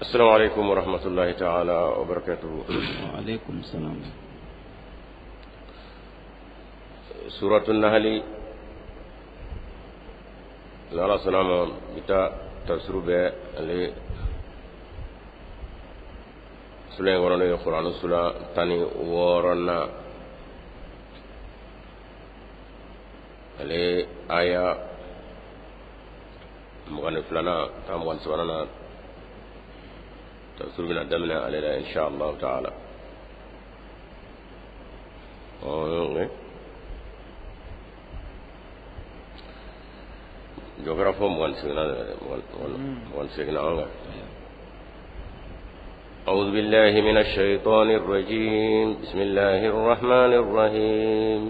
السلام عليكم ورحمة الله تعالى وبركاته. وعليكم السلام. سورة النحل n'Ala sɔnna ma bi ta tafsiru bɛ ale sura in kɔnɔ, n'o ye kuranɛ sura 16nan, ale aya 22nan taa 23nan na. Tafsiru bɛna daminɛ ale la insha Allah taala. Ɔ jɔ kɛra fɔ 28nan, 28nan an kan. أعوذ بالله من الشيطان الرجيم. بسم الله الرحمن الرحيم.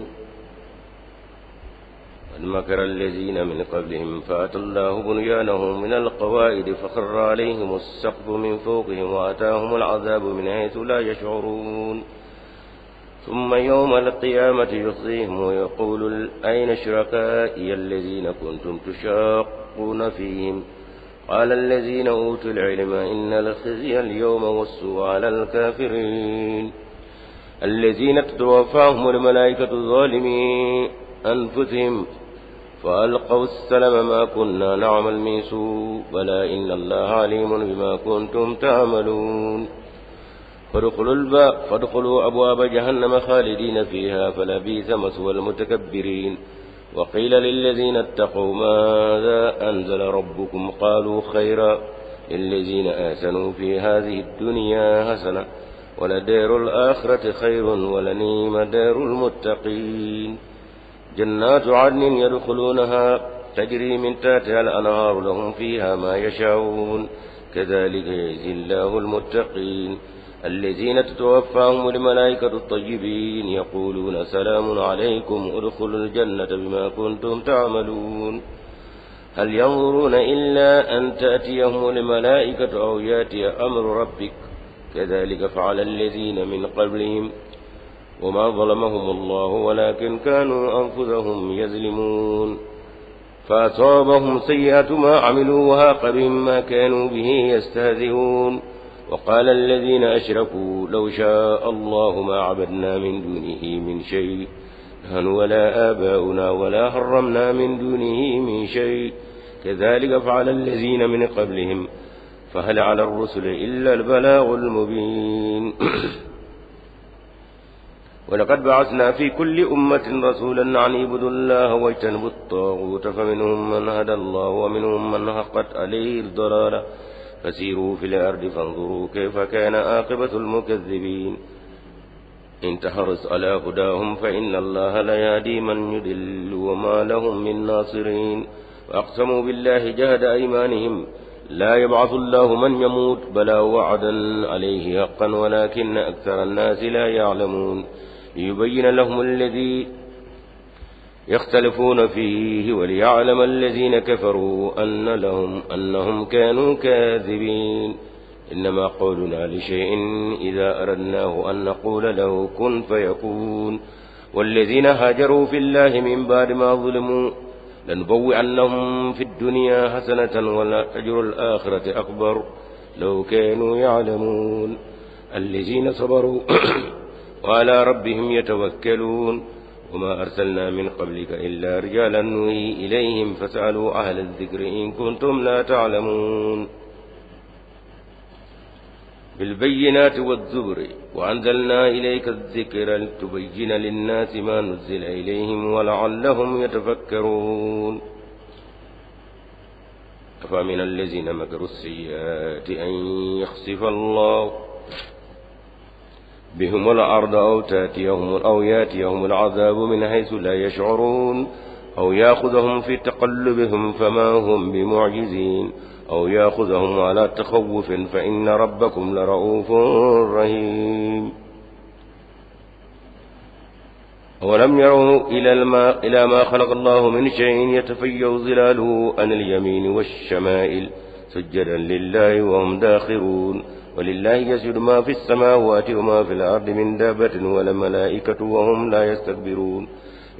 قد مكر الذين من قبلهم فأتى الله بنيانهم من القواعد فخر عليهم السقف من فوقهم وأتاهم العذاب من حيث لا يشعرون. ثم يوم القيامة يخزيهم ويقول أين شركائي الذين كنتم تشاقون فيهم؟ قال الذين أوتوا العلم إن الخزي اليوم والسوء على الكافرين. الذين تتوفاهم الملائكة ظالمي أنفسهم فألقوا السلم ما كنا نعمل من سوء بلى إن الله عليم بما كنتم تعملون. فادخلوا أبواب جهنم خالدين فيها فلبئس مثوى المتكبرين. وقيل للذين اتقوا ماذا أنزل ربكم؟ قالوا خيرا للذين آسنوا في هذه الدنيا حسنة ولدار الآخرة خير ولنعم دار المتقين. جنات عدن يدخلونها تجري من تحتها الأنهار لهم فيها ما يشاءون كذلك يجزي الله المتقين. الذين تتوفاهم الملائكة الطيبين يقولون سلام عليكم ادخلوا الجنة بما كنتم تعملون. هل ينظرون إلا أن تأتيهم الملائكة أو يأتي أمر ربك؟ كذلك فعل الذين من قبلهم وما ظلمهم الله ولكن كانوا أنفسهم يظلمون. فأصابهم سيئة ما عملوا وهاق بهم ما كانوا به يستهزئون. وقال الذين أشركوا لو شاء الله ما عبدنا من دونه من شيء نحن ولا آباؤنا ولا حرمنا من دونه من شيء كذلك فعل الذين من قبلهم فهل على الرسل إلا البلاغ المبين. ولقد بعثنا في كل أمة رسولا أن اعبدوا الله واجتنبوا الطاغوت فمنهم من هدى الله ومنهم من حقت عليه الضلالة فسيروا في الأرض فانظروا كيف كان عاقبة المكذبين. إن تحرص على هداهم فإن الله لا يهدي من يضل وما لهم من ناصرين. وأقسموا بالله جهد أيمانهم لا يبعث الله من يموت بلى وعدا عليه حقا ولكن أكثر الناس لا يعلمون. ليبين لهم الذي يختلفون فيه وليعلم الذين كفروا أنهم كانوا كاذبين. إنما قولنا لشيء إذا أردناه أن نقول له كن فيكون. والذين هاجروا في الله من بعد ما ظلموا لنبوئنهم في الدنيا حسنة ولأجر الآخرة أكبر لو كانوا يعلمون. الذين صبروا وعلى ربهم يتوكلون. وما أرسلنا من قبلك إلا رجالا نوحي إليهم فاسألوا أهل الذكر إن كنتم لا تعلمون. بالبينات والزبر وأنزلنا إليك الذكر لتبين للناس ما نزل إليهم ولعلهم يتفكرون. أفمن الذين مكروا السيئات أن يخسف الله بهم الأرض أو يأتيهم العذاب من حيث لا يشعرون أو يأخذهم في تقلبهم فما هم بمعجزين أو يأخذهم على تخوف فإن ربكم لرؤوف رحيم. أولم يروا إلى ما خلق الله من شيء يتفيأ ظلاله عن اليمين والشمائل سجدا لله وهم داخرون. ولله يسجد ما في السماوات وما في الأرض من دابة والملائكة وهم لا يستكبرون.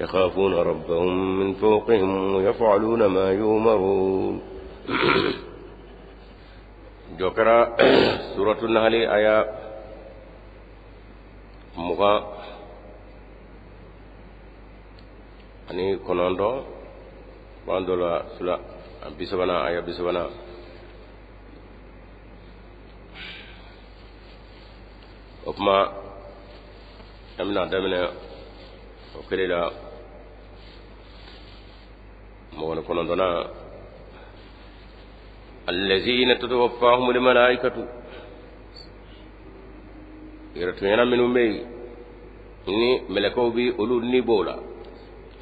يخافون ربهم من فوقهم ويفعلون ما يؤمرون. Jɔ kɛra suratu nahali aya 29, b'an dɔ la sura 30, aya 30. O tuma an bɛna daminɛ o kelen la, 29nan: allazina tatawaffahumul malaikatu. Yɛrɛtɔɲɛna minnu bɛ yen ni mɛlɛkɛw bɛ olu ni bɔ o la,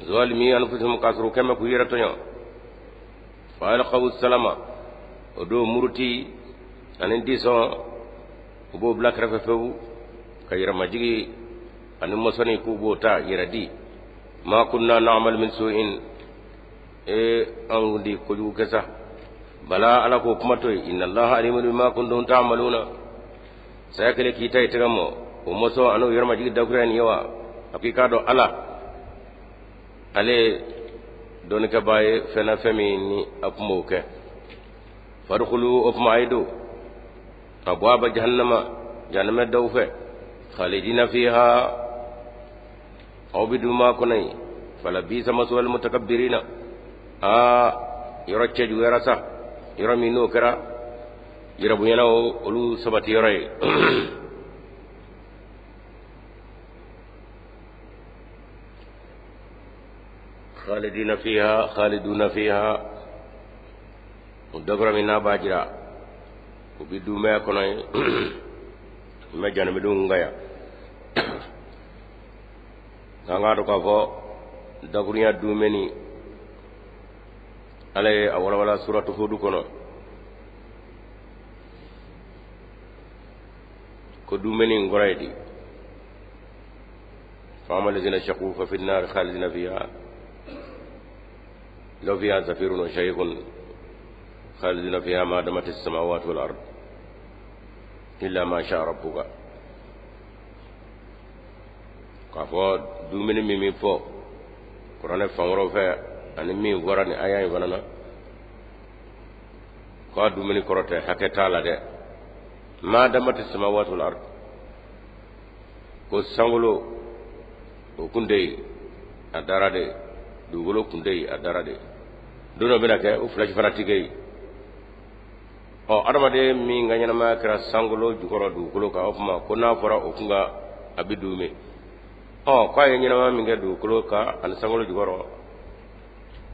zalimi anfusihim, k'a sɔrɔ u kɛn bɛ k'u yɛrɛ tɔɲɔ, fa alqaw salama, o don muruti ani disɔn u b'o bila kɛrɛfɛ fewu, ka yɛrɛmajigi ani mɔsɔnni k'u b'o ta yɛrɛ di. Ma kunna na'mal min su'in, ee an kun di kojugu kɛ sa. Bala, Ala k'o kuma to yen. Inna Allaha alimun bima kuntum ta'maluna. Saya kɛlen k'i ta i tɛgɛ mɔ, o mɔsɔn an'o yɛrɛmajigi dakuruya nin ye wa? A ko i k'a dɔn Ala, ale dɔnnikɛbaa ye fɛn na, fɛn min ni a kun b'o kɛ. Fadkhulu, o tuma a ye don, abwaba jahannama, jahanama daw fɛ, khalidina fiha, aw bɛ duumɛ kɔnɔ yen. Falabisa maswal mutakabbirina. Aa, yɔrɔ cɛjuguyara sa, yɔrɔ min n'o kɛra yɛrɛbonyanaw olu sabati yɔrɔ ye. Khalidina fiha, khaliduna fiha, o dakura min n'a b'a jira u bɛ duumɛ kɔnɔ yen, n bɛ janamadenw ka yan k'an k'a dɔn k'a fɔ dakurunya duumɛni, Ala ye a walawala suratu Hudu kɔnɔ ko duumɛni in kɔrɔ ye di: fa amma lazina shaqu fa fi nar khalidina fiha lahum fiha zafirun wa shahiqun khalidina fiha ma damat as-samawati wal ard illa ma sha rabbuka. K'a fɔ dumuni min min fɔ kuranɛ fan wɛrɛw fɛ ani min fɔra nin aya in fana na, k'a dumuni kɔrɔ tɛ hakɛ t'a la dɛ. Ma damati samawati wal ard, ko sankolo o kun tɛ yen, a dara de. Dugukolo kun tɛ yen, a dara de. Don dɔ bɛna kɛ, o fila si fana ti kɛ yen. Ɔ, adamaden min ka ɲɛnamaya kɛra sankolo jukɔrɔ, dugukolo kan, o tuma ko n'a fɔra o kun ka a bɛ duumɛ. Ɔ, k'a ye ɲɛnamaya min kɛ dugukolo kan ani sankolo jukɔrɔ,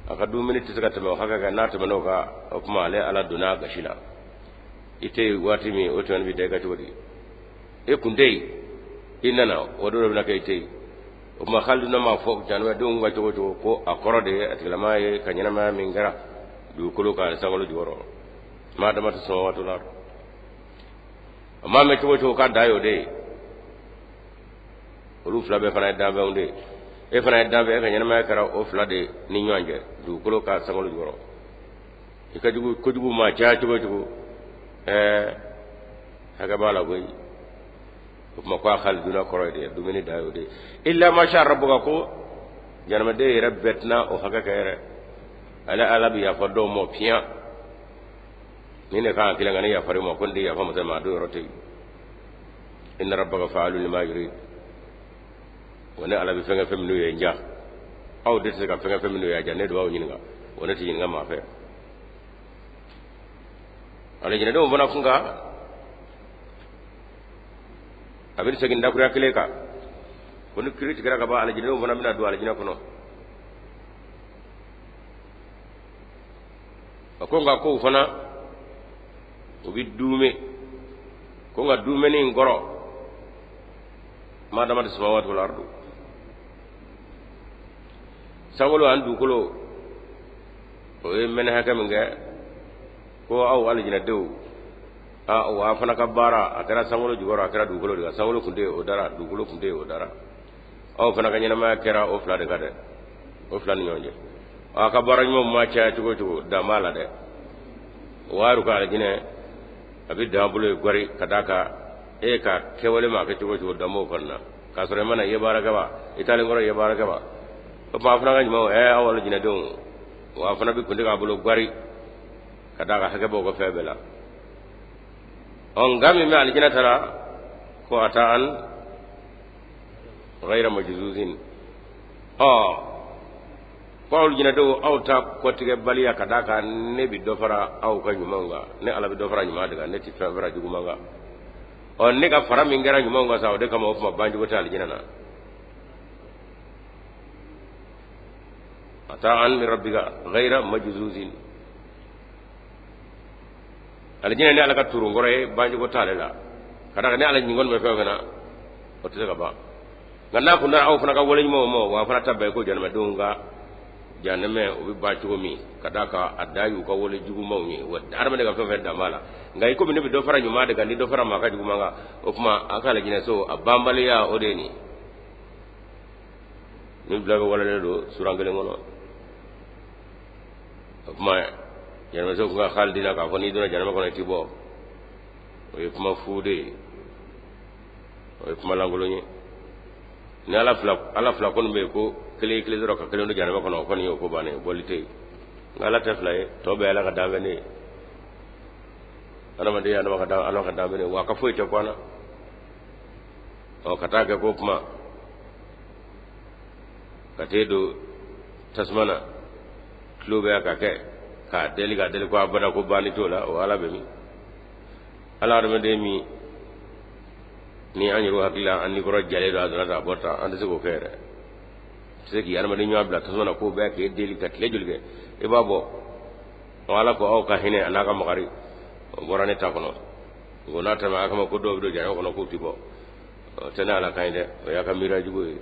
a ka dumuni tɛ se ka tɛmɛ o hakɛ kan. N'a tɛmɛn'o kan, o tuma ale Ala donna a gasi la. I tɛ yen waati min, o tɛmɛni bɛ da i kan cogo di? E kun tɛ yen, i nana, o don dɔ bɛna kɛ i tɛ yen. O tuma hali n'a m'a fɔ janamadenw ka cogo cogo, ko a kɔrɔ de ye a tigilamaa ye ka ɲɛnamaya min kɛra dugukolo kan ani sankolo jukɔrɔ, maa dama tɛ sɔn waati la, a maa mɛn cogo cogo k'a da y'o de ye. Olu fila bɛɛ fana ye danfɛnw de ye. E fana ye danfɛn, e ka ɲɛnamaya kɛra o fila de ni ɲɔgɔn cɛ, dugukolo kan, sankolo jukɔrɔ. I ka jugu kojugu maa caya cogo cogo, ɛɛ hakɛ b'a la koyi. O tuma ko a khaliduna kɔrɔ ye de dumuni da y'o de ye. Illa ma sha rabbuka, ko janamaden yɛrɛ bɛɛ tɛna o hakɛ kɛ yɛrɛ. Ale Ala bɛ yafa dɔw ma fiyan ni ne kan kelen ka ne yafari ma, ko n tɛ yafa masa ma, a don yɔrɔ tɛ yen. Inna rabbaka fa'alun lima yurid. Wa ne Ala bɛ fɛn kɛ fɛn minnu ye n ja, aw de tɛ se ka fɛn kɛ fɛn minnu ye ja, ne de b'aw ɲininka wa, ne tɛ ɲininka maa fɛ. Alijinɛdenw fana kun kan a bɛ segin dakuruya kelen kan ko ni kiri tigɛra ka ban, alijinɛdenw fana bɛna don alijinɛ kɔnɔ. A ko nka kow fana u bɛ duume, ko nka duumɛni in kɔrɔ ma damati samawati wal ardu, sankolo ani dugukolo o ye mɛnɛ hakɛ min kɛ, ko aw alijinɛdenw, aa, wa a fana ka baara a kɛra sankolo jukɔrɔ, a kɛra dugukolo de kan. Sankolo kun tɛ yen, o dara. Dugukolo kun tɛ yen, o dara. Aw fana ka ɲɛnamaya kɛra o fila de kan dɛ, o fila ni ɲɔgɔn cɛ. A ka baara ɲumanw ma caya cogo o cogo, dan b'a la dɛ. O y'a ka alijinɛ a bɛ dan bolo ye gɔri ka d'a kan e ka kɛwale ma kɛ cogo o cogo, dan b'o kɔnɔna na. K'a sɔrɔ i mana i ye baara kɛ wa, i taalen kɔrɔ i ye baara kɛ wa, o tuma a fana ka ɲumanw, ɛ aw alijinɛdenw, wa a fana bɛ kuntigi a bolo gɔri ka d'a kan hakɛ b'o ka fɛn bɛɛ la. Ɔ, nka min bɛ alijinɛ ta la, ko ata'an ghayra majzuzin. Ɔ, ko aw alijinɛdenw, aw ta kɔtigɛbaliya ka d'a kan ne bɛ dɔ fara aw ka ɲumanw kan, ne Ala bɛ dɔ fara ɲuman de kan, ne tɛ fɛn fara juguman kan. Ɔ, ne ka fara min kɛra ɲumanw kan sa, o de kama o tuma banjugu tɛ alijinɛ na. Ata'an min rabbika ghayra majzuzin. Alijinɛ ne Ala ka turunkɔrɔ ye, banjugu t'ale la, ka d'a kan ne Ala ɲin kɔni bɛ fɛn o fɛn na, o tɛ se ka ban. Nka n'a kun dara aw fana ka wale ɲumanw ma, wa fana ta bɛɛ ko jahanamadenw ka jahanamɛ o bɛ ban cogo min, ka d'a kan a dan y'u ka wale jugumanw ye. Wa hadamaden ka fɛn o fɛn dan b'a la, nka i komi ne bɛ dɔ fara ɲuman de kan, ni dɔ fara maa ka juguman kan, o tuma a ka alijinɛso a banbaliya o de ye nin. Nin fila bɛ walalen don suran kelen kɔnɔ. O tuma jahanamaso kun ka khalidina k'a fɔ n'i donna jahanama kɔnɔ i ti bɔ, o ye kuma fu de ye, o ye kuma lankolon ye. Ni ala fila, ala fila kɔni bɛ yen, ko kelen ye kelen sɔrɔ ka kelen don jahanama kɔnɔ, o kɔni ye o ko bannen ye, bɔli tɛ yen. Nka ala tɛ fila ye, tɔ bɛɛ ala ka danfɛn de ye. Adamaden ye ala ka danfɛn de ye, wa a ka foyi tɛ ko an na. Ɔ, ka taa kɛ ko kuma ka t'e don tasuma na, tulo bɛ ka kɛ k'a deli, k'a deli ko abada ko banni t'o la, o ala bɛ min? Ala adamaden min ni an yɛrɛ hakili la, an ni kɔrɔ jalen don, a donna tan, a bɔ tan, an tɛ se k'o kɛ yɛrɛ. Tɛ se k'i adamaden ɲɔgɔn bila tasuma na k'o bɛɛ k'e deli ka tile joli kɛ, i b'a bɔ. Ɔ, ala ko aw ka hinɛ a n'a ka makari o bɔra ne ta kɔnɔ. O n'a tɛmɛ a kama ko dɔw bɛ don jahanama kɔnɔ k'u ti bɔ, o tɛ ne ala kan ye dɛ, o y'a ka miiriya jugu ye.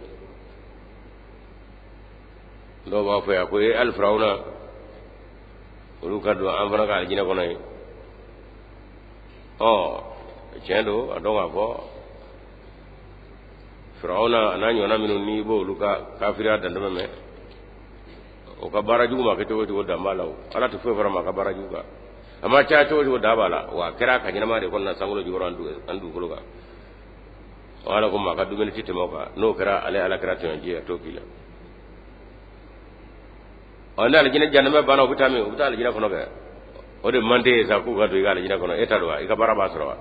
Dɔw b'a fɔ yan ko e hali firawuna olu ka don an fana ka alijinɛ kɔnɔ yen. Ɔ, tiɲɛ don, a dɔn k'a fɔ firawuna a n'a ɲɔgɔnna minnu, n'i b'olu ka kafiriya dantɛmɛ mɛn, o ka baara jugu ma kɛ cogo o cogo, dan b'a la. O ala tɛ foyi fara maa ka baara jugu kan, a ma caya cogo o cogo, dan b'a la. Wa a kɛra a ka ɲɛnamaya de kɔnɔna sankolo jukɔrɔ an dugukolo kan. O ala ko maa ka dumuni tɛ tɛmɛ o kan, n'o kɛra ale ala kɛra tɔɲɔji ye, a t'o k'i la. Ɔ, ni alijinɛ jahanamɛ banna, u bɛ taa min? U bɛ taa alijinɛ kɔnɔ kɛ. O de man d'e ye sa k'u ka don i ka alijinɛ kɔnɔ. E ta don wa? I ka baara b'a sɔrɔ wa?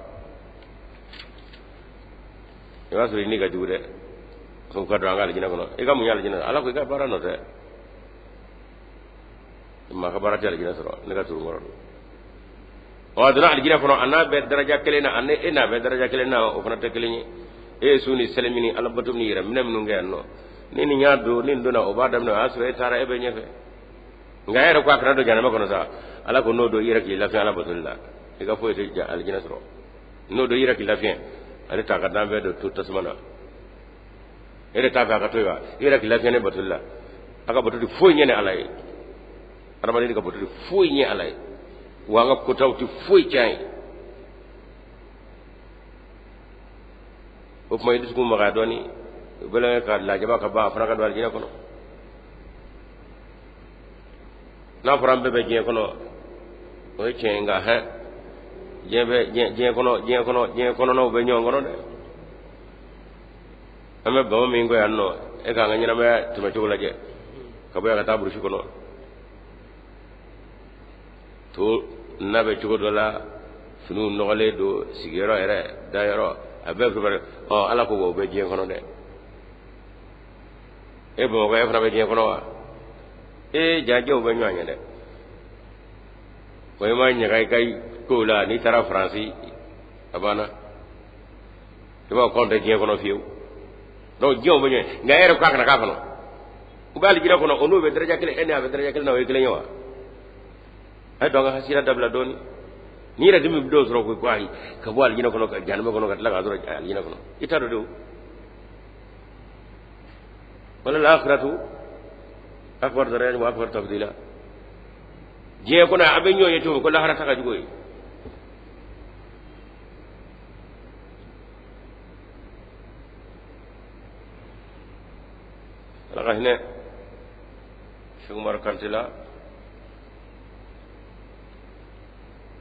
I b'a sɔrɔ i ni ka jugu dɛ, k'u ka don an ka alijinɛ kɔnɔ. I ka mun ye alijinɛ? Ala ko i ka baara nɔ tɛ, maa ka baara tɛ alijinɛ sɔrɔ, ne ka turun kɔrɔ don. Ɔ, a donna alijinɛ kɔnɔ, a n'a bɛ daraja kelen na, ani e n'a bɛ daraja kelen na, o fana tɛ kelen ye. E ye sun ni seli ni ala bato ni yɛrɛ minɛ minnu kɛ yan nɔ, ni nin y'a don, ni nin donna, o b'a daminɛ, o y'a sɔrɔ e taara, e bɛ ɲɛfɛ. Nka e yɛrɛ ko a kana don jahanama kɔnɔ sa, ala ko n'o don, i yɛrɛ k'i lafiya ala batoli la, i ka foyi tɛ alijinɛ sɔrɔ. N'o don, i yɛrɛ k'i lafiya, ale t'a ka danfɛn dɔ to tasuma na, e yɛrɛ t'a fɛ a ka to yen wa? I yɛrɛ k'i lafiya ne batoli la, a ka bato tɛ foyi ɲɛ ne ala ye. Adamaden ka bato tɛ foyi ɲɛ ala ye, wa an ka kotaw tɛ foyi tiɲɛ ye. O tuma i dusukun magaya dɔɔni, o bɛɛ ka lajaba ka ban, a fana ka don alijinɛ kɔnɔ. N'a fɔra an bɛɛ bɛ diɲɛ kɔnɔ, o ye tiɲɛ ye, nka hɛn diɲɛ bɛ diɲɛ kɔnɔ, diɲɛ kɔnɔ, diɲɛ kɔnɔnaw bɛ ɲɔgɔn kɔnɔ dɛ. An bɛ bama min kɔ yan nɔ, e k'an ka ɲɛnamaya tɛmɛcogo lajɛ, ka bɔ yan ka taa burusi kɔnɔ, to na bɛ cogo dɔ la, finiw nɔgɔlen don, sigiyɔrɔ yɛrɛ, dayɔrɔ, a bɛɛ fɛ. Ɔ, ala ko o bɛ diɲɛ kɔnɔ dɛ. E bamakɔ, e fana bɛ diɲɛ kɔnɔ wa? Ee, jajɛw bɛ ɲɔgɔn ye dɛ. Ko i ma ɲaga i ka kow la, n'i taara faransi, a banna, i b'a fɔ k'anw tɛ diɲɛ kɔnɔ fiyewu. Donc diɲɛw bɛ ɲɔgɔn, nka e yɛrɛ ko a kana k'a kɔnɔ. U bɛ alijinɛ kɔnɔ, o n'o bɛ daraja kelen, e ni a bɛ daraja kelen na, o ye kelen ye wa? A ye don an ka hasira dabila dɔɔni. N'i yɛrɛ dimi bɛ dɔw sɔrɔ ko ayi, ka bɔ alijinɛ kɔnɔ ka jahanama kɔnɔ, ka tila k'a sɔrɔ alijinɛ kɔnɔ, i t'a dɔn de o. Wala al-akhiratu akbar daraja wa akbar tafdila. Diɲɛ kɔnɔ an bɛ ɲɔgɔn ye cogo min, ko lahara ta ka jugu ye. Ala ka hinɛ Cheikh Umar Kante la,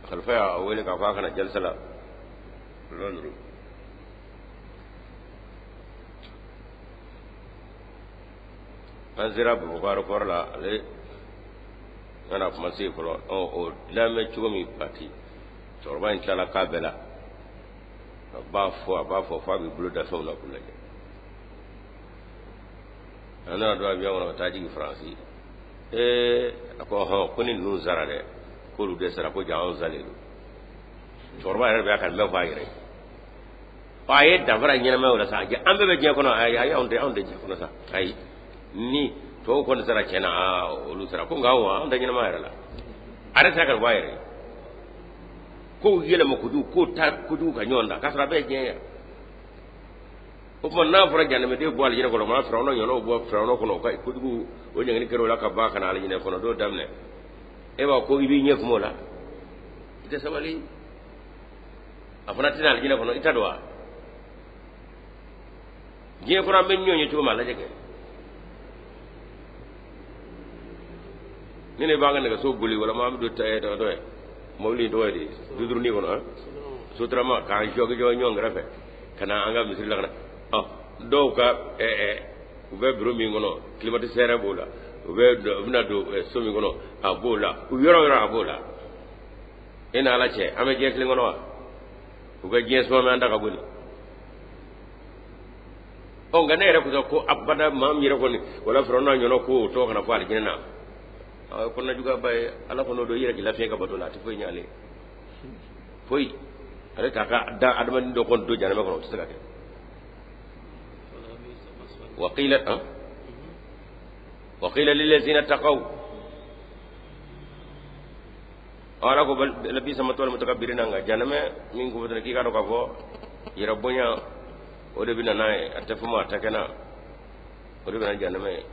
khalifa y'a wele k'a fɔ a ka na jalisa la Londres. An sera Bamakɔ aéroport la, ale nana kuma se fɔlɔ. Ɔ, o lamɛn cogo min, pati cɛkɔrɔba in tilala k'a bɛɛ la. A b'a fɔ, a b'a fɔ f'a b'i bolo da fɛnw na k'u lajɛ. An nana don avion kɔnɔ ka taa jigin Faransi. Ee, a ko ɔhɔn, ko ni ninnu sara dɛ, k'olu de sara, ko ja anw salen don. Cɛkɔrɔba yɛrɛ bɛ a ka nin bɛɛ fɔ a yɛrɛ ye. A ye danfara ɲɛnama o la sa, an bɛɛ bɛ diɲɛ kɔnɔ. Ayi ayi, anw tɛ diɲɛ kɔnɔ sa. Ayi, ni tɔw kɔni sara tiɲɛ na, aa, olu sara ko, nka anw tɛ ɲɛnama yɛrɛ la. A yɛrɛ sera ka bɔ a yɛrɛ ye. Kow yɛlɛma kojugu, kow ta kojugu ka ɲɔgɔn ta, k'a sɔrɔ a bɛɛ ye diɲɛ ye. O tuma n'a fɔra janɛmɛden bɔ alijinɛ kɔnɔ, maa firawuna ɲɔgɔnnaw bɔ firawuna kɔnɔ, ka kojugu o ɲangili kɛra o la ka ban ka na alijinɛ kɔnɔ dɔw daminɛ, e b'a ko i b'i ɲɛ kumu o la, i tɛ sabali, a fana tɛna alijinɛ kɔnɔ, i ta don wa? Diɲɛ kɔnɔ an bɛ ɲɔgɔn ye cogo min, a lajɛ kɛ. Ni ne b'an ka nɛgɛso boli walima an bɛ don ta tɔgɔ ye mobili in tɔgɔ ye di, dudurunin kɔnɔ, sotarama, k'an jɔgi jɔgi ɲɔgɔn kɛrɛfɛ ka na an ka misiri la ka na. Ɔ, dɔw ka u bɛ biro min kɔnɔ, climatiseur b'o la, u bɛna don so min kɔnɔ, a b'o la, u yɔrɔ yɔrɔ a b'o la. E n'Ala cɛ, an bɛ diɲɛ kelen kɔnɔ wa? U ka diɲɛ suma mɛ an ta ka boli. Ɔ, nka ne yɛrɛ ko ko abada, maa min yɛrɛ kɔni wala firawuna ɲɔgɔn ko o tɔgɔ kana fɔ alijinɛ na, a ye kɔnɔnajuguyaba ye. Ala kɔni don i yɛrɛ k'i lafiɲɛ ka bato la, a tɛ foyi ɲɛ ale foyi. Ale t'a ka da adamaden dɔ kɔni don janɛmɛ kɔnɔ, o tɛ se ka kɛ. Waqila an waqila lillazina taqaw, Ala ko labisa maswal mutakabbirina. Nka janɛmɛ min ko fana, k'i ka dɔn k'a fɔ yɛrɛ bonya o de bɛ na n'a ye, a tɛ fɔ ma a tɛ kɛ na, o de bɛ na janɛmɛ ye.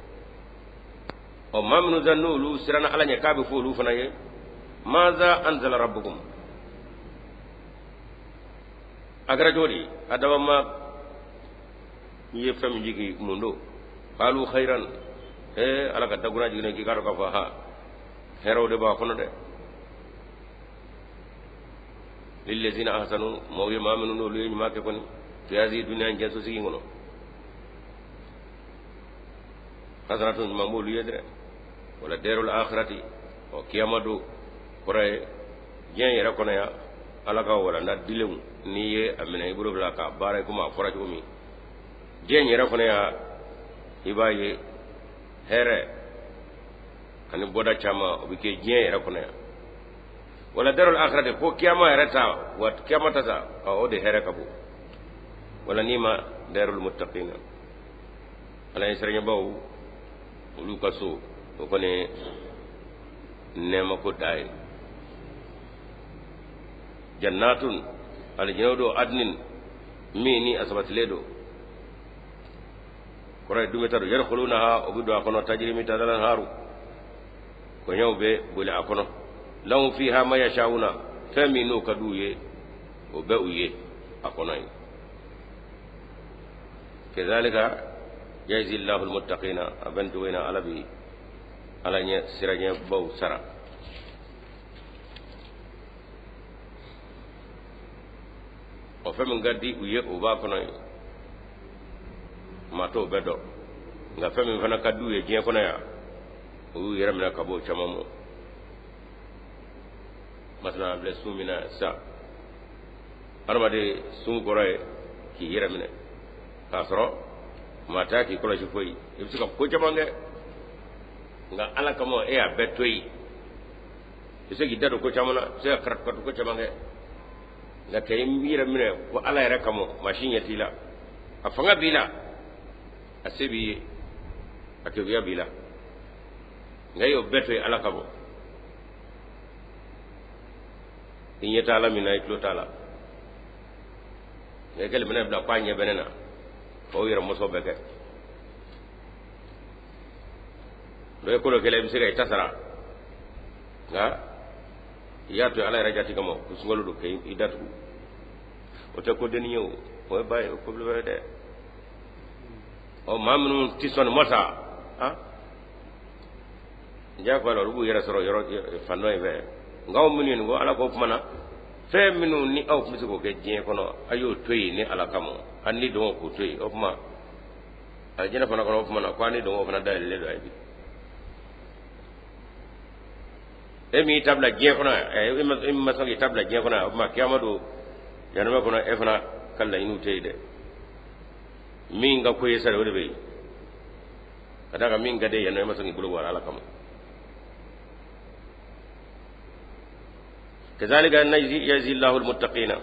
Ɔ, maa minnu sa n'olu siranna Ala ɲɛ, k'a bɛ fɔ olu fana ye: maza anzala rabbukum? A kɛra cogo di? A dabama ye fɛn min jigin, mun don? Qalu khairan. Ee, Ala ka dakuna jiginna, k'i ka dɔn k'a fɔ ha, hɛrɛw de b'a kɔnɔ dɛ. Lillazina ahsanu, maaw ye maa minnu n'olu ye ɲuman kɛ kɔni, fi hazihi dunya, diɲɛ sosigi kɔnɔ, hasanatun, ɲuman b'olu ye dɛ. Wala darul akhirati, ɔ, kiyama don kɔrɔ ye diɲɛ yɛrɛ kɔnɔ yan, Ala ka walanda dilenw, n'i ye a minɛ i bolo bila k'a baara i komi a fɔra cogo min, diɲɛ yɛrɛ kɔnɔ yan, i b'a ye hɛrɛ ani bɔda caman o bɛ kɛ diɲɛ yɛrɛ kɔnɔ yan. Wala darul akhirati, ko kiyama yɛrɛ ta, wa kiyama ta sa, o de hɛrɛ ka bon. Wala ni'ma darul muttaqina, Ala ye siranɲɛbaw olu ka so, o kɔni nɛɛma ko da ye. Jannatun, alijinɛw don, adnin, min ni a sabatilen don, kɔrɔ ye dumeta don, yadkhulunaha, o bɛ don a kɔnɔ, tajri min tahtiha al-anharu, kɔɲɔw bɛ boli a kɔnɔ, lahum fiha ma yasha'una, fɛn min n'o ka d'u ye, o bɛ u ye a kɔnɔ yen. Kazalika yajzi Allahu al-muttaqina, a bɛ nin cogo in na, Ala bi Ala ɲɛ siranɲɛbaw sara. O fɛn min ka di u ye, o b'a kɔnɔ yen, maa t'o bɛɛ dɔn. Nka fɛn min fana ka di u ye diɲɛ kɔnɔ yan, o y'u yɛrɛ minɛ ka bɔ o caman ma. Masalan, an filɛ sun min na sisan, adamaden sun kɔrɔ ye k'i yɛrɛ minɛ, k'a sɔrɔ maa t'a k'i kɔlɔsi foyi, i bɛ se ka ko caman kɛ, nka Ala kama e y'a bɛɛ to yen. I bɛ se k'i da don ko caman na, i bɛ se ka karatu ko caman kɛ, nka k'i yɛrɛ minɛ ko Ala yɛrɛ kama, maa si ɲɛ t'i la, a fanga b'i la, a se b'i ye, a keguya b'i la, nka e y'o bɛɛ to yen Ala kama. I ɲɛ t'a la min na, i tulo t'a la, nka i kɛlen bɛna bila k'a ɲɛ bɛ ne na, k'o yɛrɛ mɔsɔn bɛɛ kɛ. Dɔ ye ko dɔ kɛlɛ, i bɛ se ka i ta sara, nka i y'a to Ala yɛrɛ jati kama ko sunkalo don, k'i datugu, o tɛ ko dennin ye, o o ye ba ye, o ko belebele dɛ. Ɔ, maa minnu tɛ sɔn nin ma sa, a diyagoya la, olu b'u yɛrɛ sɔrɔ yɔrɔ fan dɔ in fɛ. Nka aw minnu ye nin ko, Ala ko kuma na, fɛn minnu ni aw tun bɛ se k'o kɛ diɲɛ kɔnɔ, a y'o to yen ni Ala kama, a ni dɔn k'o to yen. O tuma alijinɛ fana kɔnɔ, o tuma na ko a ni dɔn fana dayɛlɛlen don a ye bi. E min y'i ta bila diɲɛ kɔnɔ, e min ma sɔn k'i ta bila diɲɛ kɔnɔ, o tuma kiyama don, jahanama kɔnɔ, e fana ka laɲiniw tɛ yen dɛ. Min ka ko ye sa, o de bɛ yen. Ka d'a kan min ka di yan nɔ, e ma sɔn k'i bolo bɔ a la Ala kama. Kazalika yajzi Allahu almuttaqina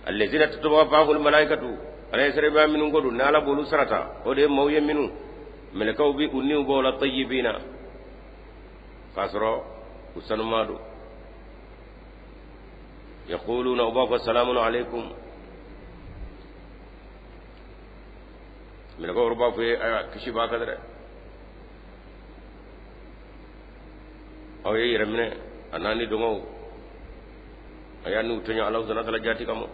allazina tatawaffahumul malaikatu. Ala ye sɛbɛn minnu ko don, ni Ala b'olu sarata, o de ye maaw ye minnu mɛlɛkɛw bi u niw bɔ o la, tayyibina, k'a sɔrɔ u sanuma don. Yaquluna, u b'a fɔ, salamun alaikum. Mɛlɛkɛw b'a fɔ ye, ayiwa, kisi b'a kan dɛ, aw ye yɛrɛ minɛ a n'a ni dɔngɔw, a y'a n'u tɔɲɔ Ala subhanahu wa ta'ala jaati kama.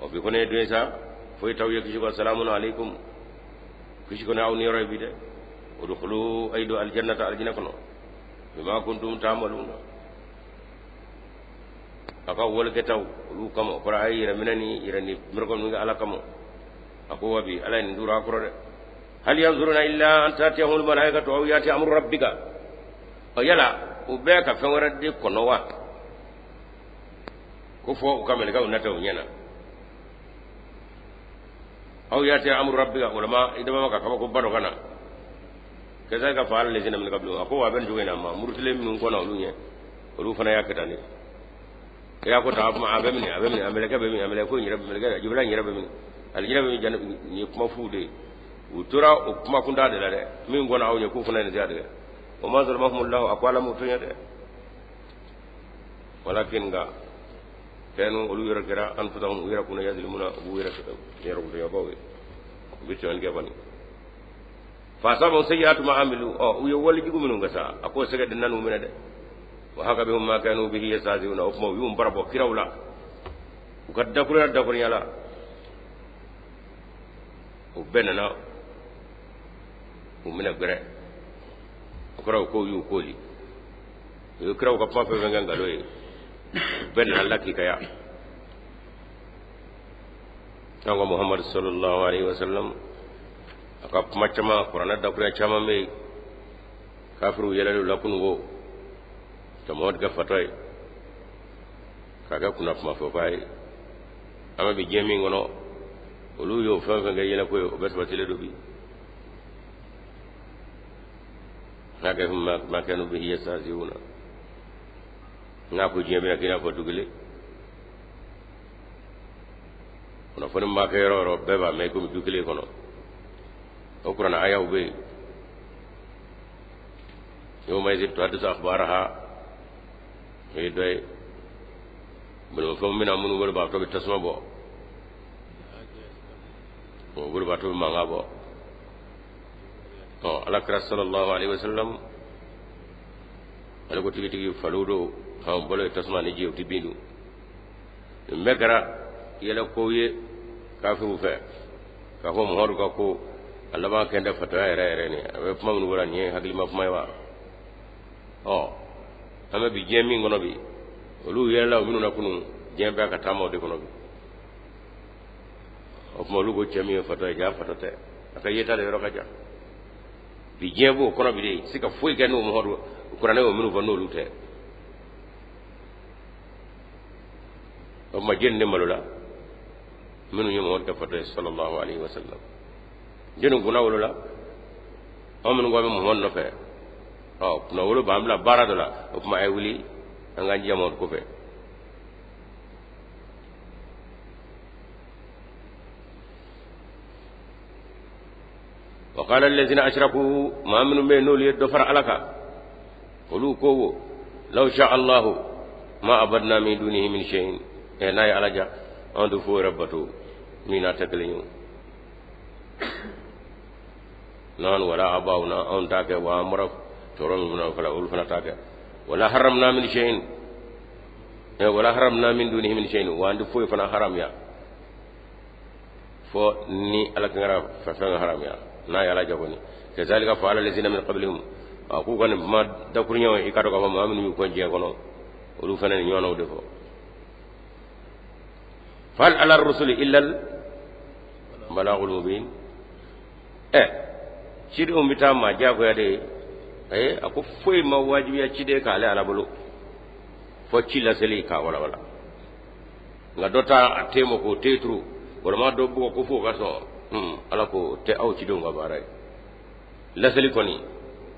O bi kɔni ye don ye sa, foyi t'aw ye kisi kɔ. Salamun alaikum, kisi kɔni aw ni yɔrɔ ye bi dɛ. Udkhulu, ay don aljannata, aljinɛ kɔnɔ, bima kuntum ta'maluna, a ka walikɛtaw olu kama. O kɔrɔ, a ye yɛrɛ minɛ ni yɛrɛ ni mɛrɛkɔ ninnu kɛ Ala kama. A ko wa bi Ala ye nin duuru a kɔrɔ dɛ. Hal yanzuruna illa an ta'tiyahumul malaikatu aw yati amru rabbika. Ɔ, yala u bɛɛ ka fɛn wɛrɛ de kɔnɔ wa, ko fɔ u ka mɛlɛkɛw nata u ɲɛna? Aw yati amru rabbika, walama i dama ka kabako ba dɔ ka na. Kazalika fa'ala allazina min qablihim. A ko wa a bɛ nin cogo in na, ma murutilen minnu kɔnɔ olu ɲɛ, olu fana y'a kɛ tan de. E y'a ko ta, a bɛ minɛ, a bɛ minɛ, a mɛlɛkɛ bɛ minɛ, a mɛlɛkɛ ko in yɛrɛ, mɛlɛkɛ jibila in yɛrɛ bɛ minɛ, alijinɛ bɛ minɛ. Nin ye kuma fu de ye. U tora o kuma kunta de la dɛ. Min kɔnɔ aw ɲɛ, k'u fana nin sira de dɛ. Wa ma zalamahumullahu, a ko Ala m'u tɔɲɔ dɛ. Walakin, nka, kanu, olu yɛrɛ kɛra, anfusahum, u yɛrɛ kunna, yazlimuna, u b'u yɛrɛ yɛrɛ tɔɲɔbaw ye, u bɛ tɔɲɔli kɛ kɔni. Fa asabahum sayyi'atu ma amilu. Ɔ, u ye wale jugu minnu kɛ sa, a k'o sɛgɛ de nan'u minɛ dɛ. Wa haka bihum ma kanu bihi yastahzi'una. O tuma u y'u barabɔ kiraw la, u ka dakurunya dakurunya la, o bɛɛ nana u minɛ gɛrɛ. O kɔrɔ, u ko y'u koli, u ye kiraw ka kuma fɛn fɛn kɛ nkalon ye, u bɛɛ nana lakikaya. An ka Muhammadu sallallahu alaihi wasallam, a ka kuma caman, kuranɛ dakurunya caman bɛ yen, kafiriw yɛlɛl'u la kununko ka Muhamadu kɛ fatɔ ye, k'a kɛ kunna kuma fɔba ye. An bɛ bi diɲɛ min kɔnɔ, olu y'o fɛn fɛn kɛ yɛlɛko ye, o bɛɛ sabatilen don bi. N'a kɛ ma kanu bihi yastahzi'una, n'a ko diɲɛ bɛna k'i n'a fɔ dugule, kunnafoni b'a kɛ yɔrɔ yɔrɔ, bɛɛ b'a mɛn komi du kelen kɔnɔ. O kuranɛ ayaw bɛ yen, yawma idhin tuhaddisu akhbaraha, o ye dɔ ye. Bolimafɛnw bɛna, minnu bolibaatɔ bɛ tasuma bɔ, o bolibaatɔ bɛ mankan bɔ. Ɔ, Ala kira sallallahu alaihi wasallam, ale ko tigitigi faliw don, hɔn, balo ye tasuma ni ji ye, u tɛ bin dun. Nin bɛɛ kɛra yɛlɛ kow ye kafiriw fɛ, k'a fɔ Muhamadu ka ko a laban kɛn tɛ fatɔya yɛrɛ yɛrɛ nin a bɛ kuma minnu fɔra, nin ye hakilima kuma ye wa? Ɔ, an bɛ bi diɲɛ min kɔnɔ bi, olu yɛlɛla o minnu na kunun, diɲɛ bɛɛ ka taama o de kɔnɔ bi. O tuma olu ko cɛ min ye fatɔ ye, ja fatɔ tɛ, a ka yeta de yɔrɔ ka jan. Bi diɲɛ b'o kɔnɔ bi de, i tɛ se ka foyi kɛ n'o Muhamadu kuranɛ y'o minnu fɔ, n'olu tɛ. O tuma jɛni de malola minnu ye Muhamadu kɛ fatɔ ye sallallahu alaihi wasallam? Jɛni kunna wolola anw minnu ko an bɛ Muhamadu nɔfɛ? Ɔ, kunna wolo b'an bila baara dɔ la. O tuma a ye wuli, an k'an jija Muhamadu kɔfɛ. Wa qala allazina ashraku, maa minnu bɛ yen n'olu ye dɔ fara Ala kan, olu ko wo, law sha Allahu ma abadna min dunihi min shay'in. Ɛ, n'a ye Ala ja, anw tɛ foyi yɛrɛ bato min n'a tɛ kelen ye. Nahnu wala abauna, anw t'a kɛ, wa an bɔra cɛkɔrɔba min fana fana, olu fana t'a kɛ. Wala haramna min shay'in, wala haramna min dunihi min shay'in, wa an tɛ foyi fana haramuya fo ni Ala kɛra fɛn fɛn haramuya, n'a ye Ala ja kɔni. Kazalika fa'ala allazina min qablihim. A k'u ka nin kuma dakuruɲɛw, i ka dɔn k'a fɔ maa minnu y'u kɔn diɲɛ kɔnɔ, olu fana nin ɲɔgɔnnaw de fɔ. Fahal ala rusuli illa al balagul mubin. Ɛ, cidenw bɛ taa maa diyagoya de ye. Ayi, a ko foyi ma wajibiya ciden k'ale Ala bolo fɔ ci laseli k'a walawala. Nka dɔ ta a te ma k'o te turu, walima dɔ bugɔ ko f'o ka sɔn. Ala ko tɛ aw cidenw ka baara ye. Laseli kɔni,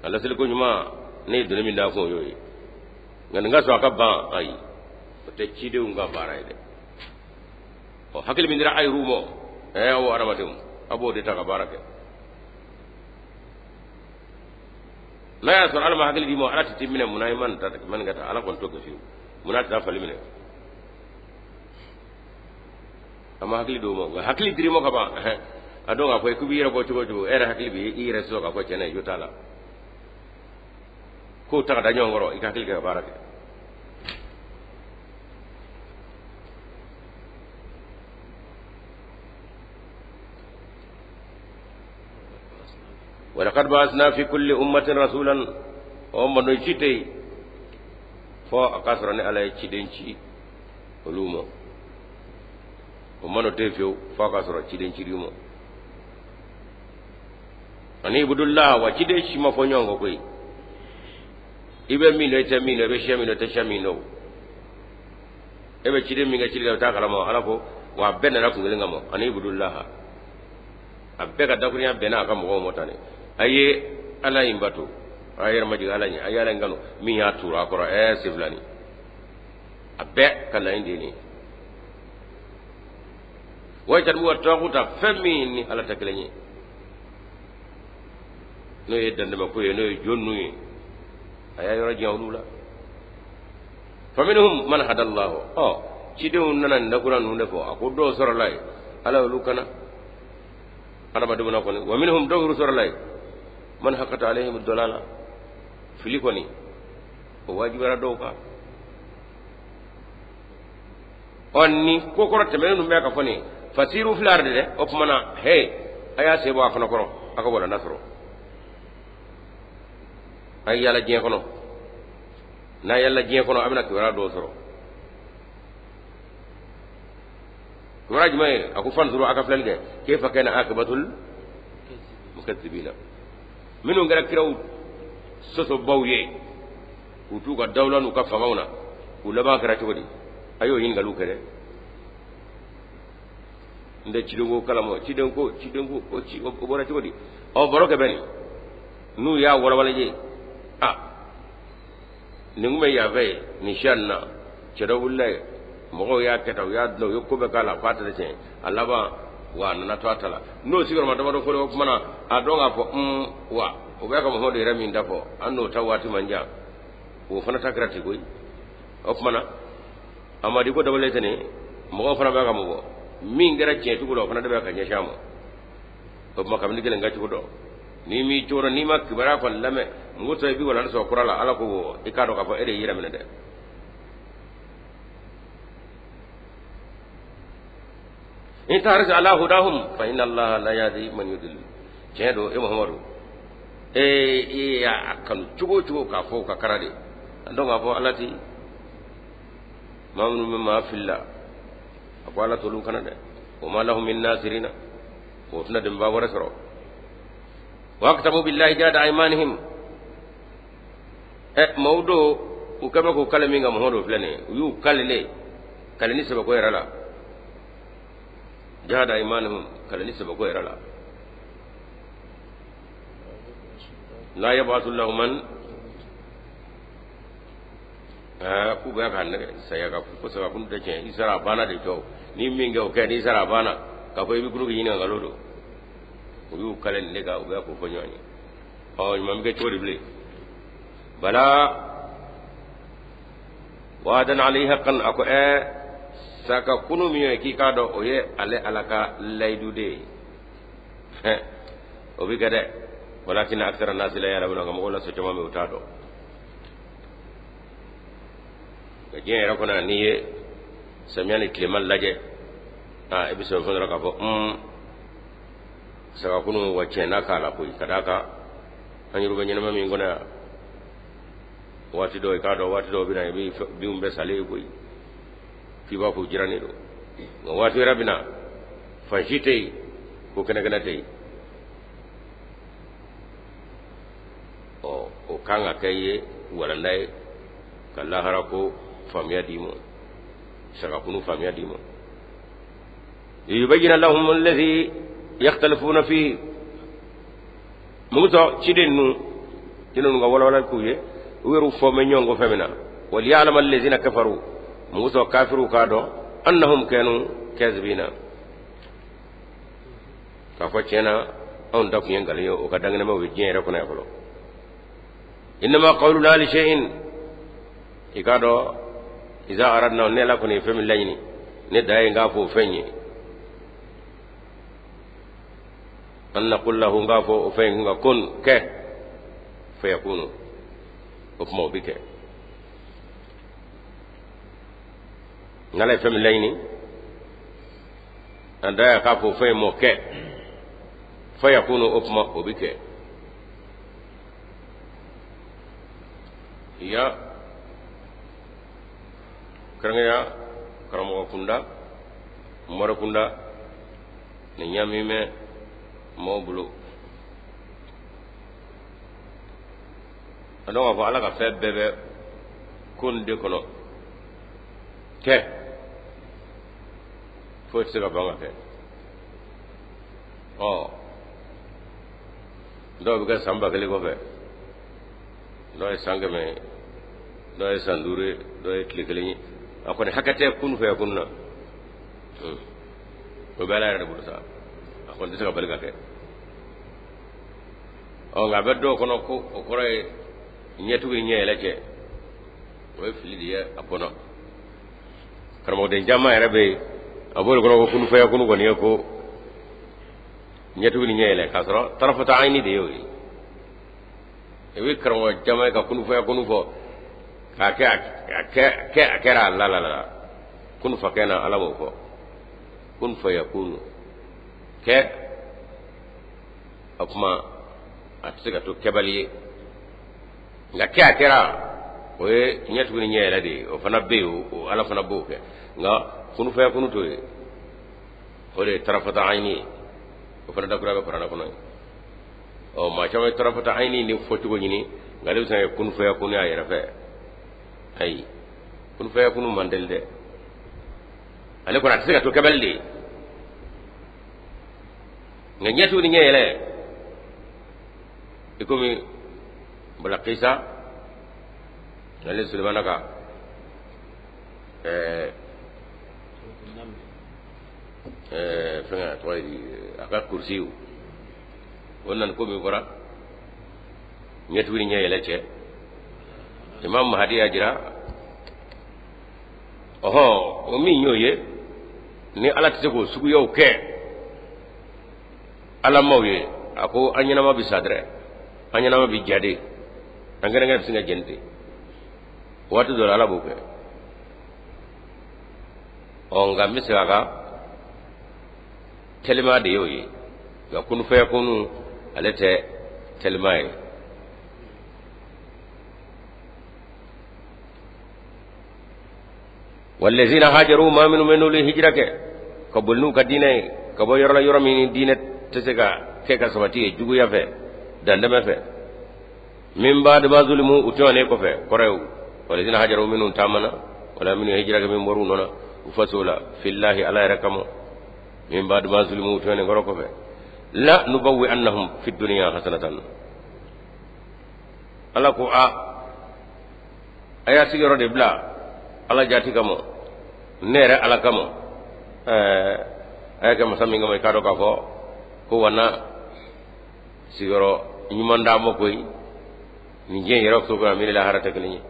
a laseli ko ɲuman, ne ye doni min d'a kun, o y'o ye. Nka nin ka sɔn a ka ban, ayi, o tɛ cidenw ka baara ye dɛ. Ɔ, hakili min dira a yɛrɛw ma, aw adamadenw, a b'o de ta ka baara kɛ. N'a y'a sɔrɔ Ala ma hakili d'i ma, Ala tɛ t'i minɛ. Munna i ma nin ta, ma nin ka taa? Ala kɔni t'o kɛ fiyewu. Munna a tɛ taa fali minɛ? A ma hakili d'o ma. Nka hakili dir'i ma ka ban, a dɔn k'a fɔ k'i b'i yɛrɛ bɔ cogo o cogo, e yɛrɛ hakili b'i i yɛrɛ sɔrɔ k'a fɔ tiɲɛ na i jo t'a la. K'o ta ka da ɲɔgɔn kɔrɔ, i ka hakili kɛ ka baara kɛ. Walaqad ba'athna fi kulli ummatin rasulan, o mando ci tɛ yen fo a k'a sɔrɔ ni Ala ye ciden ci olu ma. O mando tɛ yen fiyewu fo a k'a sɔrɔ ciden cir'i ma. Ani ibudullah, wa ciden si ma fɔ ɲɔgɔn kɔ koyi. I bɛ min dɔn, i tɛ min dɔn, i bɛ siya min dɔn, i tɛ siya min dɔn, e bɛ ciden min kɛ cili la, o t'a kalama. Ala ko wa a bɛɛ nana kun kelen kama, ani ibudullah. A bɛɛ ka dakurunya bɛnna a ka mɔgɔw ma tan de: a ye Ala in bato, a yɛrɛ majigin Ala ɲɛ, a ye Ala in kanu min y'a turu a kɔrɔ sen filani. A bɛɛ ka laɲini de ye nin ye. Wajtanibu taguta, fɛn min ni Ala tɛ kelen ye, n'o ye dantɛmɛko ye, n'o ye jo ninnu ye, a y'a yɔrɔ jan olu la. Faminhum man hadallahu. Ɔ, cidenw nana nin dakura ninnu de fɔ. A ko dɔw sɔrɔla yen, Ala y'olu kana adamadenw na kɔni. Wa minhum, dɔw sɔrɔla yen, man haqqat alayhim dalala, fili kɔni o wajibiyara dɔw kan. Ɔ, nin ko kɔrɔ tɛmɛnen ninnu bɛ ka fɔ nin fasiru fil ardi dɛ. O tuma na, he, a y'a sen bɔ a kɔnɔ kɔrɔ, a ka walanda sɔrɔ, a ye yaala diɲɛ kɔnɔ. N'a yaala diɲɛ kɔnɔ, a bɛna kibaruya dɔw sɔrɔ. Kibaruya jumɛn ye? A ko fanzuru, a ka filɛli kɛ, kayfa kana akibatul mukadzibina, minnu kɛra kiraw sɔsɔbaw ye k'u t'u ka dawula n'u ka fangaw na, k'u laban kɛra cogo di? A y'o ɲininkaliw kɛ dɛ. N tɛ ciden ko kalama, ciden ko, ciden ko, o ci o bɔra cogo di? Ɔ, baro kɛ bɛ nin n'u y'a walawala ye. A nin kun bɛ yan fɛ yen, nin siya nin na, cɛ dɔ wulila yen, mɔgɔw y'a kɛ tan, u y'a dilan, u ye ko bɛɛ k'a la k'a tɛ tiɲɛ. A laban wa, a nana to a ta la. N'o sigiyɔrɔma damadɔ fɔlen, o kuma na, a dɔn k'a fɔ wa o bɛ ka Muhamadu yɛrɛ min da fɔ, an n'o ta waati man jan, o fana ta kɛra ten koyi. O kuma na, Amadi ko dabalen tɛ nin mɔgɔw fana bɛ ka mun fɔ, min kɛra tiɲɛtigiw la, o fana de bɛ ka ɲɛsin a ma. O tuma, kabini kelen ka cogo dɔn, n'i m'i cogo dɔn, n'i ma kibaruya kɔni lamɛn, mugu tɔ i bɛ walanda sɔrɔ kura la. Ala ko i k'a dɔn k'a fɔ e de y'i yɛrɛ minɛ dɛ. In tahris ala hudahum fa inna Allaha la yahdi man yudillu. Tiɲɛ don, e Muhamadu, e y'a kanu cogo o cogo k'a fɔ u ka kara de, a dɔn k'a fɔ Ala ti maa minnu bɛ maa fili la, a ko Ala t'olu kana dɛ. Wa ma lahum min nasirina, o tɛna dɛmɛbaa wɛrɛ sɔrɔ. Wa aqsamu billahi jahda aymanihim. Ɛ, maaw don, u kɛlen bɛ k'u kale min kan, Muhamadu filɛ nin ye, u y'u kale ne kale ni sɛbɛko yɛrɛ la. Jahda aymanihim, kale ni sɛbɛko yɛrɛ la. La yab'athu Allahu man, k'u bɛ ka nɛgɛ saya ka ko saba kun tɛ tiɲɛ. I sara, a banna de. Tɔ ni min kɛ, o kɛ. N'i sara, a banna. K'a fɔ i bɛ kuru k'i ɲininka, nkalon don. U y'u kale nin de kan, u bɛ k'o fɔ ɲɔgɔn ye. Ɔ, ɲuman bɛ kɛ cogo di bilen? Bala wa'adan alayhi haqqan. A ko saka kunu min ye, k'i k'a dɔn o ye ale Ala ka layidu de ye, o bɛ kɛ dɛ. Walakin akthara nasi la ya'lamuna. Nka mɔgɔw la so caman bɛ, u t'a dɔn. Nka diɲɛ yɛrɛ kɔnɔ, n'i ye samiya ni tilema lajɛ, aa, i bɛ sɔrɔ fɛn dɔ la k'a fɔ saga kunu wa tiɲɛ n'a k'a la koyi. Ka d'a kan, an yɛrɛ bɛ ɲɛnama min kɔnɔ yan, waati dɔw, i k'a dɔn, waati dɔw bɛ na, i bɛ binw bɛɛ salen ye koyi, f'i b'a fɔ u jirannen don. Nka waati wɛrɛ bɛ na, fan si tɛ yen, ko kɛnɛ kɛnɛ tɛ yen. Ɔ, o kan ka kɛ i ye walanda ye ka lahara ko faamuya d'i ma. Saka kunu faamuya d'i ma. Liyubayyina lahum alladhi yakhtalifuna fihi. Mun kosɔn ciden ninnu ciden ninnu ka walawalali k'u ye u yɛrɛw fɔ bɛ ɲɔgɔn kɔ fɛn min na. Waliya'lama alladhina kafaru. Mun kosɔn kafiriw k'a dɔn annahum kanu kazibina. K'a fɔ tiɲɛ na anw ta tun ye nkalon ye o ka dankɛnɛma ye diɲɛ yɛrɛ kɔnɔ yan fɔlɔ. Innama qawluna li shay'in. I k'a dɔn iza aradna ne Ala kɔni ye fɛn min laɲini ne dan ye n k'a fɔ o fɛn ye. An naqul lahu n k'a fɔ o fɛn in nka kun kɛ fayakunu o tuma o bɛ kɛ. N'Ala ye fɛn min laɲini an dan ye k'a fɔ o fɛn in m'o kɛ fayakunu o tuma o bɛ kɛ. Ya kɛrɛnkɛrɛnya karamɔgɔ kunda mori kunda nin ɲami bɛ mɔgɔw bolo a dɔn k'a fɔ ala ka fɛn bɛɛ bɛ kun de kɔnɔ kɛ foyi tɛ se ka ban ka kɛ. Ɔ dɔw bɛ kɛ san 1000 kɔfɛ, dɔw ye san 100 ye, dɔw ye san 5 ye, dɔw ye tile 1 ye. A kɔni hakɛ tɛ kun fayakun na. O bɛ ala yɛrɛ de bolo sa, a kɔni tɛ se ka bali ka kɛ. Ɔ nka a bɛ dɔw kɔnɔ ko o kɔrɔ ye ɲɛtugu ni ɲɛ yɛlɛ cɛ, o ye fili de ye a kɔnɔ. Karamɔgɔden caman yɛrɛ bɛ yen, a b'o de kɔnɔ ko kun fayakun kɔni ye ko ɲɛtugu ni ɲɛ yɛlɛ, k'a sɔrɔ tarafata ayini de ye o ye. I bɛ karamɔgɔ caman ye ka kun fayakun fɔ k'a kɛ a kɛ a kɛra a la la la kun fa kɛ na ala b'o fɔ kun fayakun kɛ o tuma a tɛ se ka to kɛbali ye. Nka kɛ a kɛra o ye ɲɛtugu ni ɲɛ yɛlɛ de ye, o fana bɛ yen, o ala fana b'o kɛ. Nka kun fayakun t'o ye, o de ye tarafata ayini ye, o fana dakura bɛ kuranɛ kɔnɔ ye. Ɔ maa caman ye tarafata ayini ni fɔcogo ɲini, nka ale bɛ se ka kɛ kun fayakun ye a yɛrɛ fɛ. Ayi, kun fayakun man teli dɛ, ale kɔni a tɛ se ka to kɛbali de ye. Nka ɲɛtugu ni ɲɛ yɛlɛ i komi Balakisa ale Sulemana ka fɛngɛ a tɔgɔ ye di, a ka kurusiw o nana ko min fɔra ɲɛtugu ni ɲɛ yɛlɛ cɛ, Imam Mahadi y'a jira ɔhɔn o min y'o ye ni ala tɛ se k'o suguyaw kɛ ala maaw ye. A ko an ɲɛnama bɛ sa dɛrɛ, an ɲɛnama bɛ ja de, an kɛnɛkɛnɛ bɛ sin ka jɛni ten. Waati dɔ la ala b'o kɛ. Ɔ nka n bɛ segin a kan, tɛlima de y'o ye, nka kun fayakunu ale tɛ tɛlima ye. Walazina hajaru maa minnu bɛ n'olu ye hijira kɛ ka boli n'u ka diinɛ ye ka bɔ yɔrɔ la yɔrɔ min ni diinɛ tɛ se ka kɛ ka sabati ye juguya fɛ dantɛmɛ fɛ, min ba'di ma zulimu u tɔɲɔnen kɔfɛ, kɔrɔ ye walazina hajaru minnu taamana wala minnu ye hijira kɛ min bɔr'u nɔ na u faso la filahi ala yɛrɛ kama, min ba'di ma zulimu u tɔɲɔnen kɔrɔ kɔfɛ, la nubawwi annahum fi dunya hasanatan. Ala ko a a y'a sigiyɔrɔ de bila ala jati kama, ne yɛrɛ ala kama. Ɛɛ a y'a kɛ masa min kama, i k'a dɔn k'a fɔ ko wana sigiyɔrɔ ɲuman d'a ma koyi nin diɲɛ yɛrɛ so kɔnɔ min ni lahara tɛ kelen ye.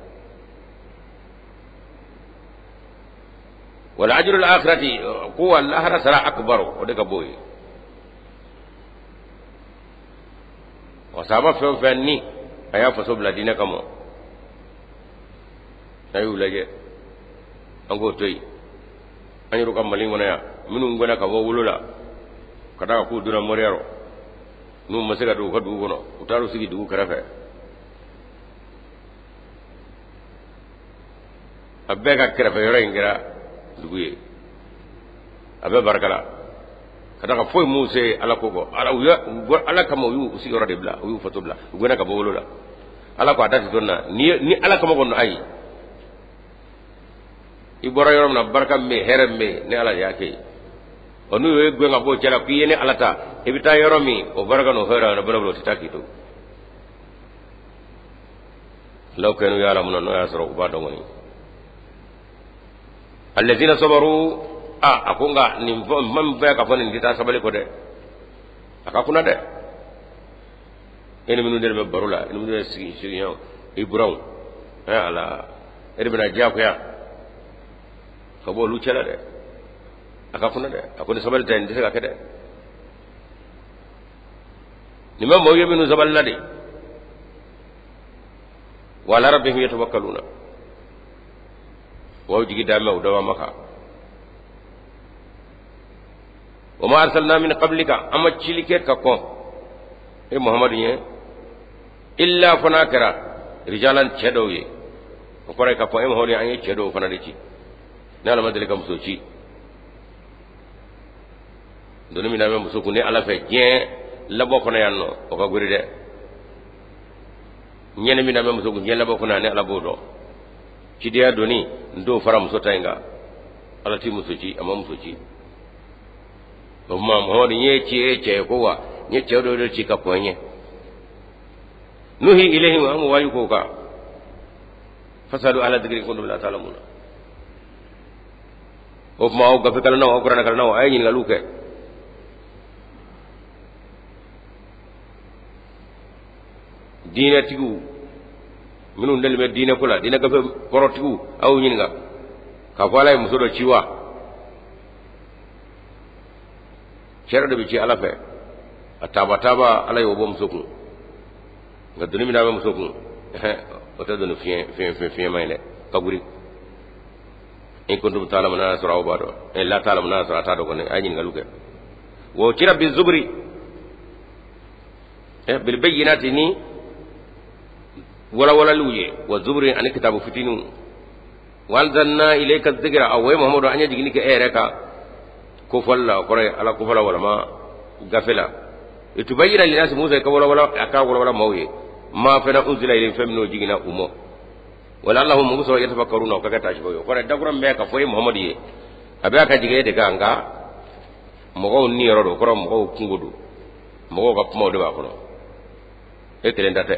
Wal ajrul akhirati ko wa lahara sara akbar, o de ka bon ye. Wa sahaba fɛn o fɛn ni a y'a faso bila diinɛ kama, a y'u lajɛ, an k'o to yen. An yɛrɛ ka Mali kɔnɔ yan, minnu gɛnna ka bɔ wolo la ka da k'u donna moriya rɔ, n'u ma se ka don u ka dugu kɔnɔ, u taar'u sigi dugu kɛrɛfɛ. A bɛɛ ka kɛrɛfɛ yɔrɔ in kɛra dugu ye, a bɛɛ barika la ka da ka foyi m'u se ala ko kɔ. Ala u bɔ ala kama, u y'u sigiyɔrɔ de bila, u y'u faso bila, u gɛnna ka bɔ wolo la. Ala ko a da tɛ to na ni ala kama kɔni, ayi. I bɔra yɔrɔ min na, barika min bɛ yen, hɛrɛ min bɛ yen, ne Ala de y'a kɛ yen. Ɔ, n'u y'e gɛn ka bɔ o cɛ la k'i ye ne Ala ta, i bɛ taa yɔrɔ min, o barika n'o hɛrɛ o bɛna bolo, o tɛ taa k'i to. Law kanu ya'lamuna, n'o y'a sɔrɔ u b'a dɔn kɔni. Allazina sabaru, a ko nka nin ma min fɛ k'a fɔ nin tɛ taa sabali kɔ dɛ, a ka kunna dɛ. E ni minnu de bɛ baro la, e ni minnu bɛ sigi sigiɲɔgɔn, i buranw, ɛ Ala, e de bɛna diyagoya ka bɔ olu cɛla dɛ. A ka kunna dɛ. A ko ni sabali tɛ, nin tɛ se ka kɛ dɛ. Nin bɛ maaw ye minnu sabalila de. Wa ala rabbihim yatawakkaluna, wa jigi dalen bɛ u dabaa kan. Wa ma arsalna min qablika, an ma cili kɛ ka kɔn e Muhamadu ye, illa fo n'a kɛra rijalan, cɛ dɔw ye. O kɔrɔ ye ka kɔn e Muhamadu ye, an ye cɛ dɔw fana de ci. Ne Ala ma deli ka muso ci. Doni min bɛ muso kun ne Ala fɛ diɲɛ labɔ kɔnɔ yan nɔ, o ka gori dɛ. Ɲɛni min bɛ muso kun diɲɛ labɔ kɔnɔ yan, ne Ala b'o dɔn. Cidenya doni n t'o fara muso ta in kan. Ala ti muso ci, a ma muso ci. O tuma Muhamadu, n ye ci e cɛ ye ko wa n ye cɛ dɔw de ci ka kɔn ɲɛ. Nuhi ilayhim, an ko waaju k'o kan. Fasalu ahla dhikri kuntum la ta'lamuna. O tuma aw gafe kalannaw, aw kuranɛ kalannaw, a ye ɲininkaliw kɛ. Diinɛtigiw minnu dalen bɛ diinɛ ko la, diinɛ gafe kɔrɔtigiw, aw ɲininka k'a fɔ Ala ye muso dɔ ci wa? Cɛ dɔ de bɛ ci Ala fɛ, a taaba taaba Ala y'o bɔ muso kun. Nka doni min bɛ muso kun, o tɛ doni fiɲɛ fiɲɛ fiɲɛ fiɲɛma ye dɛ, ka guri. In kuntum ta'lamuna, n'a sɔrɔ aw b'a dɔn, ɛ la ta'lamuna, n'a sɔrɔ a t'a dɔn kɔni, a ye ɲininkaliw kɛ. Wa o cira bi zuburi ɛ bil bayyinati, ni walawalaliw ye, wa zuburi ani kitabu fitininw. Wa anzalna ilayka dhikra, aw ye Muhamadu, an ye jiginni kɛ e yɛrɛ kan kofɔli la, o kɔrɔ ye Ala kofɔla walama gafe la. Litubayyina linnasi, Musa ka walawala, a ka walawala maaw ye, ma fana unzila ilayhim, fɛn minnu jiginna u ma. Wa la'allahum, mun sɔrɔ, yatafakkaruna, o ka kɛ taasibaw ye. O kɔrɔ ye dakura min bɛ ka fɔ e Muhamadu ye, a bɛ a ka jigin e de kan, nka mɔgɔw niyɔrɔ don, o kɔrɔ mɔgɔw kungo don, mɔgɔw ka kumaw de b'a kɔnɔ, e kelen ta tɛ.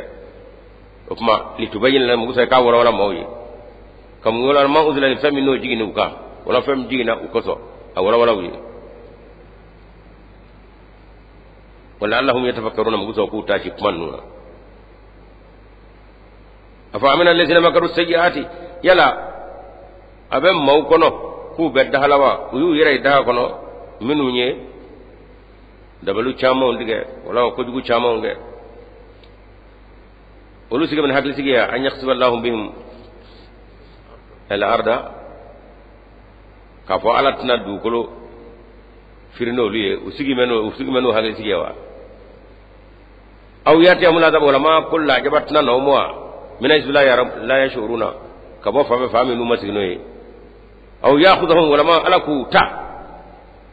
O tuma litubayyina, Musa k'a walawala maaw ye, ka mun walawala? Ma unzila, ni fɛn min n'o jiginna u kan, wala fɛn min jiginna u kosɔn, a walawala u ye. Wa la'allahum yatafakkaruna, mun sɔrɔ k'u taasi kuma ninnu na. Afa amina allazina makaru sayyiati, yala a bɛ maaw kɔnɔ k'u bɛ dahala wa? U y'u yɛrɛ ye daha kɔnɔ, minnu ye dabalu camanw tigɛ wala kojugu camanw kɛ, olu sigi bɛ hakilisigi ya? An yakhsifa Allahu bihim al arda, k'a fɔ Ala tɛna dugukolo firi n'olu ye, u sigi bɛ n'o, u sigi bɛ n'o hakilisigi ye wa? Aw yatiyahumul azabu, wala ma ko lajaba tɛna na o ma wa? Min haythu la yashuruna, ka bɔ fan fɛ, fan min n'u ma sigi n'o ye. Aw ya'khudhahum, wala ma Ala k'u ta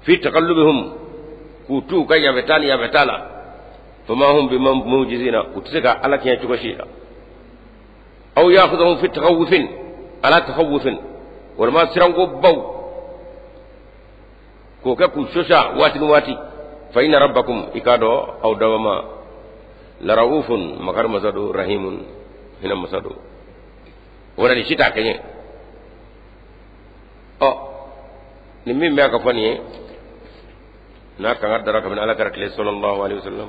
fi taqallubihim, k'u t'u ka yafɛta ni yafɛta la. Fama hum bimujizina, u tɛ se ka Ala kɛɲɛ cogo si la. Aw ya'khudhahum fi takhawufin ala takhawufin, walama siranko baw k'o kɛ k'u sosa waati ni waati. Fa inna rabbakum, i k'a dɔn aw dabama, laraufun, makari masa don, rahimun, hinɛ masa don. O wɛrɛ nin si t'a kɛɲɛ. Ɔ, nin min bɛ ka fɔ nin ye, n'a kan ka dara kabini Ala kɛra tile sallallahu alaihi wasallam,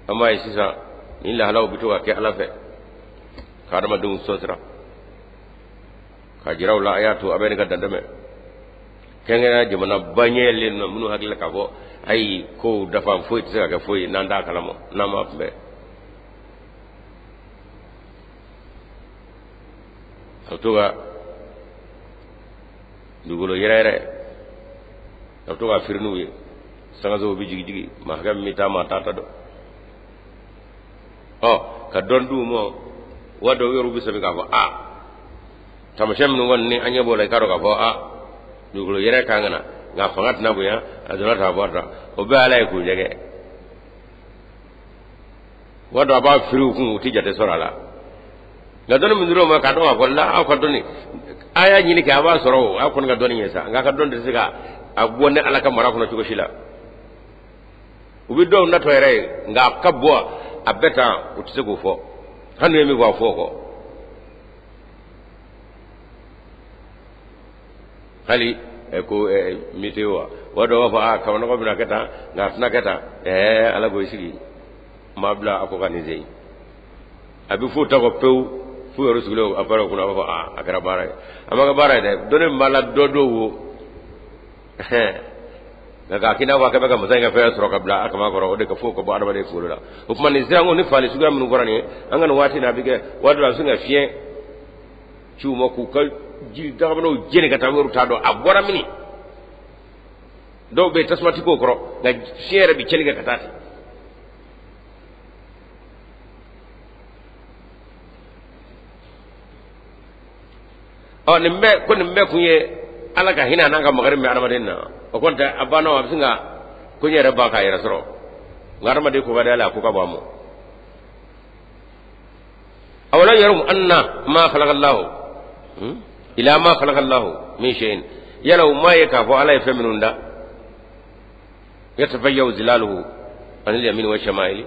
an b'a ye sisan nin lahalaw bɛ to ka kɛ Ala fɛ ka adamadenw sɔsira ka jira u la. A y'a to a bɛ nin ka dantɛmɛ kɛrɛnkɛrɛnnenya jamana ba ɲɛlen na, minnu hakili la k'a fɔ ayi, kow dafa, foyi tɛ se ka kɛ foyi ye n'an t'a kalama, n'an m'a kunbɛn. A bɛ to ka dugukolo yɛrɛyɛrɛ, a bɛ to ka firi n'u ye, sangasow bɛ jigi jigi, maa hakɛ min bɛ taa, maa t'a ta dɔn. Ɔ, ka dɔn d'u ma wa dɔw yɛrɛ bɛ sɛbɛn k'a fɔ a taamasiyɛn minnu kɔni ni an ɲɛ b'o la, i k'a dɔn k'a fɔ a dugukolo yɛrɛ kan ka na, nka fanga tɛna bonya, a donna ta a bɔra ta, o bɛɛ Ala ye k'u jɛgɛ wa dɔ a b'a firi u kun, u tɛ jate sɔrɔ a la. Nka dɔnni min dir'o ma k'a dɔn k'a fɔ la aw ka dɔnni a y'a ɲini kɛ a b'a sɔrɔ o aw kɔni ka dɔnni ye sa, nka a ka dɔnni tɛ se ka a bɔ ne Ala ka mara kɔnɔ cogo si la. U bɛ dɔw natɔ yɛrɛ ye, nka a ka bɔ a bɛɛ tan u tɛ se k'o fɔ, hali n'u ye min fɔ a fɔ o kɔ. Hali ko météo wa wa dɔw b'a fɔ aa kabanɔgɔ bɛna kɛ tan, nka a tɛna kɛ tan. Ala k'o sigi n b'a bila a kɔ ka nin sen a bɛ f'o ta kɔ pewu, f'u yɛrɛ sigilen a baara kunna a b'a fɔ aa a kɛra baara ye, a ma kɛ baara ye dɛ, dɔnni min b'a la dɔ don wo, nka k'a k'i n'a fɔ a kɛ bɛ ka masa in ka fɛn sɔrɔ ka bila a kama kɔrɔ, o de ka fo ka bɔ adamaden kunkolo la. O tuma nin siranko ni faali suguya minnu fɔra nin ye, an ka nin waati in na a bɛ kɛ waati dɔ la a bɛ sin ka fiɲɛ ci u ma k'u ka jiri dagabanaw jeni ka taa yɔrɔ t'a dɔn a bɔra mini. Dɔw bɛ yen tasuma tɛ k'o kɔrɔ, nka fiɲɛ yɛrɛ bɛ tiɲɛni kɛ ka taa ten. Ɔ nin bɛɛ ko nin bɛɛ kun ye Ala ka hinɛ n'a ka makari min bɛ adamaden na. O kɔni tɛ a banna, a bɛ sin ka ko ɲɛ yɛrɛ ban k'a yɛrɛ sɔrɔ, nka adamaden ko ka di Ala ye, a ko ka bon a ma. Awalam yaraw anna ma khalaqa Allahu ila ma khalaqa Allahu min shay'in, yala u m'a ye k'a fɔ Ala ye fɛn minnu da, yatafayyaw zilaluhu anil yamini wa shama'ili,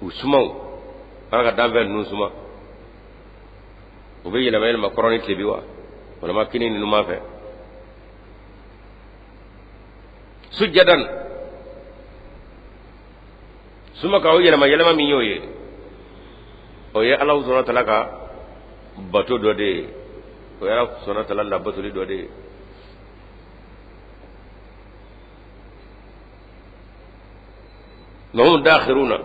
u sumaw Ala ka danfɛn ninnu suma, u bɛ yɛlɛma yɛlɛma kɔrɔn ni tilebi wa walima kini ni numan fɛ. Sujjadan suma ka o yɛlɛma yɛlɛma min y'o ye, o ye Ala subhanahu wa ta'ala ka bato dɔ de ye, o ye Ala subhanahu wa ta'ala labatoli dɔ de ye. Wa hum dakhiruna,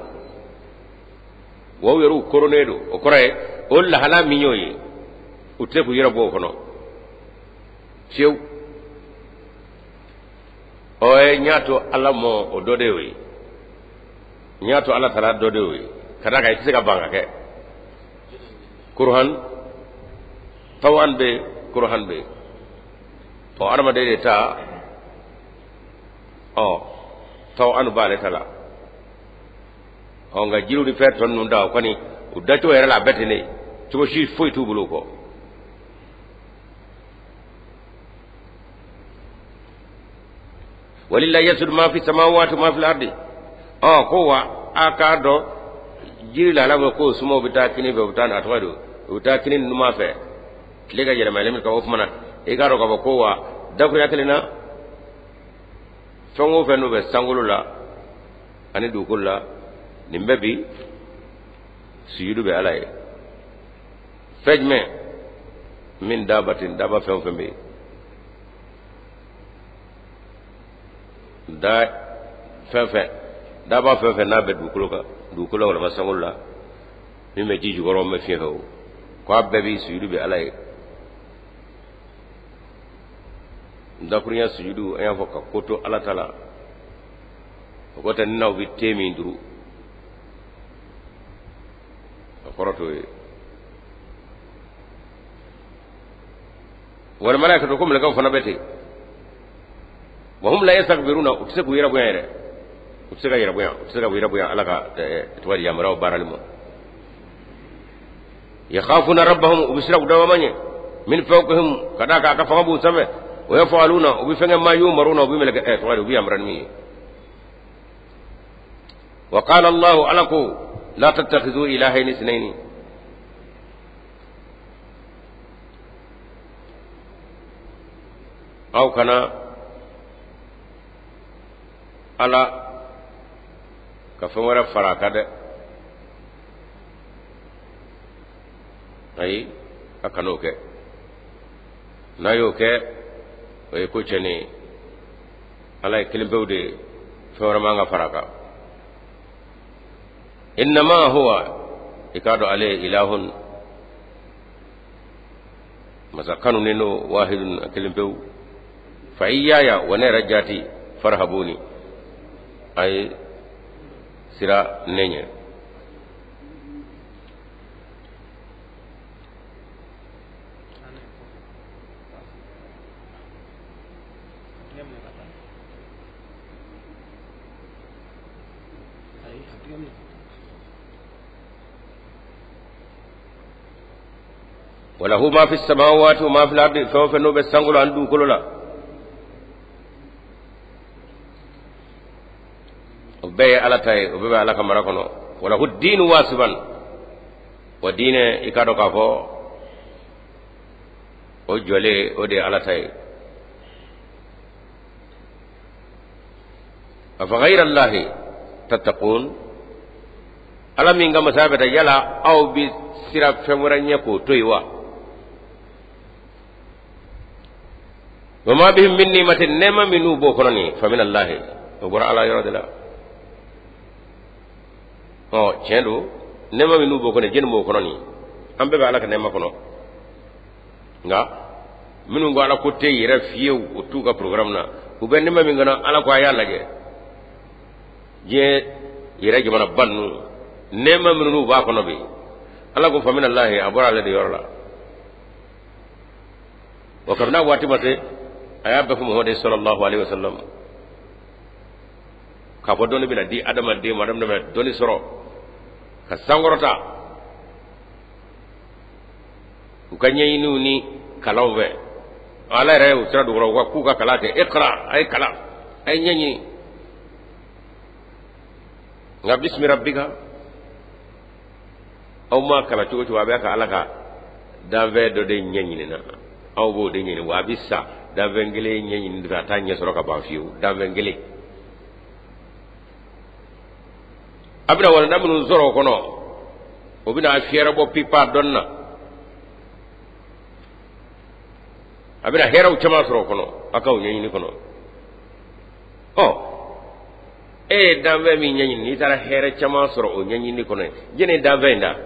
wa u yɛrɛw koronnen don, o kɔrɔ ye o lahala min y'o ye, u tɛ k'u yɛrɛ bɔ o kɔnɔ fiyewu. Ɔ ye n y'a to Ala mɔ o dɔ de y'o ye, n y'a to Ala taala dɔ de y'o ye, ka d'a kan i tɛ se ka ban ka kɛ. Kuruhan tawan bɛ yen, kuruhan bɛ yen. Ɔ adamaden de ta, ɔ tawan b'ale ta la. Ɔ nka jiriw ni fɛn tɔ ninnu ta, o kɔni u dacogo yɛrɛ la a bɛɛ ten de, cogo si foyi t'u bolo o kɔ. Walillahi yasjudu ma fi samawati ma fil ardi. Ɔ ko wa a k'a dɔn jiri la ala ko sumaw bɛ taa kini fɛ, u bɛ taa a tɔgɔ don, u bɛ taa kini ni numan fɛ, tile ka yɛlɛma yɛlɛma kan. O tuma na i k'a dɔn k'a fɔ ko wa dakurunya kelen na, fɛn o fɛn n'o bɛ sankolo la ani dugukolo la, nin bɛɛ bi sujudu bɛ Ala ye. Fɛn jumɛn min dabatin, daba fɛn o fɛn bɛ yen, da fɛn fɛn, daba fɛn fɛn n'a bɛ dugukolo kan, dugukolo walima sankolo la, min bɛ ji jukɔrɔ, min bɛ fiɲɛ fɛ, o k'a bɛɛ bi sujudu bɛ Ala ye. Dakurunya sujudu, an y'a fɔ ka ko to Ala ta la, o kɔ tɛ n'aw bɛ te min duru, o kɔrɔ t'o ye. Wal malaikatu, ko mɛlɛkɛw fana bɛ ten. Wa hum la yastakbiruna, u tɛ se k'u yɛrɛ bonya yɛrɛ, u tɛ se ka yɛrɛ bonya, u tɛ se ka yɛrɛ bonya Ala ka tɔgɔ di yamaruyaw baarali ma. Yakhafuna rabbahum, u bɛ siran u dabama ɲɛ, min fawqihim, ka d'a kan a ka fanga b'u sanfɛ. Wa yaf'aluna, u bɛ fɛn kɛ, ma yu'maruna, u bɛ mɛlɛkɛ tɔgɔ di, u bɛ yamaruya ni min ye. Wa qala Allahu, Ala ko la tattakhidhu ilahayni isnayni, aw kana Ala ka fɛn wɛrɛ fara a kan dɛ, ayi a kan'o kɛ, n'a y'o kɛ o ye ko tiɲɛnen ye. Ala ye kelen pewu de ye, fɛn wɛrɛ man ka fara a kan. Innama huwa, i k'a dɔn ale ye ilahun, masa kanunen don, wahidun, a kelen pewu. Fa iyaya, wa ne yɛrɛ jaati, farhabuni, a ye siran ne ɲɛ. Walahu ma fi samawati wa ma fil ardi, fɛn o fɛn n'o bɛ sankolo ani dugukolo la, o bɛɛ ye Ala ta ye, o bɛɛ bɛ Ala ka mara kɔnɔ. Walahu diinu wasiban, wa diinɛ i k'a dɔn k'a fɔ o jɔlen o de ye Ala ta ye. Afa ghayra Allahi tattaqun, Ala min ka masaya bɛ taa, yala aw bɛ siran fɛn wɛrɛ ɲɛ k'o to yen wa? Wa ma bihim min ni'matin, nɛɛma minnu b'o kɔnɔ nin, fa min Allahi, o bɔra Ala yɔrɔ de la. Ɔ tiɲɛ don, nɛɛma minnu b'o kɔnɔ, jɛni b'o kɔnɔ nin, an bɛɛ bɛ Ala ka nɛɛma kɔnɔ. Nka minnu ko Ala ko tɛ yɛrɛ fiyewu, o t'u ka programme na. U bɛ nɛɛma min kɔnɔ, Ala ko a y'a lajɛ. Diɲɛ yɛrɛ jamanaba ninnu, nɛɛma minnu b'a kɔnɔ bi, Ala ko fa min Allahi, a bɔra ale de yɔrɔ la. Wa kabini a waati ma se, a y'a bɛɛ fɔ Muhamadu sallallahu alaihi wasallam k'a fɔ dɔnni bɛna di adamaden ma, adamaden bɛna dɔnni sɔrɔ ka sankɔrɔta u ka ɲɛɲiniw ni kalanw fɛ. Ala yɛrɛ y'u sira dugukɔrɔ, u ka k'u ka kalan kɛ, iqra, a ye kalan, a ye ɲɛɲini. Nka bismi rabbika, aw ma kalan cogo cogo, a bɛ ka Ala ka danfɛn dɔ de ɲɛɲini na, aw b'o de ɲini, wa a bɛ sa danfɛn kelen ɲɛɲini fɛ, a t'a ɲɛ sɔrɔ ka ban fiyewu. Danfɛn kelen, a bɛna walanda minnu sɔrɔ o kɔnɔ, o bɛna a fiyɛrɛ bɔ pipa dɔnni na, a bɛna hɛrɛw caman sɔrɔ o kɔnɔ, a k'aw ɲɛɲini kɔnɔ. Ɔ e ye danfɛn min ɲɛɲini, n'i taara hɛrɛ caman sɔrɔ o ɲɛɲini kɔnɔ, jɛni ye danfɛn in da?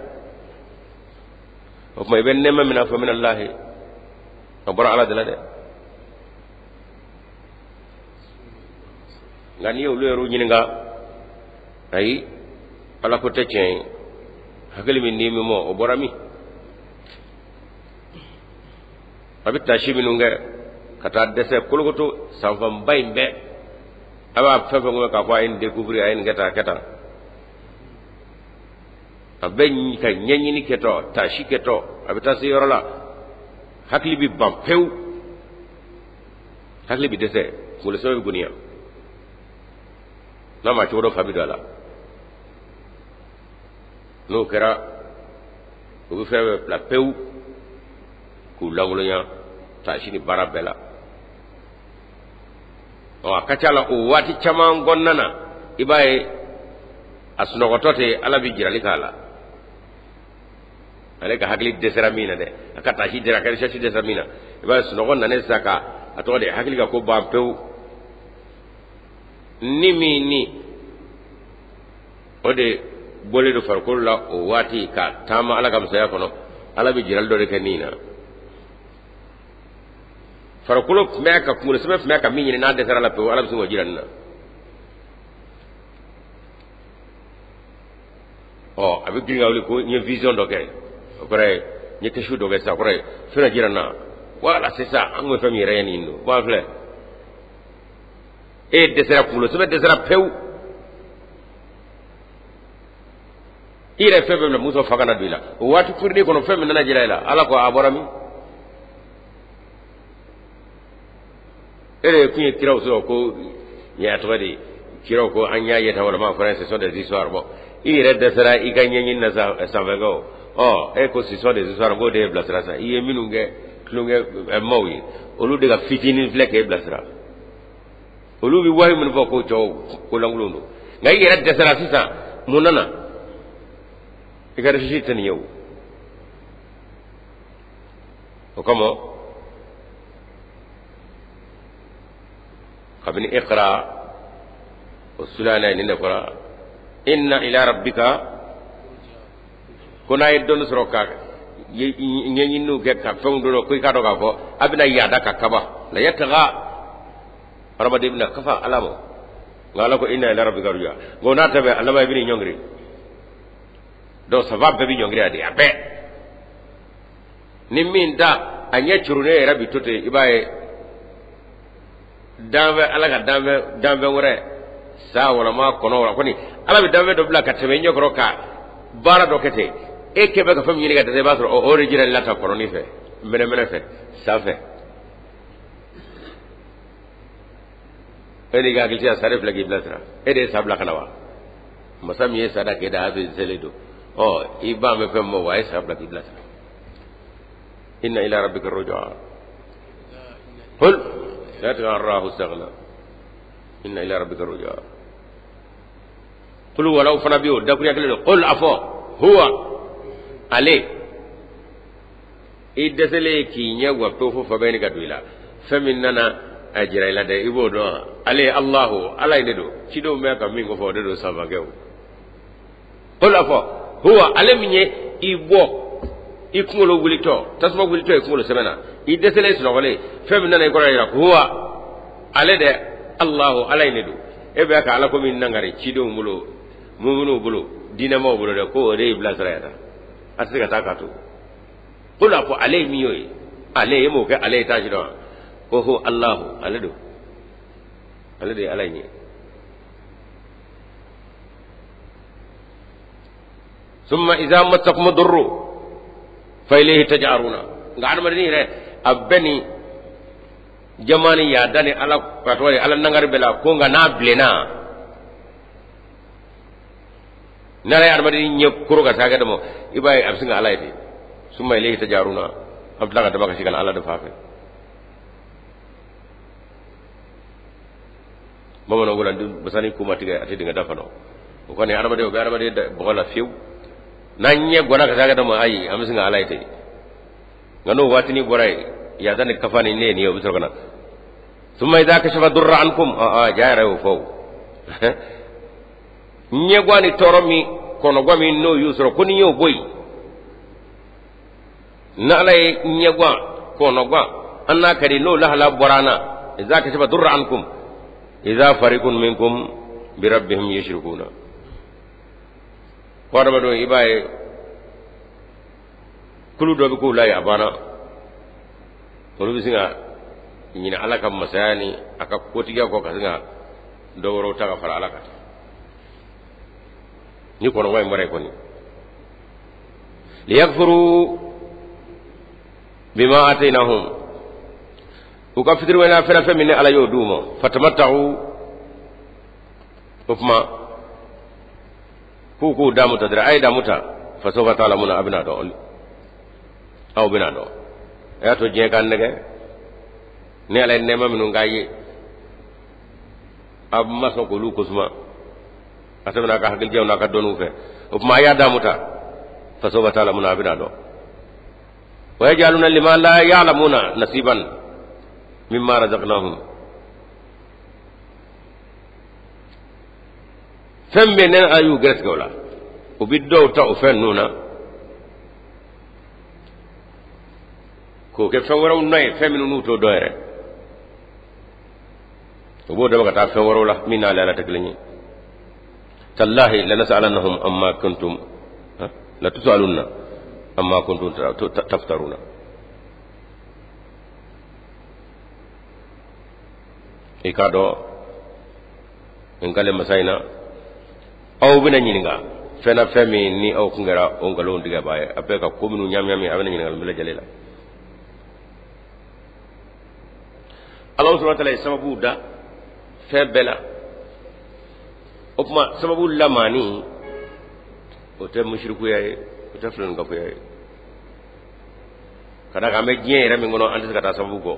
O tuma i bɛ nɛɛma min na, fa min Allahi, a bɔra Ala de la dɛ. Nka n'i ye olu yɛrɛ ɲininka, ayi, Ala ko tɛ tiɲɛ ye, hakili min n'i min mɔ, o bɔra min? A bɛ tasi minnu kɛ ka taa dɛsɛ kolokoto sanfanba in bɛɛ, a b'a fɛn fɛn kɛ k'a fɔ a ye nin découvrir, a ye nin kɛ tan, a kɛ tan, a bɛ ka ɲɛɲini kɛtɔ, tasi kɛtɔ, a bɛ taa se yɔrɔ la, hakili bɛ ban pewu, hakili bɛ dɛsɛ, kunkolo sɛbɛn bɛ goniya, n'a ma cogo dɔ fa bɛ don a la. N'o kɛra, u bɛ fɛn bɛɛ bila pewu k'u lankolonya tasi ni baara bɛɛ la. Ɔ a ka ca la, o waati caman kɔnɔna na, i b'a ye a sunɔgɔtɔ tɛ, Ala bɛ jirali k'a la, ale ka hakili dɛsɛra min na dɛ, a ka tasi dɛsɛra, a ka recherche dɛsɛra min na, i b'a ye sunɔgɔ nanen sisan ka a tɔgɔ de hakili ka ko ban pewu. Ni min ni o de bɔlen don farikolo la o waati ka taama Ala ka masaya kɔnɔ, Ala bɛ jirali dɔ de kɛ nin na. Farikolo tun bɛ ka kunkolo sɛbɛn tun bɛ ka min ɲini, n'a dɛsɛra la pewu, Ala bɛ se k'o jira nin na. Ɔ a bɛ girin ka wuli ko n ye vision dɔ kɛ, o kɔrɔ ye n ye kɛsu dɔ kɛ sisan, o kɔrɔ ye fɛn dɔ jira n na. Voilà, c'est ça, an tun bɛ fɛn min yɛrɛ ye nin don. Bon, an filɛ, e dɛsɛra, kunkolo sɛbɛn dɛsɛra pewu, i yɛrɛ fɛn fɛn muso fa kana don i la o waati kurunin kɔnɔ, fɛn min nana jira i la, Ala ko a bɔra min? E de kun ye kiraw sɔrɔ ko nin tɔgɔ de kiraw ko an y'a ye tan, walima fɔra ce sont des histoires. Bon, i yɛrɛ dɛsɛra i ka ɲɛɲini na sa sanfɛkaw. Ɔ e ko ce sont des histoires, k'o de ye bilasira sa. I ye minnu kɛ tulonkɛ maaw ye, olu de ka fitinin filɛ k'e bilasira, olu bɛ wahi minnu fɔ ko cɛw ko lankolon don. Nka i yɛrɛ dɛsɛra sisan, mun nana? I ka recherche tɛ nin ye o. O kama kabini iqra o sulana nin de fɔra inna ila rabbika, ko n'a ye dɔnni sɔrɔ ka ɲɛɲiniw kɛ ka fɛnw dɔn, ko i k'a dɔn k'a fɔ a bɛna yaada ka kaba la yataga, hadamaden bɛna kafa Ala ma. Nka Ala ko inna ila rabbika rujaa, nka o n'a ta bɛɛ, a laban i bɛn'i ɲɔngiri. Donc ça va, bɛɛ bɛ ɲɔngiri a de, a bɛɛ ni min da a ɲɛ curunnen yɛrɛ bi to ten. I b'a ye danfɛn, Ala ka danfɛn, danfɛn wɛrɛ sa walama kɔnɔ wala kɔni, Ala bɛ danfɛn dɔ bila ka tɛmɛ i ɲɛkɔrɔ ka baara dɔ kɛ ten. E kɛ bɛ ka fɛn min ɲini ka dɛsɛ, i b'a sɔrɔ o de jira la ta kɔrɔnin fɛ, mɛnɛmɛnɛ fɛ, sanfɛ. E n'i ka hakilitigiya, sa de filɛ k'i bilasira. E de ye sa bila ka na wa? Masa min ye sa da k'e da, a y'a to i dɛsɛlen don. Ɔ, i ba bɛ fɛn min ma, a ye sa bila k'i bilasira. Inna ila rabbika rujaa. Qul la ta'arrahu istaghna. Inna ila rabbika rujaa. Qul walaw fana bɛ o dakuruya kelen don. Qul a fɔ, huwa ale, i dɛsɛlen k'i ɲɛ gwan pewu fo fa bɛ ɲini ka don i la, fɛn min nana a jira i la dɛ, i b'o dɔn. Ale Alahu, Ala ye ne don, cidenw bɛ ka min ko fɔ, o de don sanfakɛw. Qul a fɔ, huwa ale min ye i bɔ i kunkolo wulitɔ, tasuma wulitɔ i kunkolo sɛmɛ na, i dɛsɛlen sunɔgɔlen, fɛn min nana i kɔrɔ yira, huwa ale dɛ, Alahu Ala ye ne don. E bɛ ka Ala ko min nangari cidenw bolo, muminuw bolo, diinɛmaw bolo dɛ, ko o de y'i bilasira yɛrɛ, a tɛ se ka taa k'a to. Qul a fɔ, ale ye min y'o ye, ale ye m'o kɛ, ale ye taa si dɔn ko ho Alahu ale don, ale de ye Ala ye. Summa iza massakum durru fa ilayhi taj'aruna. Nka adamaden yɛrɛ a bɛ ni jama ni yaada ni Ala ka tɔgɔ ye, Ala nangari bɛɛ la ko, nka n'a bilenna, n'Ala ye adamaden ɲɛ koro ka se hakɛ dɔ ma, i b'a ye a bɛ sin ka Ala ye ten. Summa ilayhi taj'aruna, an bɛ tila ka dama kasi ka na Ala de fan fɛ. Bamananw ko la, masani ko ma tigɛ, a tɛ dingɛ dafa nɔ. O kɔni, adamaden o bɛ adamaden bɔgɔ la fiyewu. N'an ɲɛ gwanna ka se hakɛ dɔ ma, ayi, an bɛ sin ka Ala ye ten. Nka n'o waatinin bɔra yen, yaada ni kafa ni ne ye nin ye, o bɛ sɔrɔ ka na. Summa idha kashafa durra ankum, ja yɛrɛ y'o fɔ. O ɲɛgwan ni tɔɔrɔ min, kɔnɔgwan min n'o y'u sɔrɔ, ko n'i y'o bɔ yen, n'Ala ye ɲɛgwan kɔnɔgwan an n'a ka di, n'o lahala bɔra an na, idha kashafa durra ankum idha fariqun minkum bi rabbihim yushrikuna. Ko adamadenw, i b'a ye kulu dɔ bɛ k'u la yen, a banna, olu bɛ sin ka ɲinɛ Ala ka masaya ni a ka kotigiya kɔ, ka sin ka dɔ wɛrɛw ta ka fara Ala kan. Ni kɔnɔgwan in bɔra yen kɔni, liyakfuru bima atainahum, u ka fitiriwaleya fɛn fɛn min ni Ala y'o d'u ma, fatamatta'u, o tuma k'u k'u damu ta dɛrɛ, a ye damu ta, fasawfa ta'lamuna, a bɛna dɔn, aw bɛna dɔn. A y'a to diɲɛ k'an nɛgɛ ni Ala ye nɛɛma minnu k'a ye, a ma sɔn k'olu kosuma, a tɛmɛna a ka hakilijaw n'a ka dɔnniw fɛ. O tuma a y'a damu ta, fasawfa ta'lamuna, a bɛna dɔn. Wa yaj'aluna lima la ya'lamuna nasiban mimma razaqnahum. Fɛn bɛ ne a y'u gɛrɛsɛgɛ o la, u bɛ dɔw ta o fɛn ninnu na k'o kɛ fɛn wɛrɛw nɔ ye, fɛn minnu n'u t'o dɔn yɛrɛ, u b'o dama ka taa fɛn wɛrɛw la min n'ale Ala tɛ kelen ye. Tallahi lanasalannahum amma kuntum latusalunna amma kuntum taftaruna. I k'a dɔn n kale masa in na, aw bɛna ɲininka fɛn na, fɛn min ni aw kun kɛra o nkalon tigɛbaa ye, a bɛ ka ko minnu ɲami ɲami, a bɛna ɲininkali bɛɛ lajɛlen la. Ala subhanahu wa ta'ala ye sababu da fɛn bɛɛ la. O tuma sababu lamaani, o tɛ musirikuya ye, o tɛ filankafoya ye, ka d'a kan an bɛ diɲɛ yɛrɛ min kɔnɔ, an tɛ se ka taa sababu kɔ.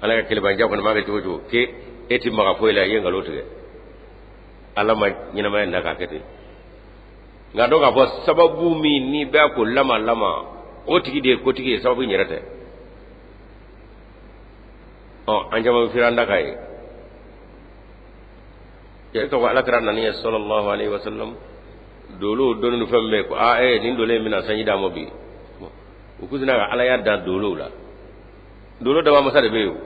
Ala ka kelebaja kɔni b'a kɛ cogo cogo k'e e ti maga foyi la, i ye nkalon tigɛ. Ala ma ɲɛnamaya na k'a kɛ ten. Nka dɔn k'a fɔ sababu min n'i bɛ ko lama lama, o tigi de ye kotigi ye, sababu in yɛrɛ tɛ. Ɔ, an caman bɛ firan da k'a ye e tɔgɔ Ala kira nani ye sallallahu alaihi wasallam, dolow donni ni fɛn bɛɛ ko aa ee nin dolo in bɛna sanji d'a ma bi. U kun sina ka Ala y'a dan dolow la, dolo daba masa de bɛ yen.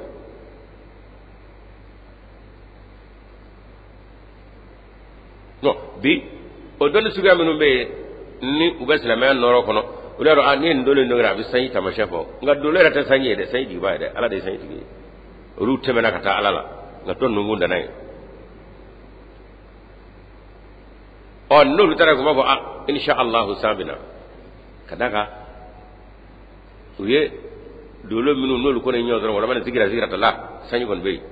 Non, bi o dɔnni suguya minnu bɛ yen ni u bɛ silamɛya nɔrɔ kɔnɔ, olu y'a dɔn a ni ye nin dolo in dɔn, a bɛ sanji taamasiyɛn fɔ. Nka dolo yɛrɛ tɛ sanji ye dɛ, sanji jigiba ye dɛ, Ala de ye sanji tigi ye. Olu tɛmɛna ka taa Ala la, nka tɔ ninnu kun danna ye. Ɔ n'olu taara u b'a fɔ ah insha Allahu san bɛ na, ka d'a kan u ye dolo minnu n'olu kɔni ɲɔgɔn sɔrɔ walima sigira sigira ta la sanji kɔni bɛ yen.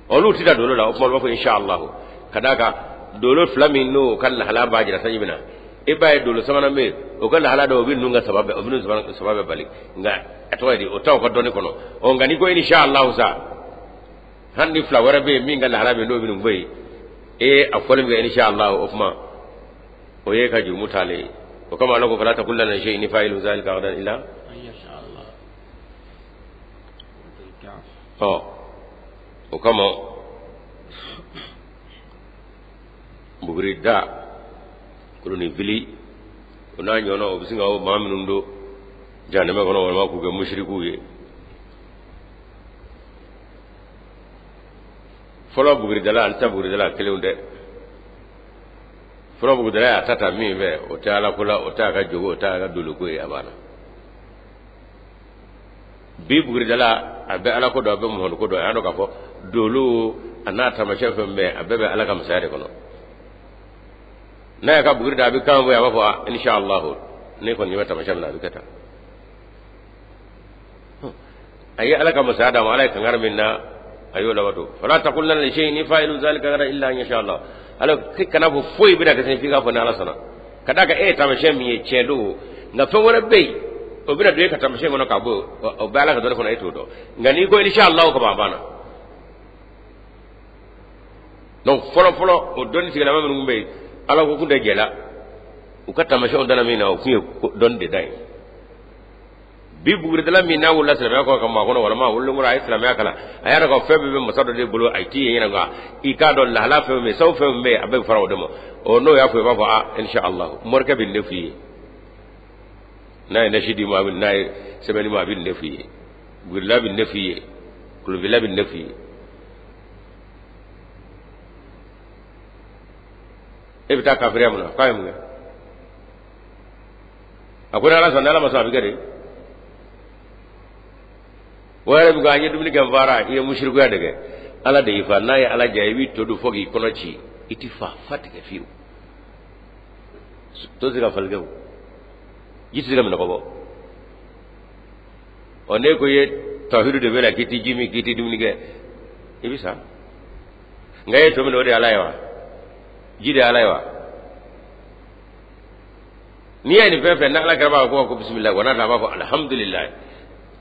Olu tɛ da dolo la, o tuma olu b'a fɔ insha Allahu, ka d'a kan dolo fila min n'o ka lahala b'a jira sanji bɛ na, e b'a ye dolo sabanan bɛ yen, o ka lahala dɔ o bɛ ninnu ka saba bɛɛ, o bɛ ninnu saba bɛɛ bali, nka a tɔgɔ ye di, o t'aw ka dɔnni kɔnɔ. Ɔ nka n'i ko insha Allahu sa, hali ni fila wɛrɛ bɛ yen min ka lahala bɛ yen n'o bɛ nin bɔ yen, e a fɔli min kɛ insha Allah, o kuma o ye ka jurumu t'ale ye. O kama Ala ko fala taqulanna li shay'in inni fa'ilu zalika ghadan illa ɔ o kama buguri da koloni fili o n'a ɲɔgɔnna, o bɛ sin ka o maa minnu don jahanama kɔnɔ walima k'u kɛ musirikuw ye. Fɔlɔ buguridala ani sisan buguridala kelenw tɛ. Fɔlɔ buguridala y'a ta ta min fɛ, o tɛ ala ko la, o tɛ a ka jogo, o tɛ a ka doloko ye, a banna. Bi buguridala a bɛ ala ko dɔn, a bɛ muhamadu ko dɔn, a y'a dɔn k'a fɔ dolo a n'a taamasiyɛn fɛn bɛɛ, a bɛɛ bɛ ala ka masaya de kɔnɔ. N'a y'a ka buguri da, a bɛ kan fɔ, a b'a fɔ insha Allah, ne kɔni ɲɛ bɛ taamasiyɛn min na, a bɛ kɛ tan. A ye ala ka masaya d'a ma, ala ye kankari min na, a y'o labato. Fala taqulanna li shay'in inni fa'ilu zalika ghadan illa an yasha Allah. Ala k'i kana fɔ foyi bɛna kɛ f'i k'a fɔ ni ala sɔnna, ka d'a kan e ye taamasiyɛn min ye tiɲɛ don, nka fɛn wɛrɛ bɛ yen o bɛna don e ka taamasiyɛn kɔnɔ ka bɔ o bɛ ala ka dɔnni kɔnɔ, e t'o dɔn. Nka n'i ko insha Allah ka ban, a banna. Donc fɔlɔ fɔlɔ o dɔnni tigilama minnu bɛ yen, ala ko kun tɛ jɛla u ka taamasiyɛnw dana min na, o kun ye dɔnni de da ye. Bi buguridala min n'a wolola silamɛya kɔ ka maa kɔnɔ, walima a wololen kɔrɔ a ye silamɛya kalan, a y'a dɔn ka fɛn bɛɛ bɛ masa dɔ de bolo, a t'i ye ɲɛna, nka i k'a dɔn lahala fɛn bɛ yen, sabu fɛn bɛ yen, a bɛɛ bɛ fara o de ma. Ɔ n'o y'a fɔ, i b'a fɔ ah insha Allah, morikɛ bɛ nin de f'i ye, n'a ye nasi d'i ma, n'a ye sɛbɛn d'i ma, a bɛ nin de f'i ye, buguridala bɛ nin de f'i ye, kolonfila bɛ nin de f'i ye. E bɛ taa kafiriya mun na? K'a ye mun kɛ? A ko ni ala sɔnna, ala ma sɔn, a bɛ kɛ de. O yɛrɛ bɛ ko an ye dumuni kɛ n fara, i ye musirikuya de kɛ, ala de y'i fa. N'a ye ala diya, i b'i to dun fo k'i kɔnɔ ci, i ti fa fa tigɛ fiyewu. To tɛ se ka fali kɛ, o ji tɛ se ka minnɔgɔ bɔ. Ɔ n'e ko i ye tawhidu de bɛ la, k'i ti ji min, k'i ti dumuni kɛ, i bɛ sa. Nka e ye to min, o de ye ala ye wa? Ji de ye ala ye wa? N'i ye nin fɛn fɛn n'ala kɛra b'a fɔ ko bisimila, wa n'a a b'a fɔ alihamudulilayi,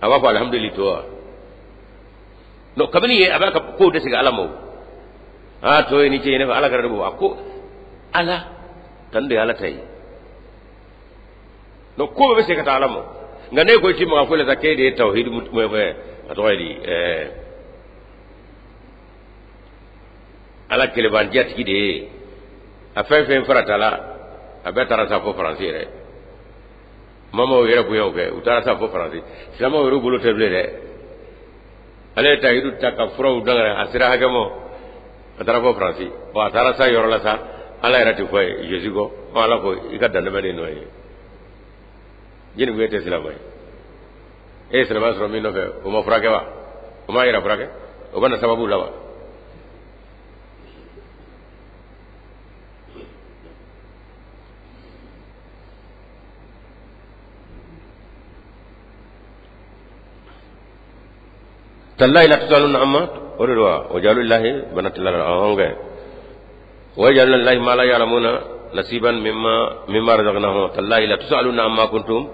a b'a fɔ alihamuduli to wa? Non, kabini ye a b'a ka kow de segin ala ma. O aa to ye ni ce ye ne fɛ, ala kɛra de b'o a ko ala tan de ye ala ta ye. Donc ko bɛɛ bɛ segin ka taa ala ma. Nka n'e ko i ti maga foyi la sa, k'e de ye tawhid, a tɔgɔ ye di, ala kelenbantiya tigi de ye, a fɛn fɛn farata la, a bɛɛ taara sa fo faransi yɛrɛ. Mamaw yɛrɛ bonya kɛ, u taara sa fo faransi. Silamɛw yɛrɛ bolo tɛ bilen dɛ. Ale ye tahidu ta ka furaw dangara, a sera hakɛ ma, a taara fo faransi. Bon, a taara sa yɔrɔ la sa, ala yɛrɛ tɛ fɔ ye Jésus kɔ. Ɔ ala ko i ka dantɛmɛ de nɔ ye jɛni ko e tɛ silamɛ ye. E ye silamɛya sɔrɔ min nɔfɛ, o ma furakɛ wa? O ma yɛrɛ furakɛ? O bɛ na sababu la wa? Tallahi la tusaluna amma o de don wa? Wa jaalu lillahi banati la an kɛ wa jaalu lillahi ma la ya'lamuna nasiban mimma razaqnahum tallahi la tusaluna amma kuntum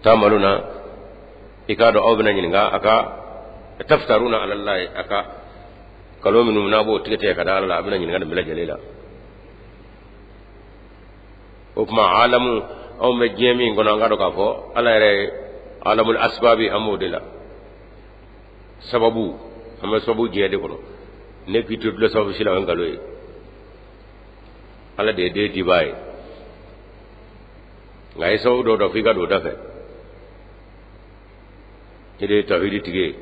ta'maluna. I k'a dɔn aw bɛna ɲininka a ka taftaruna ala allahi, a ka kalo minnu n'a b'o tigɛ tigɛ ka da ala la, a bɛna ɲininka nin bɛɛ lajɛlen la. O tuma alamu anw bɛ diɲɛ min kɔnɔ, an k'a dɔn k'a fɔ ala yɛrɛ ye alamul asbabi, an b'o de la sababu, an bɛ sababu diɲɛ de kɔnɔ. Ne k'i to dulɔ sababu si la, o ye nkalon ye. Ala de ye den dibaa ye, nka a ye sababu dɔw dɔn f'i ka don o da fɛ. E de ye tawhidi tigi ye,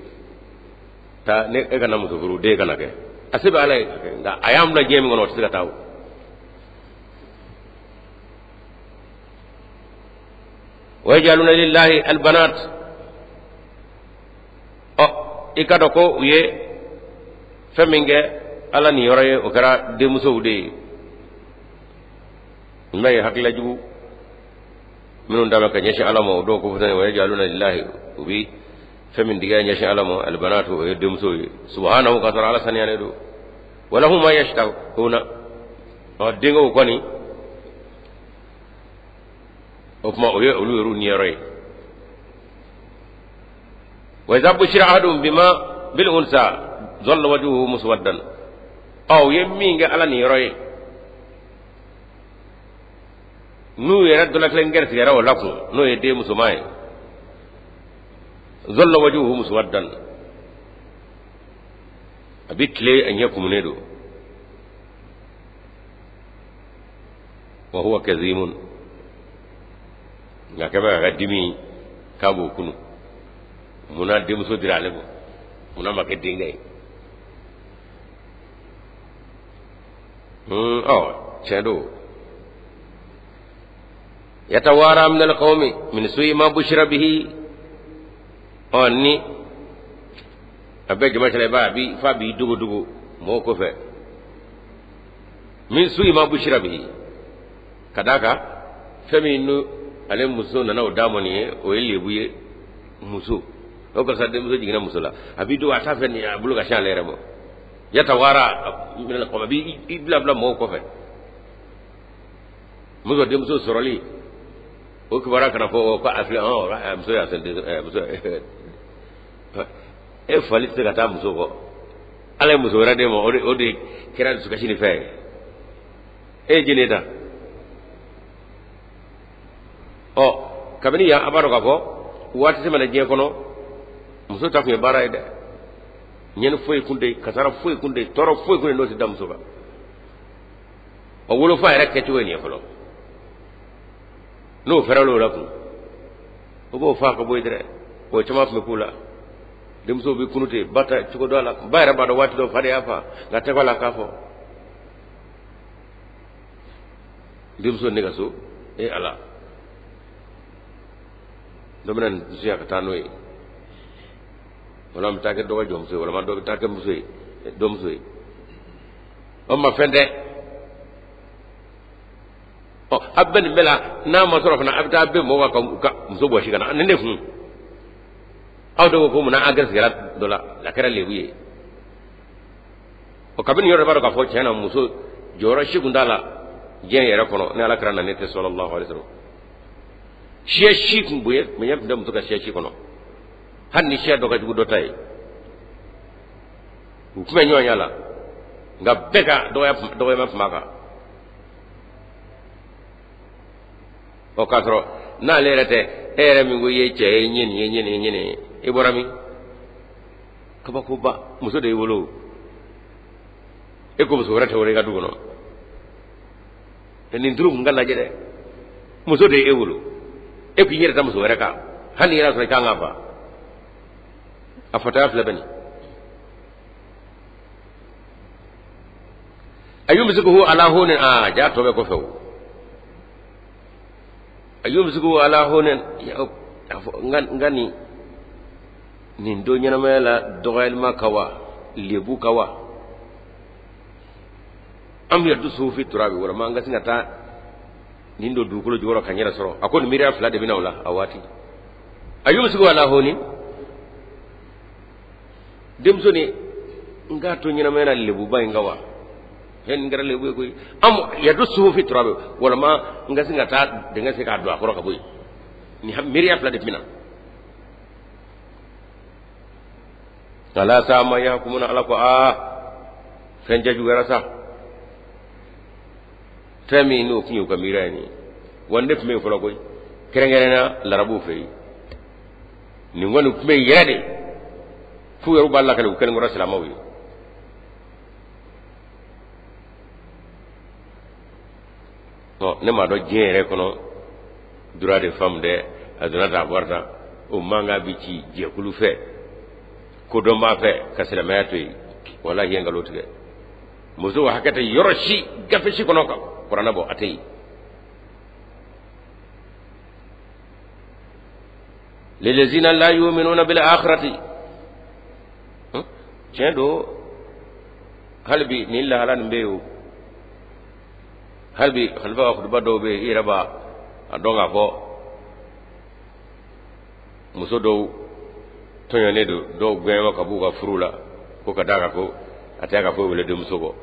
taa ne e kana muso furu, den kana kɛ, a se bɛ ala ye, nka a y'an bila diɲɛ min kɔnɔ, o tɛ se ka taa o. Wa yajaluna lillahi albanat. Ɔ i ka dɔn ko u ye fɛn min kɛ ala niyɔrɔ ye, o kɛra denmusow de ye. N b'a ye hakilila jugu minnu d'a ma ka ɲɛsin Ala ma, o dɔw ko fɔ wa yajaluna lillahi, u bi fɛn min digiya ɲɛsin Ala ma, albanatu, o ye denmuso ye. Subhanahu, ka sɔrɔ Ala saniyalen don. Walahum ma yashtahuna, ɔ denkɛw kɔni, o tuma o ye olu yɛrɛw niyɔrɔ ye. Wa iza bushira ahaduhum bima bil unsa zalla wajhuhu muswaddan, ɔ u ye min kɛ Ala niyɔrɔ ye, n'u yɛrɛ dɔ la kelen gɛrɛsigɛra o la kun, n'o ye den musoman ye, zalla wajhuhu muswaddan, a bɛ tile a ɲɛ kumunen don. Wa huwa kazimun, nka kɛ bɛ k'a ka dimi k'a b'o kunu. Munna denmuso dira ale ma? Munna ma kɛ denkɛ ye? Ɔ tiɲɛ don. Yatawara min alqawmi min su'i ma bushira bihi, ɔ ni a bɛ jama cɛla, i b'a bi f'a b'i dogo dogo mɔgɔw kɔfɛ. Min su'i ma bushira bihi, ka d'a kan fɛn min n'o ale muso nana o d'a ma nin ye, o ye lebu ye muso. O karisa denmuso jiginna muso la, a b'i dogo, a t'a fɛ nin a bolo ka sin ale yɛrɛ ma. Yatawara min alqawmi, a b'i bila bila mɔgɔw kɔfɛ. Muso denmuso sɔrɔli, o kibaruya kana fɔ ko a filɛ, ɔ muso y'a sɔrɔ muso. E fali tɛ se ka taa muso kɔ, Ala ye muso wɛrɛ d'e ma, o de kɛra dusukasi ni fɛn ye. E ye jɛnɛ ta. Ɔ kabini yan, a b'a dɔn k'a fɔ waati tɛmɛna diɲɛ kɔnɔ, muso ta tun ye baara ye dɛ. Ɲɛni foyi kun tɛ yen, kasara foyi kun tɛ yen, tɔɔrɔ foyi kun tɛ n'o tɛ da muso kan. Ɔ wolofa yɛrɛ kɛcogo ye nin ye fɔlɔ, n'o fɛrɛla o la kun, o b'o fa ka bɔ yen dɛrɛ. O caman tun bɛ k'u la, denmuso bɛ kunu ten, ba ta cogo dɔ la, ba yɛrɛ b'a dɔn waati dɔ fa de y'a fa, nka tɛ la k'a fɔ denmuso ne ka so. E Ala, dɔ bɛna nin dusuya ka taa n'o ye, walima bɛ taa kɛ dɔgɔ jɔnmuso ye, walima dɔ bɛ taa kɛ muso ye, dɔmuso ye. O ma fɛn tɛ. Ɔ a bɛ nin bɛɛ la, n'a ma sɔrɔ fana, a bɛ taa bɛn mɔgɔw kan ka muso bɔsi ka na nin de kun. Aw de ko ko munna an gɛrɛsigɛra dɔ la, a kɛra lebu ye. Ɔ kabini yɔrɔ b'a dɔn k'a fɔ tiɲɛ na muso jɔyɔrɔ si kun t'a la diɲɛ yɛrɛ kɔnɔ ni Ala kira nana tɛ, sallallahu alaihi wasallam. Siya si kun bonya bonya tun tɛ muso ka siya si kɔnɔ, hali ni siya dɔ ka jugu dɔ ta ye, u tun bɛ ɲɔgɔn ya la, nka bɛɛ ka dɔgɔyama tun b'a kan. Ɔ k'a sɔrɔ n'ale yɛrɛ tɛ, e yɛrɛ min ko i ye cɛ ye, n ye nin ye, n ye nin ye, n ye nin ye, i bɔra min? Kabakoba, muso de y'i wolo, e ko muso wɛrɛ tɛ wolo i ka du kɔnɔ. Nin turu kun ka lajɛ dɛ, muso de ye e wolo, e k'i yɛrɛ ta muso wɛrɛ kan, hali n'i yɛrɛ sɔrɔ i kan k'a fa. A fataya filɛ bɛ nin. Ayumsikuhu ala hunin, a ja tɔ bɛ kɔfɛ o. Ayumsikuhu ala hunin, n ka nin don ɲɛnamaya la dɔgɔyalima ka wa lebu ka wa am yadussuhu fi turabi, walima an ka sin ka taa nin don dugukolo jukɔrɔ ka n yɛrɛ sɔrɔ. A ko nin miiriya fila de bɛ na o la a waati. Ayumsikuhu ala hunin, denmuso nin n k'a to ɲɛnamaya la lebuba in kan wa, hɛn nin kɛra lebu ye koyi. Am yadussuhu fi turabi, walima n ka sin ka taa dingɛ sen k'a don a kɔrɔ ka bɔ yen. Nin miiriya fila de bɛ na. Ala sa'a ma yahkumuna, Ala ko aa fɛn cɛjuguyara sa, fɛn min n'o tun y'u ka miiriya ye nin ye. Wa ne tun bɛ yen fɔlɔ koyi, kɛrɛnkɛrɛnnenya larabuw fɛ yen, nin kɔni tun bɛ yen yɛrɛ de, f'u yɛrɛ b'a lakali u kɛlen kɔrɔ silamɛw ye. Ɔ ne m'a dɔn diɲɛ yɛrɛ kɔnɔ droit de femme dɛ, a donna tan a bɔra tan, o mankan bɛ ci jɛkulu fɛ, kodɔnbaa fɛ, ka silamɛya to yen. Walahi ye nkalon tigɛ. Musow hakɛ tɛ yɔrɔ si, gafe si kɔnɔ ka kuranɛ bɔ, a tɛ yen. Lilazina la yu'minuna bil akhirati, tiɲɛ don, hali bi nin lahala nin bɛ yen o. Hali bi xalifa ka kutuba dɔw bɛ yen, i yɛrɛ b'a a dɔn k'a fɔ muso dɔw tɔɲɔnen don, dɔw gɛnna ka b'u ka furu la ko ka d'a kan ko a tɛ ka foyi wele denmuso kɔ.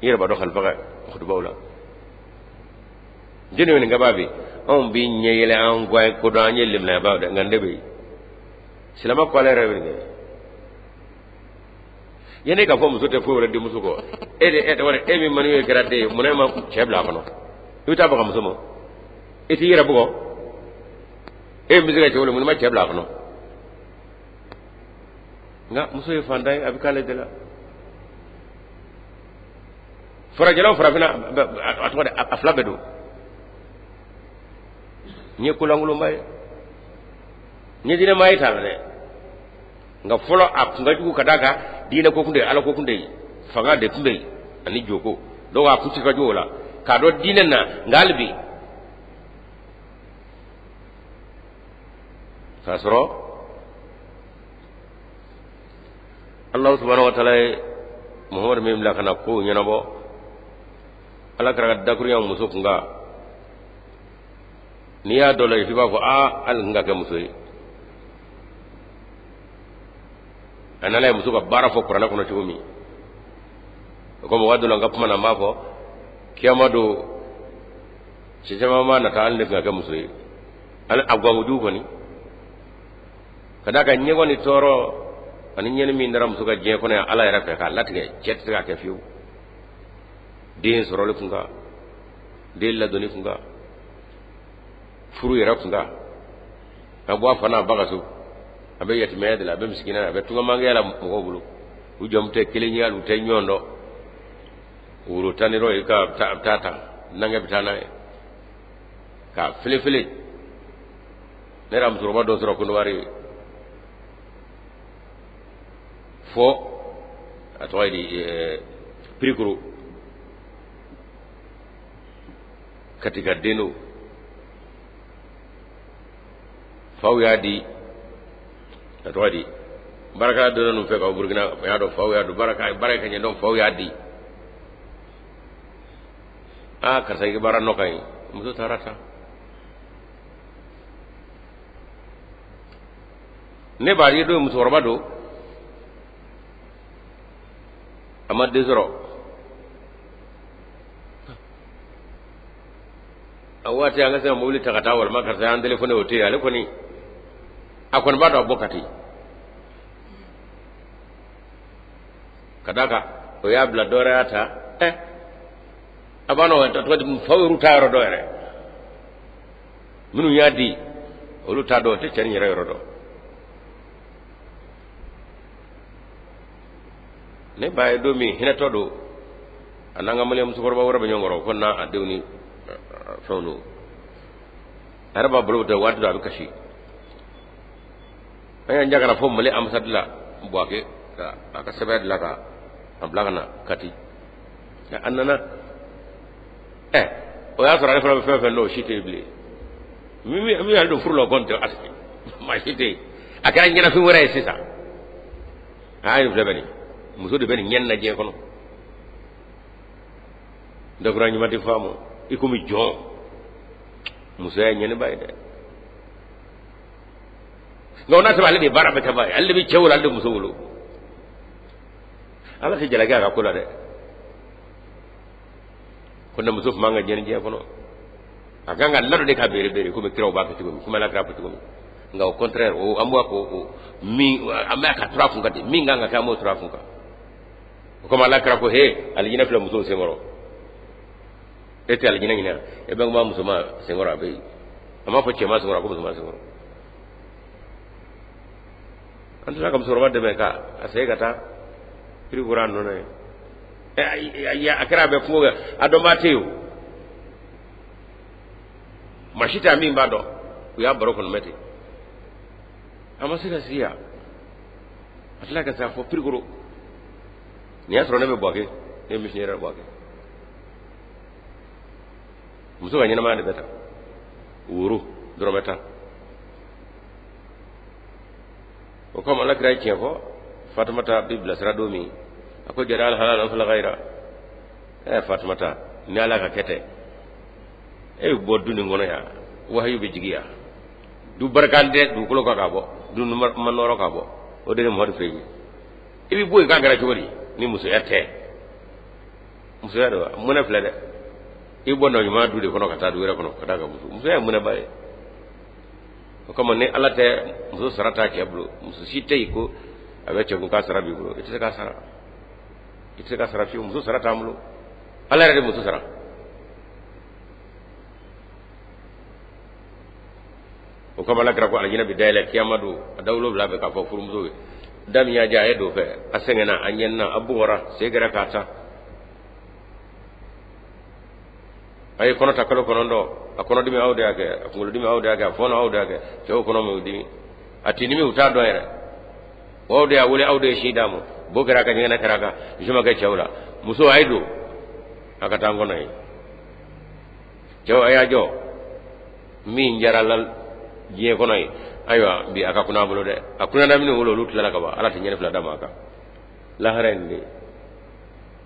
I yɛrɛ b'a dɔn xalifa ka kutubaw la. Jɛnni nin kaba bi anw bi ɲɛ yɛlɛ an gwa ko dɔn an ye leminabaw dɛ, nka ne bɛ yen silama ko ale yɛrɛ bɛ nin kɛ. Yanni k'a fɔ muso tɛ foyi wɛrɛ denmuso kɔ, e de e tɔgɔ e min manu ye kɛra den ye, munna e ma cɛ bila a kɔnɔ? I bɛ taa baga muso ma, i t'i yɛrɛ bugɔ. E min bɛ se ka cɛ wele, mun ma cɛ bila a kɔnɔ? Nka muso ye fantan ye, a bɛ k'ale de la. Farajɛlaw farafinna a tɔgɔ de a fila bɛɛ don. N ye kolankolonba ye, n ye diinɛ maa ye t'a la dɛ, nka fɔlɔ a kun ka jugu ka d'a kan diinɛ ko kun tɛ yen, ala ko kun tɛ yen, fanga de tun bɛ yen ani joko. Donc a kun ti ka jugu o la k'a dɔn diinɛ na, nka hali bi k'a sɔrɔ Alahu subahana wa taala ye Muhamadu min bila ka na kow ɲɛnabɔ, ala kɛra ka dakurunya muso kun kan. N'i y'a dɔ la i b'a fɔ aa hali n ka kɛ muso ye. A n'ala ye muso ka baara fɔ kuranɛ kɔnɔ cogo min, o komi waati dɔ la n ka kuma na n b'a fɔ kiyama don cɛ caman b'a nata hali ne tun ka kɛ muso ye, hali a gankojugu kɔni ka d'a kan ɲɛgɔn ni tɔɔrɔ ani ɲɛni min dara muso ka diɲɛ kɔnɔ yan ala yɛrɛ fɛ k'a latigɛ, cɛ tɛ se k'a kɛ fiyewu. Den sɔrɔli kun kan, den ladonni kun kan, furu yɛrɛ kun kan, ka bɔ a fa n'a ba ka so, a bɛ yatimaya de la, a bɛ misikinaya, a bɛ tungamankɛya la mɔgɔw bolo, u jamu tɛ kelen ye, hali u tɛ ɲɔgɔn dɔn. Woro tan ni rɔ ye ka a bɛ taa ta nankɛ bɛ taa n'a ye k'a felefele. Ne yɛrɛ musokɔrɔba dɔ sɔrɔ Kɔnɔwari fɔ a tɔgɔ ye di Pirikoro, Katika den don, faw y'a di a tɔgɔ di baraka donna ninnu fɛ ka Burukina y'a dɔn, faw y'a dɔn baraka baara ka ɲɛ dɔn, faw y'a di aa karisa i ka baara nɔ ka ɲi, muso taara ta. Ne b'a ye don musokɔrɔba don, a ma den sɔrɔ a waati, an ka se ka mobili ta ka taa walima karisa y'an telefɔni, o tɛ yen. Ale kɔni a kɔni b'a dɔn a bɔ Kati ka d'a kan o y'a bila dɔ wɛrɛ y'a ta. Ɛ a b'a nɔ tɔgɔ di faw yɛrɛ t'a yɔrɔ dɔn yɛrɛ, minnu y'a di olu t'a dɔn, o tɛ cɛ nin yɛrɛ yɔrɔ dɔn. Ne ba ye don min hinɛtɔ don, a n'an ka maliyɛn musokɔrɔba wɛrɛ bɛ ɲɔgɔn kɔrɔ ko n'a a denw ni fɛnw don, a yɛrɛ b'a bolo tɛ waati dɔ a bɛ kasi. An y'an ja ka na fɔ Mali ambassade la Buwake ka a ka sɛbɛn dilan ka a bila ka na Kati. A nana ɛ o y'a sɔrɔ ale fana bɛ fɛn fɛn dɔn, o si tɛ yen bilen. Min y'ale don furu la o kɔni tɛ, maa si tɛ yen. A kɛra ɲɛnafin wɛrɛ ye sisan. Aa nin filɛ bɛ nin muso de bɛ nin ɲɛni na diɲɛ kɔnɔ, dakura ɲuman tɛ faamu i komi jɔn. Musoya ye ɲɛniba ye dɛ, nka o n'a sɔrɔ ale de ye baara bɛɛ kɛbaa ye, ale de bɛ cɛ wolo, ale de bɛ muso wolo. Ala tɛ jalaki a ka ko la dɛ. Ko ne muso tun man ka ɲɛni diɲɛ kɔnɔ, a kan ka ladon de ka bere bere komi kiraw b'a kɛ cogo min, komi ala kira fɔ cogo min. Nka au contraire o an b'a ko o min an b'a ka tura kun kan ten, min kan ka kɛ an b'o tura kun kan. O komi ala kira ko he alijinɛ filɛ musow senkɔrɔ, e tɛ alijinɛ ɲini e bɛ kuma musoman senkɔrɔ, a bɛ yen. A m'a fɔ cɛman senkɔrɔ, a ko musoman senkɔrɔ. An tila ka musokɔrɔba dɛmɛ ka a segin ka taa piri bɔra a nɔ na ye. A kɛra a bɛ kungo kɛ, a dɔnbaa tɛ yen, o maa si tɛ min b'a dɔn. U y'a baro kɔnɔ mɛn ten, a ma se ka sigi yan, a tila ka se a fɔ Pirikoro. Nin y'a sɔrɔ ne bɛ Buwake, ne ye misiyɛrɛ Buwake. Muso ka ɲɛnamaya de bɛ tan, woro dɔrɔn bɛ tan. O kama ala kira ye tiɲɛ fɔ, Fatumata bɛ bilasira don min, a ko jara alhalal fala ghayra. Ɛ Fatumata, Ni Ala ka kɛ tɛ, e bɛ bɔ du nin kɔnɔ yan, wahayu bɛ jigin yan, du barikan tɛ dugukolo kan ka bɔ, du ma nɔrɔ ka bɔ, o de ye Muhamadu fɛ yen. I bɛ bɔ yen k'a kɛra cogo di ni musoya tɛ? Musoya don, mɔnɛ filɛ dɛ. I bɔ nɔ ɲuman du de kɔnɔ ka taa du wɛrɛ kɔnɔ ka taa ka muso. Musoya ye mɔnɛba ye. O kama ni Ala tɛ, muso sara t'a cɛ bolo. Muso si tɛ yen ko a bɛ cɛ kun k'a sara b'i bolo. I tɛ se k'a sara. I tɛ se k'a sara fiyewu. Muso sara t'an bolo. Ala yɛrɛ de muso sara. O kama Ala kira ko alijinɛ bɛ dayɛlɛ kiyama don, a da 7 bɛ k'a fɔ furumuso ye, da min y'a diya a ye don fɛ, a sɛgɛnna, a ɲɛnna, a bugɔra, sen kɛra k'a ta, a ye kɔnɔ ta kalo 9, a kɔnɔdimi aw de y'a kɛ, a kunkolodimi aw de y'a kɛ, a fɔɔnɔ aw de y'a kɛ, cɛw kɔnɔ m'u dimi, a tindimi u t'a dɔn yɛrɛ, aw de y'a wele, aw de ye sin d'a ma, bo kɛra a kan, ɲɛgɛnɛ kɛra a kan, juma kɛ cɛw la. Muso a ye don a ka taa n kɔnɔ ye. Cɛw a y'a jɔ, min jara la diɲɛ kɔnɔ ye, ayiwa bi a ka kunna bolo dɛ, a kunnada minnu wolo olu tilala ka ban, Ala tɛ ɲɛni fila d'a ma a kan lahara ye nin de ye.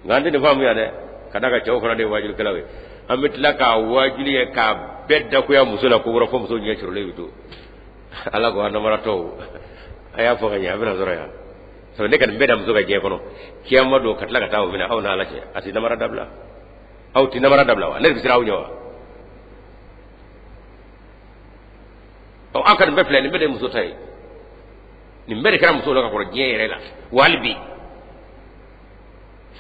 Nka an tɛ nin faamuya dɛ, ka d'a kan cɛw fana de ye waajulikɛlaw ye. An bɛ tila k'a waajuli ye k'a bɛɛ dakuya muso la ko wɛrɛ fɔ muso ɲɛ curulen bɛ to. Ala ko an namaratɔw a y'a fɔ ka ɲɛ, a bɛna sɔrɔ yan. Sabu ne ka nin bɛɛ da muso ka diɲɛ kɔnɔ, kiyama don ka tila ka taa o minɛ aw n'Ala cɛ, a tɛ namara dabila. Aw tɛ namara dabila wa? Ne de bɛ siran aw ɲɛ wa? Ɔ, aw ka nin bɛɛ filɛ, nin bɛɛ de ye muso ta ye. Nin bɛɛ de kɛra muso la ka kɔrɔ diɲɛ yɛrɛ la. Wa hali bi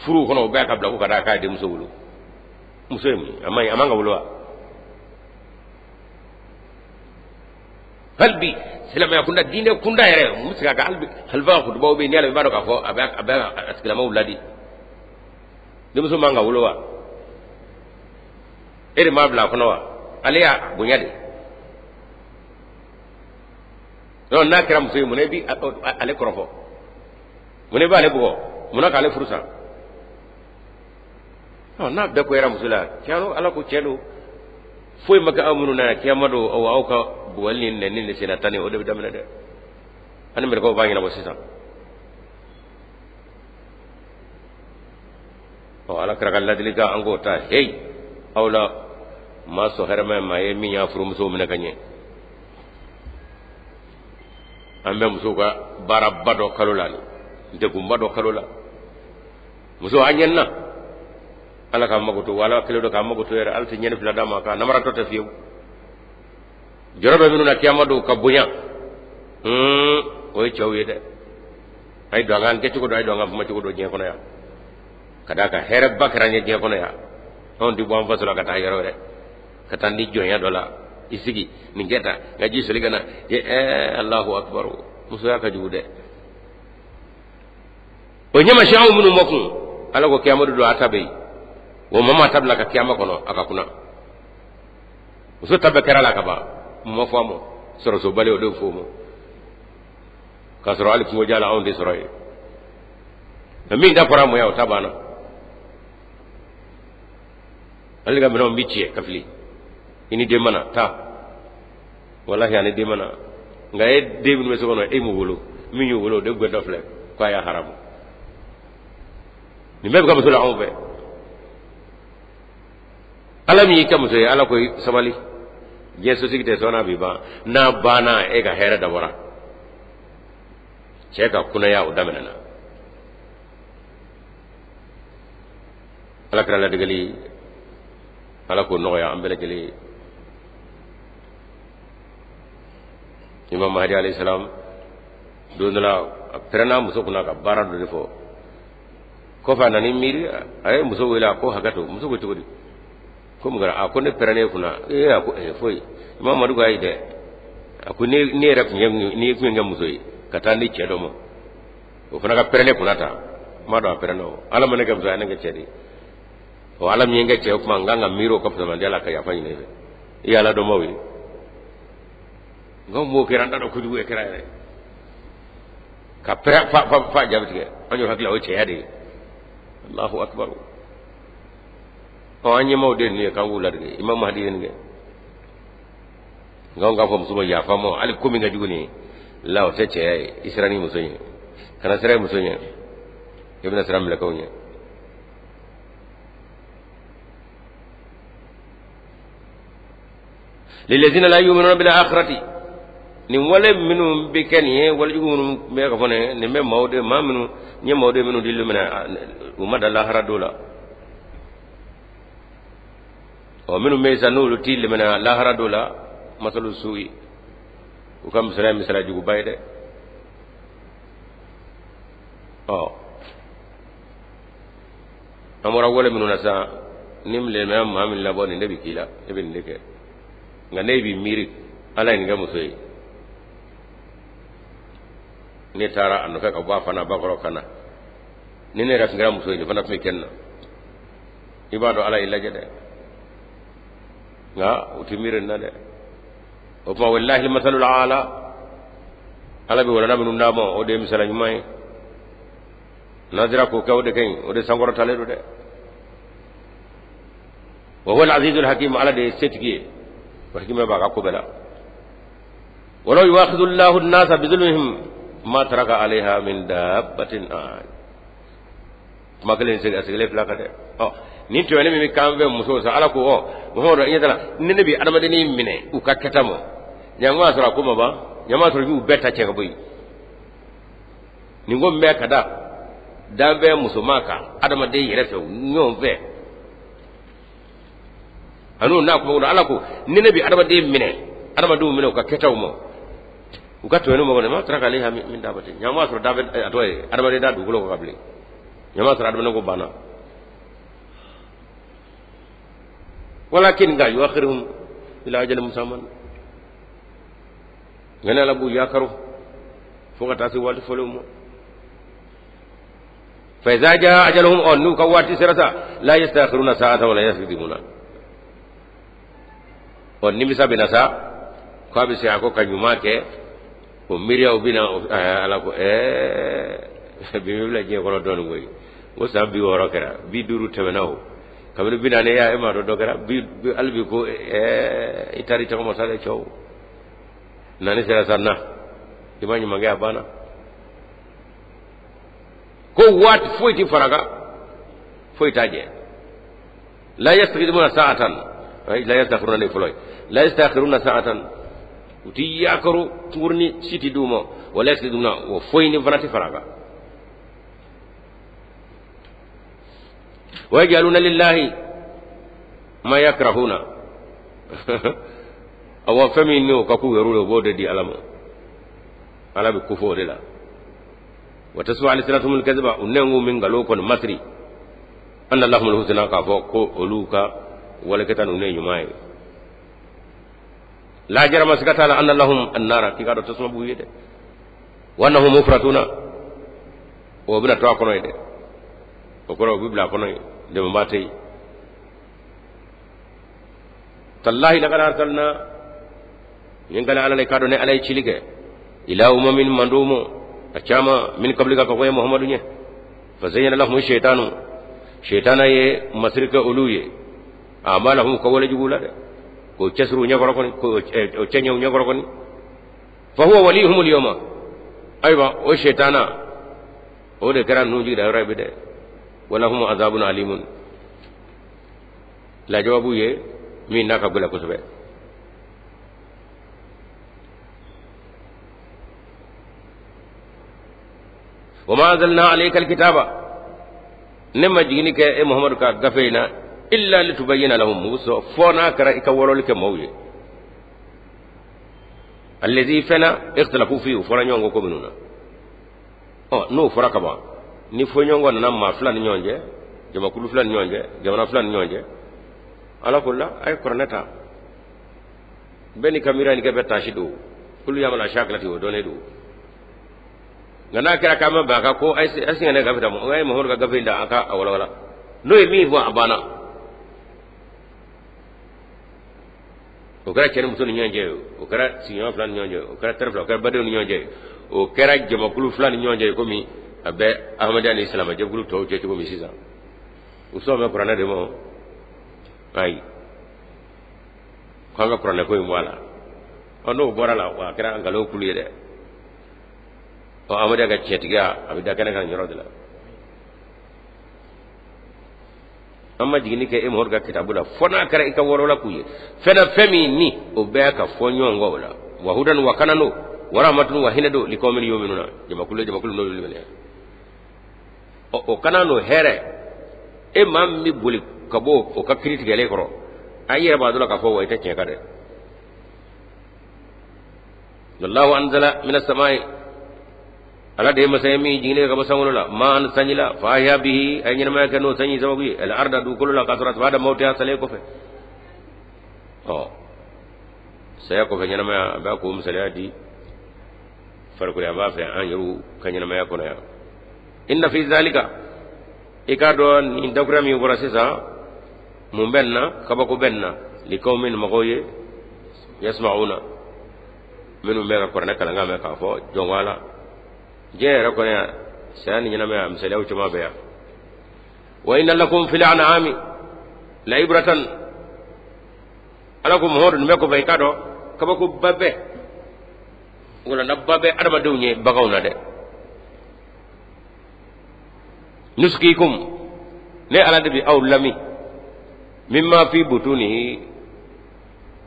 furuw kɔnɔ, u bɛɛ ka bila ko ka d'a k'a denmuso wolo. Muso ye mun ye? A man ɲi, a man ka wolo wa? Hali bi silamɛya kunda, diinɛ kunda yɛrɛ, mun bɛ se ka kɛ? Hali bi halifa ka kutubaw bɛ yen, n'i y'a mɛn, i b'a dɔn k'a fɔ a bɛ a sigilamaw ladi. Denmuso man ka wolo wa? E de m'a bila a kɔnɔ wa? Ale y'a bonya de. Donc n'a kɛra muso ye, mun na i bi ale kɔrɔfɔ? Mun na i b'ale bugɔ? Mun na k'ale furu sa? Ɔ, n'a bɛɛ koyara muso la, tiɲɛ Ala ko cɛ don, foyi ma kɛ aw minnu na yan, kiyama don, aw ka bugɔli ni nɛni ni senna tanni, o de bɛ daminɛ dɛ. Ani mɛlɛkɛw b'a ɲɛnabɔ sisan. Ɔ, Ala kira ka ladilikan an k'o ta. Heyi, aw la maa sɔn hɛrɛma ye maa ye min y'a furumuso minɛ ka ɲɛ. An bɛ musow ka baaraba dɔ kalo la, nin degunba dɔ kalo la. Muso an ɲɛnna, Ala k'an mago to, Ala kelen don k'an mago to yɛrɛ. Ala tɛ ɲɛni fila d'a ma, k'a namaratɔ tɛ fiyewu. Jɔrɔ bɛ minnu na kiyama don ka bonya, o ye cɛw ye dɛ. A ye don an k'an kɛcogo dɔn, a ye don an ka kumacogo dɔn diɲɛ kɔnɔ yan, ka d'a kan hɛrɛba kɛra an ye diɲɛ kɔnɔ yan. Anw tɛ bɔ an faso la ka taa yɔrɔ wɛrɛ, ka taa ni jɔnya dɔ la, i sigi nin kɛ tan, n ka ji soli ka na, ɛɛ, Alahu akibaru, musoya ka jugu dɛ. O ɲɛmasi anw minnu ma kun, Ala ko kiyama don a ta bɛ yen, o maa ta bila ka kiyama kɔnɔ a ka kunna. Muso ta bɛɛ kɛra la ka ban, mun ma fɔ a ma? Sɔrɔsobali, o de fɔ o ma, k'a sɔrɔ hali kungoja la anw tɛ sɔrɔ yen. Mɛ min ta fɔra mɔya, o ta banna. Ale ka minɛnw bi tiɲɛ ka fili, i ni den mana taa, walahi ani den mana. Nka e den minnu bɛ so kɔnɔ, e m'u wolo, min y'u wolo, o de gɛntɔ filɛ k'a y'a haramu. Nin bɛɛ bɛ ka muso la anw fɛ. Ala min y'i kɛ muso ye, Ala ko sabali, diɲɛ sosigi tɛ sɔn n'a bi ban. N'a banna, e ka hɛrɛ dabɔra. Cɛ ka kunnaya o daminɛna. Ala kira ladegeli, Ala k'o nɔgɔya an bɛɛ lajɛlen ye. Imam Mahdi alayhi salam, don dɔ la a pɛrɛnna muso kunna ka baara dɔ de fɔ. Kɔfɛ a nana miiri, a ye muso wele, a ko hakɛ to. Muso ko cogo di? Ko mun kɛra? A ko ne pɛrɛnnen e kunna. Ee, a ko ee, foyi. Imam Mahdi ko ayi dɛ, a ko ne yɛrɛ tun ye n'i tun ye kɛ muso ye ka taa ni cɛ dɔ ma, o fana ka pɛrɛn ne kunna tan, n b'a dɔn a pɛrɛnna. O Ala ma ne kɛ muso ye, a ne kɛ cɛ de ye. O Ala min ye n kɛ cɛ ye, o tuma n kan ka miiri o ka fisamandiya la ka yafa ɲini e fɛ. I ye Ala dɔnbaw ye, nka m'o kɛra, an t'a dɔn kojugu ye kɛra yɛrɛ ka pɛrɛn fa fa fa jaabi tigɛ. An y'o hakili la, o ye cɛya de ye. Allahu akbar. Ɔ, an ɲɛmaaw de ye nin ye k'an k'u ladege. Imam Mahdi ye nin kɛ, nka anw k'a fɔ muso ma yafa ma, hali ko min ka jugu nin ye la, o tɛ cɛya ye. I siran ni muso ɲɛ, kana siran i muso ɲɛ, i bɛna siran mɛlɛkɛw ɲɛ. Lillazina la yu'minuna bil akhirati, nin wale minnu bɛ kɛ nin ye, walejugu minnu bɛ ka fɔ nin ye, nin bɛ maaw de, maa minnu n ye maaw de minnu dili minɛ, u ma da lahara don la. Ɔ minnu bɛ yen sa, n'olu t'i limaniya lahara don la, masalu suyi, u ka misaliya misaliya juguba ye dɛ. Ɔ an bɔra wale minnu na sisan, ni limaniya maa min labɔ, nin de bɛ k'i la, e bɛ nin de kɛ. Nka ne b'i miiri ala ye nin kɛ muso ye, ne taara a nɔfɛ ka bɔ a fa n'a ba kɔrɔ ka na, ni ne yɛrɛ tun kɛra muso ye, nin fana tun bɛ kɛ nin na. I b'a dɔn ala y'i lajɛ dɛ, nka u tɛ miiri nin na dɛ. O tuma walilahi masalul ala, ala bɛ walanda minnu d'a ma, o de ye misaliya ɲuman ye. N'an sera k'o kɛ, o de ka ɲi, o de sankɔrɔtalen don dɛ. Wa huwa al-azizul hakim, ala de ye setigi ye, wa hikima b'a ka ko bɛɛ la. Walaw yu'akhidhu Allahu an-nasa bi-dhulmihim ma taraka 'alayha min dabbatin. Kuma kelen segin a sigilen fila kan dɛ. Ɔ nin tɔɲɔni min bɛ k'an fɛ musow sa, ala ko ɔ Muhamadu i ɲɛ t'a la, ni ne bɛ adamadennin minɛ u ka kɛta ma, ɲango y'a sɔrɔ a ko ma ban, ɲango y'a sɔrɔ i b'u bɛɛ ta cɛ ka bɔ yen. Nin ko min bɛ ka da danfɛn musoman kan adamaden yɛrɛ fɛ ɲɔgɔn fɛ, ani n'a kuma ala ko ni ne bɛ adamaden minɛ, adamadenw minɛ u ka kɛtaw ma, u ka tɔɲɔni ma kɔni, ma taraka alayha min dabbatin, ɲango y'a sɔrɔ da a tɔgɔ ye adamaden da dugukolo kan bilen, ɲango y'a sɔrɔ adamaden ko banna. Walakin nka yuakhiruhum ila ajalin musamman, nka ne ala b'u yakaro fo ka taa se waati fɔlenw ma. Fa iza jaa ajaluhum, ɔ n'u ka waati sera sa, la yastakhiruna sa'atan wala yastakdimuna. Ɔ nimisa bɛ na sa, k'a bɛ se a ko ka ɲuman kɛ, o miiriyaw bɛ na, ala ko bi bɛ bila diɲɛ kɔnɔ dɔɔnin koyi. O san 60 kɛra, 50 tɛmɛna, o kabini 40 ya e m'a dɔn dɔ kɛra bi hali bi ko i taara i tɔgɔ ma sa dɛ cɛw. Nani sera sa na, i ma ɲuman kɛ, a banna. Ko waati foyi tɛ fara kan, foyi t'a jɛ. La yastakdimuna sa'atan, la yastakhiruna de fɔlɔ ye, la yastakhiruna sa'atan, u ti yakaro kunkurunin si ti d'u ma, wala yastakdimuna, o foyi ni fana tɛ fara kan. Wa yajaluna lillahi ma yakrahuna, awa fɛn min n'o ka k'u yɛrɛ ye, u b'o de di ala ma, ala bɛ kofɔ o de la. Wa tasifu alsinatuhumul kadhiba, u nɛn min nkalon kɔni masiri, anna lahumul husna, k'a fɔ ko olu ka walekɛta ninnu ye ɲuman ye. La jarama, siga t'a la, anna lahum annara, k'i k'a dɔn tasuma b'u ye dɛ. Wa annahum mufratuna, o bɛna to a kɔnɔ ye dɛ, o kɔrɔ u bɛ bila a kɔnɔ ye, dɛmɛbaa tɛ yen. Tallahi laqad arsalna, nin kana ala le k'a dɔn ne ala ye cili kɛ ila umamin mandow ma a caman min qablika ka kɔn Muhammadu ɲɛ. Fa zayyana lahum shaytanu, shaytana ye masiri kɛ olu ye, amalahum ka wale jugu la dɛ, k'o cɛsiri u ɲɛkɔrɔ kɔni, k'o cɛɲɛ u ɲɛkɔrɔ kɔni. Fa huwa waliyuhum al-yawma, ayiwa o shaytana o de kɛra ninnu jigida yɔrɔ ye bi dɛ. Walahum azabun alimun, lajaba b'u ye min n'a ka gɛlɛn kosɛbɛ. Wa ma anzalna alayka alkitaba, ne ma jiginni kɛ e Muhammadu ka gafe in na, illa litubayyina lahum, muso fo n'a kɛra i ka walawali kɛ maaw ye, allazi fɛnna ikhtalafu fi, u fɔra ɲɔgɔn kɔ ko minnu na. Ɔ n'o fɔra kaban, ni fɔɲɔgɔnkɔ nana maa fila ni ɲɔgɔn cɛ, jamakulu fila ni ɲɔgɔn cɛ, jamana fila ni ɲɔgɔn cɛ, ala ko la a ye kuranɛ ta, bɛɛ n'i ka miiriya ni kɛ bɛɛ taasi don, kulu yamala shakilati, o dɔnnen don. Nka n'a kɛra k'an ma bɛn a kan ko a ye ne gafe d'a ma, a ye Muhamadu ka gafe in da a ka a walawala, n'o ye min fɔ a banna. O kɛra cɛ ni muso ni ɲɔgɔn cɛ, o kɛra sigiɲɔgɔn fila ni ɲɔgɔn cɛ, o kɛra teri fila, o kɛra badenw ni ɲɔgɔn cɛ, o kɛra jamakulu fila ni ɲɔgɔn cɛ, komi a bɛ Ahmadiyya ni silamɛjɛkulu tɔw cɛ cogo min sisan. U sɔn bɛ kuranɛ de ma, ayi k'an ka kuranɛ ko in bɔ a la. Ɔ n'o bɔra la, a kɛra nkalon kulu ye dɛ. Ɔ Ahmadiyya ka tiɲɛtigiya a bɛ da kɛnɛ kan yɔrɔ de la. An ma jiginni kɛ e Muhamadu ka kitabu la fo n'a kɛra i ka walawala k'u ye fɛn na, fɛn min ni o bɛɛ ka fɔ ɲɔgɔn kɔ o la. Wa hudan, wa kana don, wa rahmatun, wa hinɛ don, liqawmin yu'minuna, jamakulu jamakulu n'olu limaniya. Ɔ, o kana n'o hɛrɛ, e maa min bɛ boli ka bɔ o ka kiri tigɛlen kɔrɔ, a yɛrɛ b'a dɔn k'a fɔ wa i tɛ tiɲɛ kan dɛ. Wallahu anzala minas samai, Ala de ye masa ye min jiginnen ka bɔ sankolo la, maan, sanji la, fa ahya bihi, a ye ɲɛnamaya kɛ n'o sanji sababu ye, al arda, dugukolo la, k'a sɔrɔ ba'da mawtiha, salen kɔfɛ. Ɔ, saya kɔfɛ ɲɛnamaya, a b'a k'o misaliya di farikolo a b'a fɛ an yɛrɛw ka ɲɛnamaya kɔnɔ yan. Inna fi zalika, i k'a dɔn nin dakura min bɔra sisan, mun bɛ nin na? Kabako bɛ nin na, liqawmin, mɔgɔw ye, yasma'una, minnu bɛ ka kuranɛ kalankan mɛn k'a fɔ jɔn ko Ala. Diɲɛ yɛrɛ kɔnɔ yan, saya ni ɲɛnamaya misaliyaw caman bɛ yan. Wa inna lakum fil an'ami la ibratan, Ala ko Muhamadu, nin bɛɛ kɔfɛ, i k'a dɔn kabakoba bɛ, walandaba bɛ adamadenw ye baganw na dɛ. Nuskikum, ne Ala de bɛ aw lamin, mimma fi butunihi,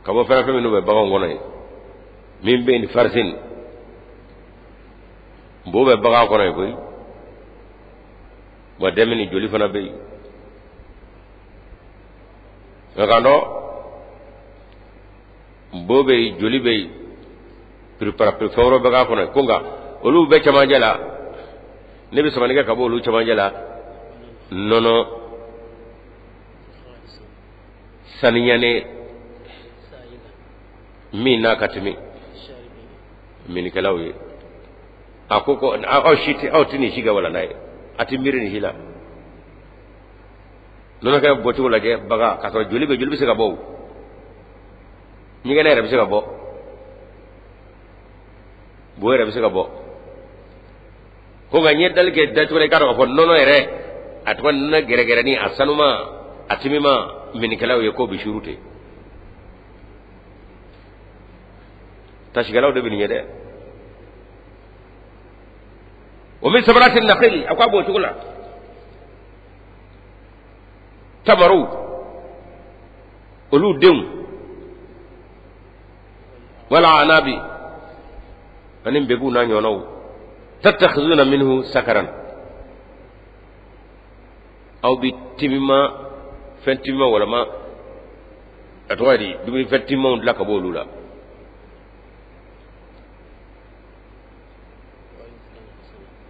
ka bɔ fɛn fɛn minnu bɛ baganw kɔnɔ yen, min bayni farsin, bo bɛ bagan kɔnɔ yen koyi, wa damin, joli fana bɛ yen. Nka kan dɔn bo bɛ yen, joli bɛ yen, piripara fɛn wɛrɛ bɛ k'a kɔnɔ ko, nka olu bɛɛ cɛmancɛ la, ne bɛ samani kɛ ka bɔ olu cɛmancɛ la nɔnɔ saniyanen min n'a ka timi minikɛlaw ye. A ko ko aw si tɛ, aw tɛ nin si kɛ walanda ye, a tɛ miiri nin si la. Nɔnɔ kɛ bɔcogo lajɛ bagan, k'a sɔrɔ joli bɛ, joli bɛ se ka bɔ, o ɲɛgɛnɛ yɛrɛ bɛ se ka bɔ, bo yɛrɛ bɛ se ka bɔ. Ko nka n ye dali kɛ dacogo la, i k'a dɔn k'a fɔ nɔnɔ yɛrɛ, a tɔgɔ nɔnɔ gɛrɛgɛrɛnin, a sanuma, a timima minikɛlaw ye, k'o bɛ suuru ten. Tasikɛlaw de bɛ nin ye dɛ. Wa min samarati nakhili, a ko a b'o cogo la, tamaru olu denw, wal anabi, ani nbeguw n'a ɲɔgɔnnaw, tattakhizuna minhu sakaran, aw bɛ timima fɛn timima, walama a tɔgɔ ye di, dumunifɛn timanw dilan ka bɔ olu la.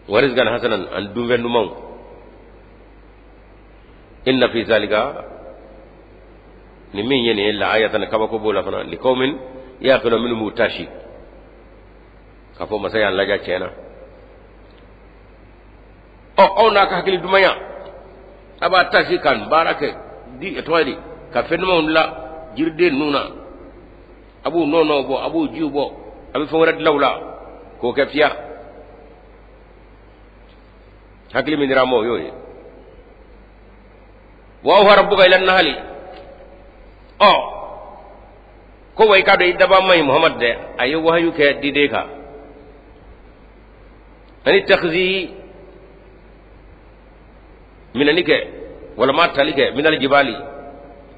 Wa rizqan hasanan, ani dunfɛn dumanw. Inna fi zalika, nin min ye nin ye, la ayatan, kabako b'o la fana, liqawmin yaqilun, minnu b'u tasi k'a fɔ masa y'an laja tiɲɛ na. Ɔ, aw n'a ka hakili dumanya, a b'a tasi ka baara kɛ di, tɔgɔ ye di, ka fɛn dumanw dilan jiriden ninnu na, a b'u nɔnɔw bɔ, a b'u jiw bɔ, a bɛ fɛn wɛrɛ dilan u la k'o kɛ fiya. Hakili min dira a ma, o y'o ye. Wa awha rabbuka ila nahali, ɔ, ko wa i k'a dɔn i dabaa ma ye Muhamadu dɛ, a ye wahayu kɛ diden kan, ani takhizi, minɛni kɛ walama tali kɛ, minal jibali,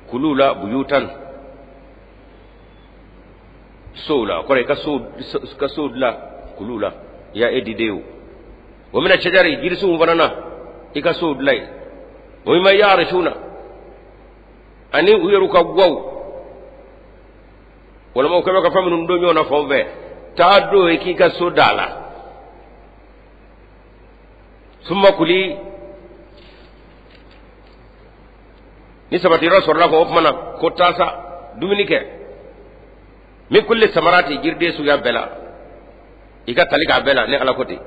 kuluw la, buyutan, sow la, kɔrɔ i ka sow dilan kuluw la, ya e diden o. Wa mina shajari, jirisunw fana na, i ka sow dilan yen. Wa mimma yarishuna, ani u yɛrɛw ka gwaw, walima u kɛlen ka fɛn minnu don ɲɔgɔn na fan fɛ, taa don i k'i ka so da la. Summa kuli, ni sabati yɔrɔ sɔrɔla ko o tuma na ko taa sa dumuni kɛ, min kulli samarati, jiriden suguya bɛɛ la, i ka tali k'a bɛɛ la. Ne Ala ko ten.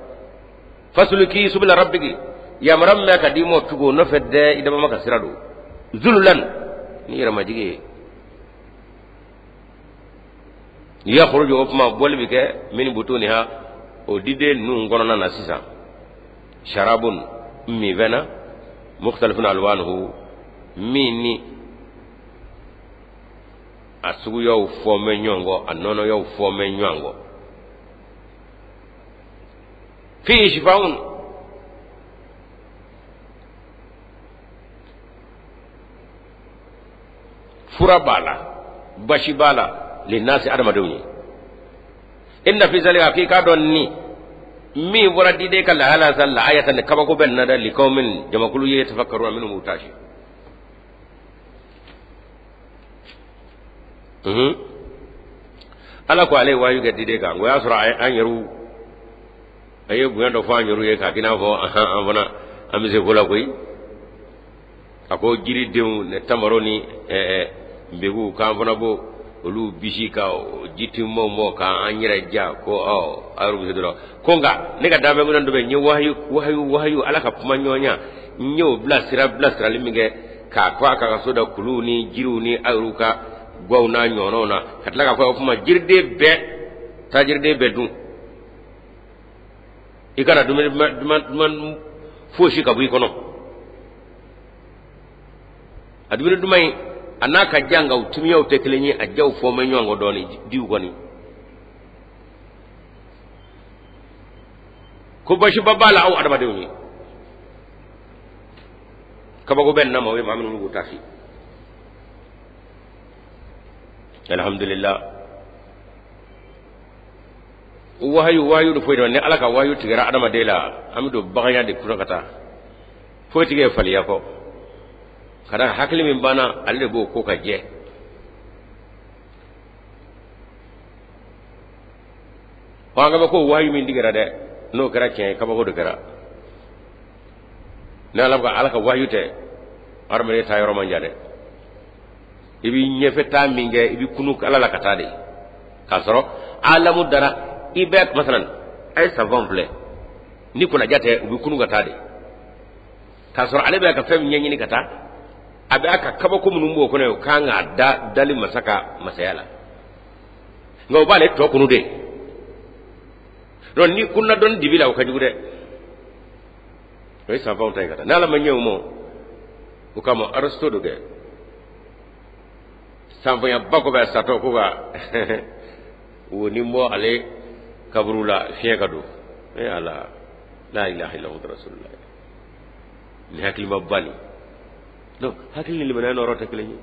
Fasuluki subula rabbiki, yamaruya min bɛ ka d'i ma, o tugu o nɔfɛ dɛ, i dabama ka sira don, zululan, ni yɛrɛmajigi ye. Yakhruju, o tuma bɔli bɛ kɛ, min butuniha, o diden ninnu kɔnɔna na sisan, sharabun, minfɛn na, mukhtalifun alwanuhu, min ni a suguyaw fɔ bɛ ɲɔgɔn kɔ, a nɔnɔyaw fɔ bɛ ɲɔgɔn kɔ. Fihi shifaun. Fura b'a la, basi b'a la, linnasi adamadenw ye. Inna fi zalika, k'i k'a dɔn ni min bɔra diden ka lahala sa la ayatan, ni kabako bɛ nin na dɛ, liqawmin, jamakulu ye, tafakkaruna, minnu b'u taasi. Ala ko ale ye waaju kɛ diden kan, o y'a sɔrɔ an yɛrɛw a ye bonya dɔ fɔ an yɛrɛw ye k'a k'i n'a fɔ an fana an bɛ se ko la koyi. A ko jiridenw tamaro ni nbegu k'an fana b'o olu bisi ka jitimaw mɔ k'an yɛrɛ ja, ko ɔ a yɛrɛ bɛ se dɔrɔn ko nka ne ka danfɛn minnu dɔ bɛ yen, n ye wahayu wahayu wahayu Ala ka kuma ɲɔgɔnya, n y'o bilasira bilasirali min kɛ k'a fɔ a ka so da kuluw ni jiriw ni a yɛrɛw ka gwaw n'a ɲɔgɔnnaw na, ka tila k'a fɔ o kuma jiriden bɛɛ taa jiriden bɛɛ dun, i kana dumuni duman fosi ka bɔ i kɔnɔ. A dumuni duman in a n'a ka diya, nka u timiyaw tɛ kelen ye, a jaw fɔ bɛ ɲɔgɔn kɔ dɔɔnin diw kɔni. Ko basiba b'a la aw adamadenw ye, kabako bɛ nin na maaw ye, maa minnu b'u taasi. Alhamdulillah, wahayu wahayu de foyi dɔn ni Ala ka wahayu tigɛra adamaden la, an bɛ don baganya de kɔnɔ ka taa foyi tigɛ ye faliya kɔ, ka da hakili min banna ale de b'o ko ka jɛ. Ɔ an ka ko wahayu min tigɛra dɛ, n'o kɛra tiɲɛ ye, kabako de kɛra. Ni Ala ka Ala ka wahayu tɛ, adamaden taa yɔrɔ man jan dɛ. I b'i ɲɛfɛ taa min kɛ, i bɛ kunu Ala la ka taa de, k'a sɔrɔ alamu dara i bɛ masalan a ye sanfanw filɛ, ni kunnaja tɛ u bɛ kunu ka taa de, k'a sɔrɔ ale bɛ ka fɛn min ɲɛɲini ka taa, a bɛ a ka kabako minnu b'o kɔnɔ, o kan k'a da dali masa ka masaya la, nka o b'ale tɔ kunu de. Donc ni kunna dɔnni dibi la, o ka jugu dɛ. O ye sanfanw ta ye ka taa, n'Ala ma ɲɛ o ma, o kama Aristote do kɛ sanfanyaba kɔfɛ a satɔ ko ka wo ni bɔ ale kaburu la fiɲɛ ka don. E Ala, la ilaha illallah rasulullah, ni hakilima ba nin. Donc hakili ni limaniya nɔrɔ tɛ kelen ye.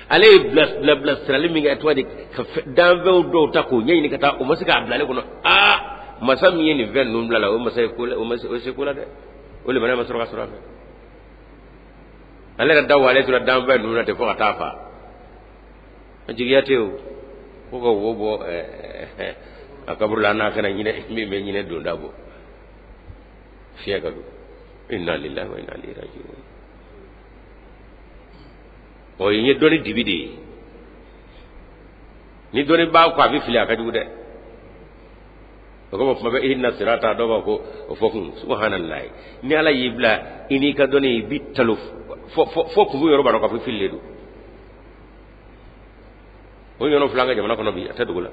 Ale ye bila bilasirali min kɛ, tɔgɔ di, ka danfɛnw dɔw ta k'o ɲɛɲini ka taa, o ma se k'a bila ale kɔnɔ. Aa, masa min ye nin fɛn ninnu bila la, o masa ye ko la, o ma se, o se ko la dɛ, o limaniya ma sɔrɔ ka sɔrɔ a fɛ. Ale yɛrɛ da walen tora danfɛn ninnu na ten fo ka taa fa. A jigiya tɛ o ko ka wo bɔ a kaburu la, n'a kana ɲinɛ min bɛ ɲinɛ donda bɔ fiɲɛ ka don. Inna lillahi wa inna ilaihi raji'un. O ye dɔnni dibi de ye. Ni dɔnni b'a kɔ, a bɛ fili, a ka jugu dɛ. O kama kuma bɛ ihdina sirata, dɔw b'a ko o fɔ kun subhanallahi. Ni Ala y'i bila i n'i ka dɔnni, i bi talo fo fo kunfin yɔrɔ b'a dɔn k'a fɔ fililen don. O ɲɔgɔn filɛ an ka jamana kɔnɔ bi, a tɛ dogo la.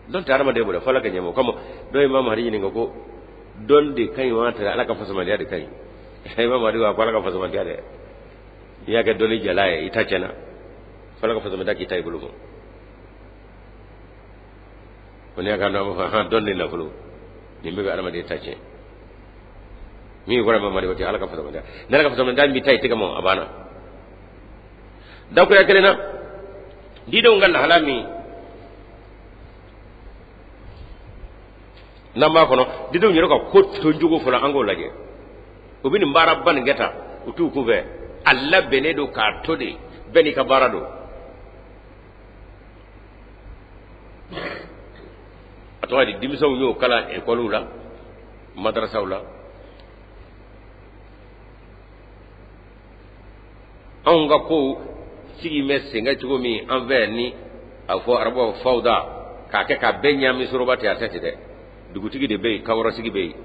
Dɔn tɛ adamaden bolo fo Ala ka ɲɛma. O kama dɔw ye Imam Mahdi ɲininka ko dɔn de ka ɲi wa tɛ Ala ka fasamadiya de ka ɲi? Imam Mahdi ko Ala ka fasamadiya dɛ. N'i y'a kɛ dɔnni jala ye, i ta tiɲɛna. Fo Ala ka fasamadiya k'i ta i bolo ma. Ko n'i y'a kɛ, an b'a fɔ hɔn dɔn de nafolo nin bɛɛ bɛ adamaden ta tiɲɛ. Min fɔra Imam Mahdi ko ten, Ala ka fasamadiya, ni Ala ka fasamadiya b'i ta i tɛgɛ ma, a banna. Dakuya kelen na, didenw ka lahala min n'an b'a kɔnɔ, didenw yɛrɛ ka ko tonjugu fɔlɔ, an k'o lajɛ. U bɛ nin baaraba nin kɛ tan, u t'u kunfɛ, a labɛnnen don k'a to de, bɛɛ n'i ka baara don. A tɔgɔ di, denmisɛnw y'o kalan ekɔliw la, madarasaw la. Anw ka kow sigi bɛ sen kan cogo min an fɛ, ni a fɔ arabu fawda k'a kɛ k'a bɛɛ ɲaami soroba ten, a tɛ ten dɛ. Dugutigi de bɛ yen, kawɔrɔsigi bɛ yen,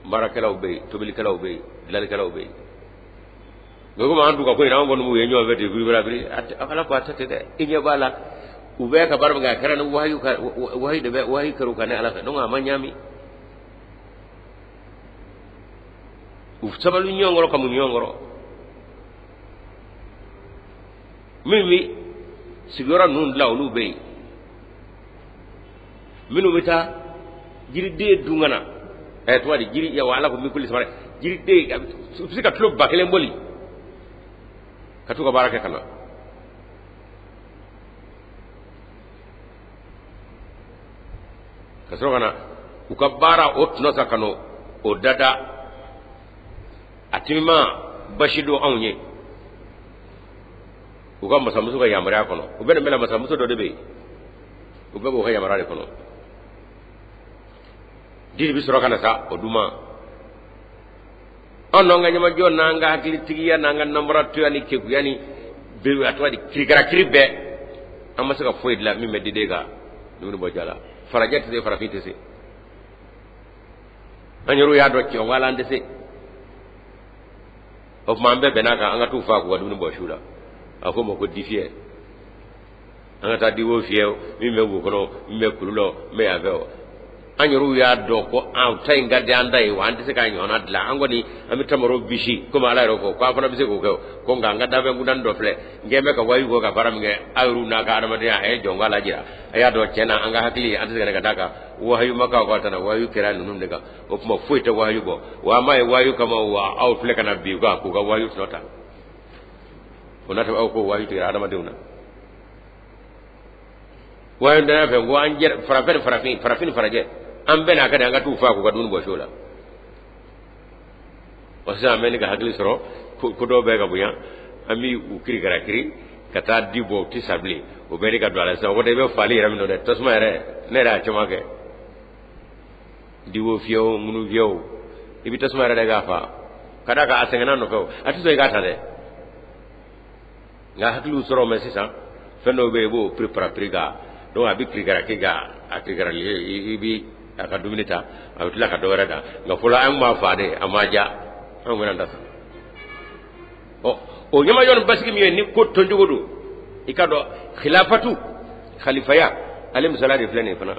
baarakɛlaw bɛ yen, tobilikɛlaw bɛ yen, dilanlikɛlaw bɛ yen. Nka komi an dun ka ko in, an kɔni b'u ye ɲɔgɔn fɛ ten biribirabiri, ala ko a tɛ ten dɛ. I ɲɛ b'a la, u bɛ ka baara min kɛ, a kɛra ni wahayu ka wahayu de bɛ, wahayu kɛra u kan ne Ala fɛ, donc a ma ɲaami. U sabali ɲɔgɔn kɔrɔ ka mun ɲɔgɔn kɔrɔ. Min bɛ sigiyɔrɔ ninnu dilan, olu bɛ yen. Minnu bɛ taa jiriden dun ka na, ɛ tɔgɔ di, jiri yawa, Ala ko min kuli sabali Jiriden a bɛ se ka kilo 1000 boli ka t'u ka baara kɛ ka na. Ka sɔrɔ ka na u ka baara o tɔnɔ ta ka na o dada a timima basi don anw ye u ka masamuso ka yamaruya kɔnɔ. U bɛ nin bɛɛ la, masamuso dɔ de bɛ yen, u bɛɛ b'o ka yamaruya de kɔnɔ. Di bɛ sɔrɔ ka na sa o duman. Anw n'an ka ɲɛmajɔ n'an ka hakilitigiya n'an ka nanbaratoya ni kekuya ni a tɔgɔ di kirikarakiri bɛɛ, an ma se ka foyi dilan min bɛ diden ka dumuni bɔ ja la. Farajɛ tɛ se, farafin tɛ se. An yɛrɛw y'a dɔn tiɲɛ wala an tɛ se. O tuma an bɛɛ bɛn'a kan an ka t'u faa k'u ka dumuni bɔ su la. A fɔ o ma ko difiyɛ. An ka taa diwo fiyɛ min bɛ wo kɔnɔ, min bɛ kulu la, min bɛ yan fɛ. An yɛrɛw y'a dɔn ko an ta in ka di an ta ye, wa an tɛ se k'a ɲɔgɔnna dilan. An kɔni an bɛ tamaro bisi komi Ala yɛrɛ ko k'an fana bɛ se k'o kɛ, ko nka an ka danfɛn kuntan dɔ filɛ n kɛn bɛ ka wayu kɔ ka baara min kɛ. Aw yɛrɛw n'a ka adamadenya a ye jɔn ko Ala jira, a y'a dɔn tiɲɛ na an ka hakili an tɛ se ka ka d'a kan wahayu ma k'aw ka tana, wahayu kɛra ninnu de kan. O tuma foyi tɛ wahayu bɔ, wa an b'a ye wahayu kama, wa aw filɛ ka na bin u kan k'u ka wahayu tɔ ta. O n'a tɛ aw ko wahayu tigɛra adamadenw na. Wahayu danya fɛ ko an jɛra farafin ni farafin, farafin ni farajɛ, an bɛɛ n'a ka di an ka t'u faa k'u ka dumuni bɔ so la. Wa sisan an bɛ ni ka hakili sɔrɔ ko dɔw bɛ ka bonya, an bɛ u kirikarakiri ka taa di bɔ, u tɛ sa bilen, o bɛɛ ni ka don a la sisan. O kɔrɔ i bɛ faali yɛrɛ min dɔn dɛ, tasuma yɛrɛ ne yɛrɛ y'a caman kɛ, diwo fiyɛ o ŋunu fiyɛ o, i bɛ tasuma yɛrɛ de k'a fa ka d'a kan a sɛgɛnna nɔfɛ o, a tɛ sɔn i k'a ta dɛ. Nka hakiliw sɔrɔ mɛ sisan fɛn dɔw bɛ yen i b'o piriparapiri ka donc a bɛ kirikarakiri ka a kirikarali i bɛ a ka dumuni ta, a bɛ tila ka dɔ wɛrɛ da. Nka fɔlɔ an b'a fa de, a ma ja an bɛna da sa. Ɔ o ɲɛmajɔ ni basigi min ye ni ko tɔncogo don, i ka dɔn khilafatu khalifaya ale misaliya de filɛ nin ye fana.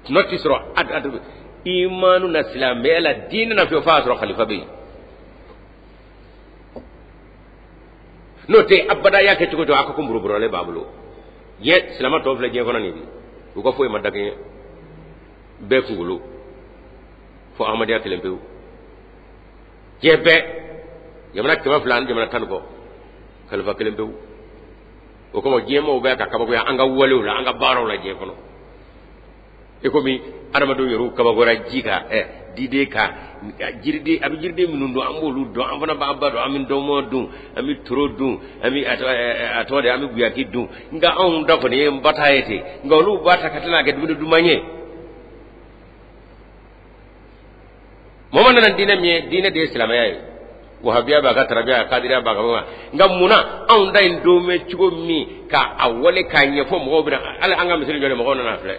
Tɔnɔ tɛ sɔrɔ ad imanu na silamɛya la diinɛ na fiyewu f'a y'a sɔrɔ khalifa bɛ yen. N'o tɛ abada y'a kɛ cogo cogo a ka ko buruburu b'a bolo. Diɲɛ silamɛ tɔw filɛ diɲɛ kɔnɔ nin bi, u ka foyi ma dakɛɲɛ, bɛɛ kunkolo fo ahmadenya kelen pewu. Diɲɛ bɛɛ jamana 200 ani jamana 10 ni kɔ, kalifa kelen pewu. O kama diɲɛ maaw bɛ ka kabakoya an ka walew la, an ka baaraw la diɲɛ kɔnɔ. I komi adamadenw yɛrɛw kabakoyara ji kan, diden kan, jiriden, a bɛ jiriden minnu dun an b'olu dɔn, an fana b'an ba dɔn, an bɛ ndɔmɔ dun, an bɛ toro dun, an bɛ a tɔgɔ de, an bɛ guyaki dun. Nka anw ta kɔni ye nbata ye ten, nka olu b'a ta ka tila k'a kɛ dumuni duman ye. Mɔgɔ nana diinɛ min ye, diinɛ de ye silamɛya ye. Wahabiya b'a ka tarabiya, kadiriya b'a ka fɛn. Nka munna anw ta in don bɛ cogo min ka a wale k'a ɲɛfɔ mɔgɔw bɛna, hali an ka misiri jɔlen mɔgɔw nana filɛ.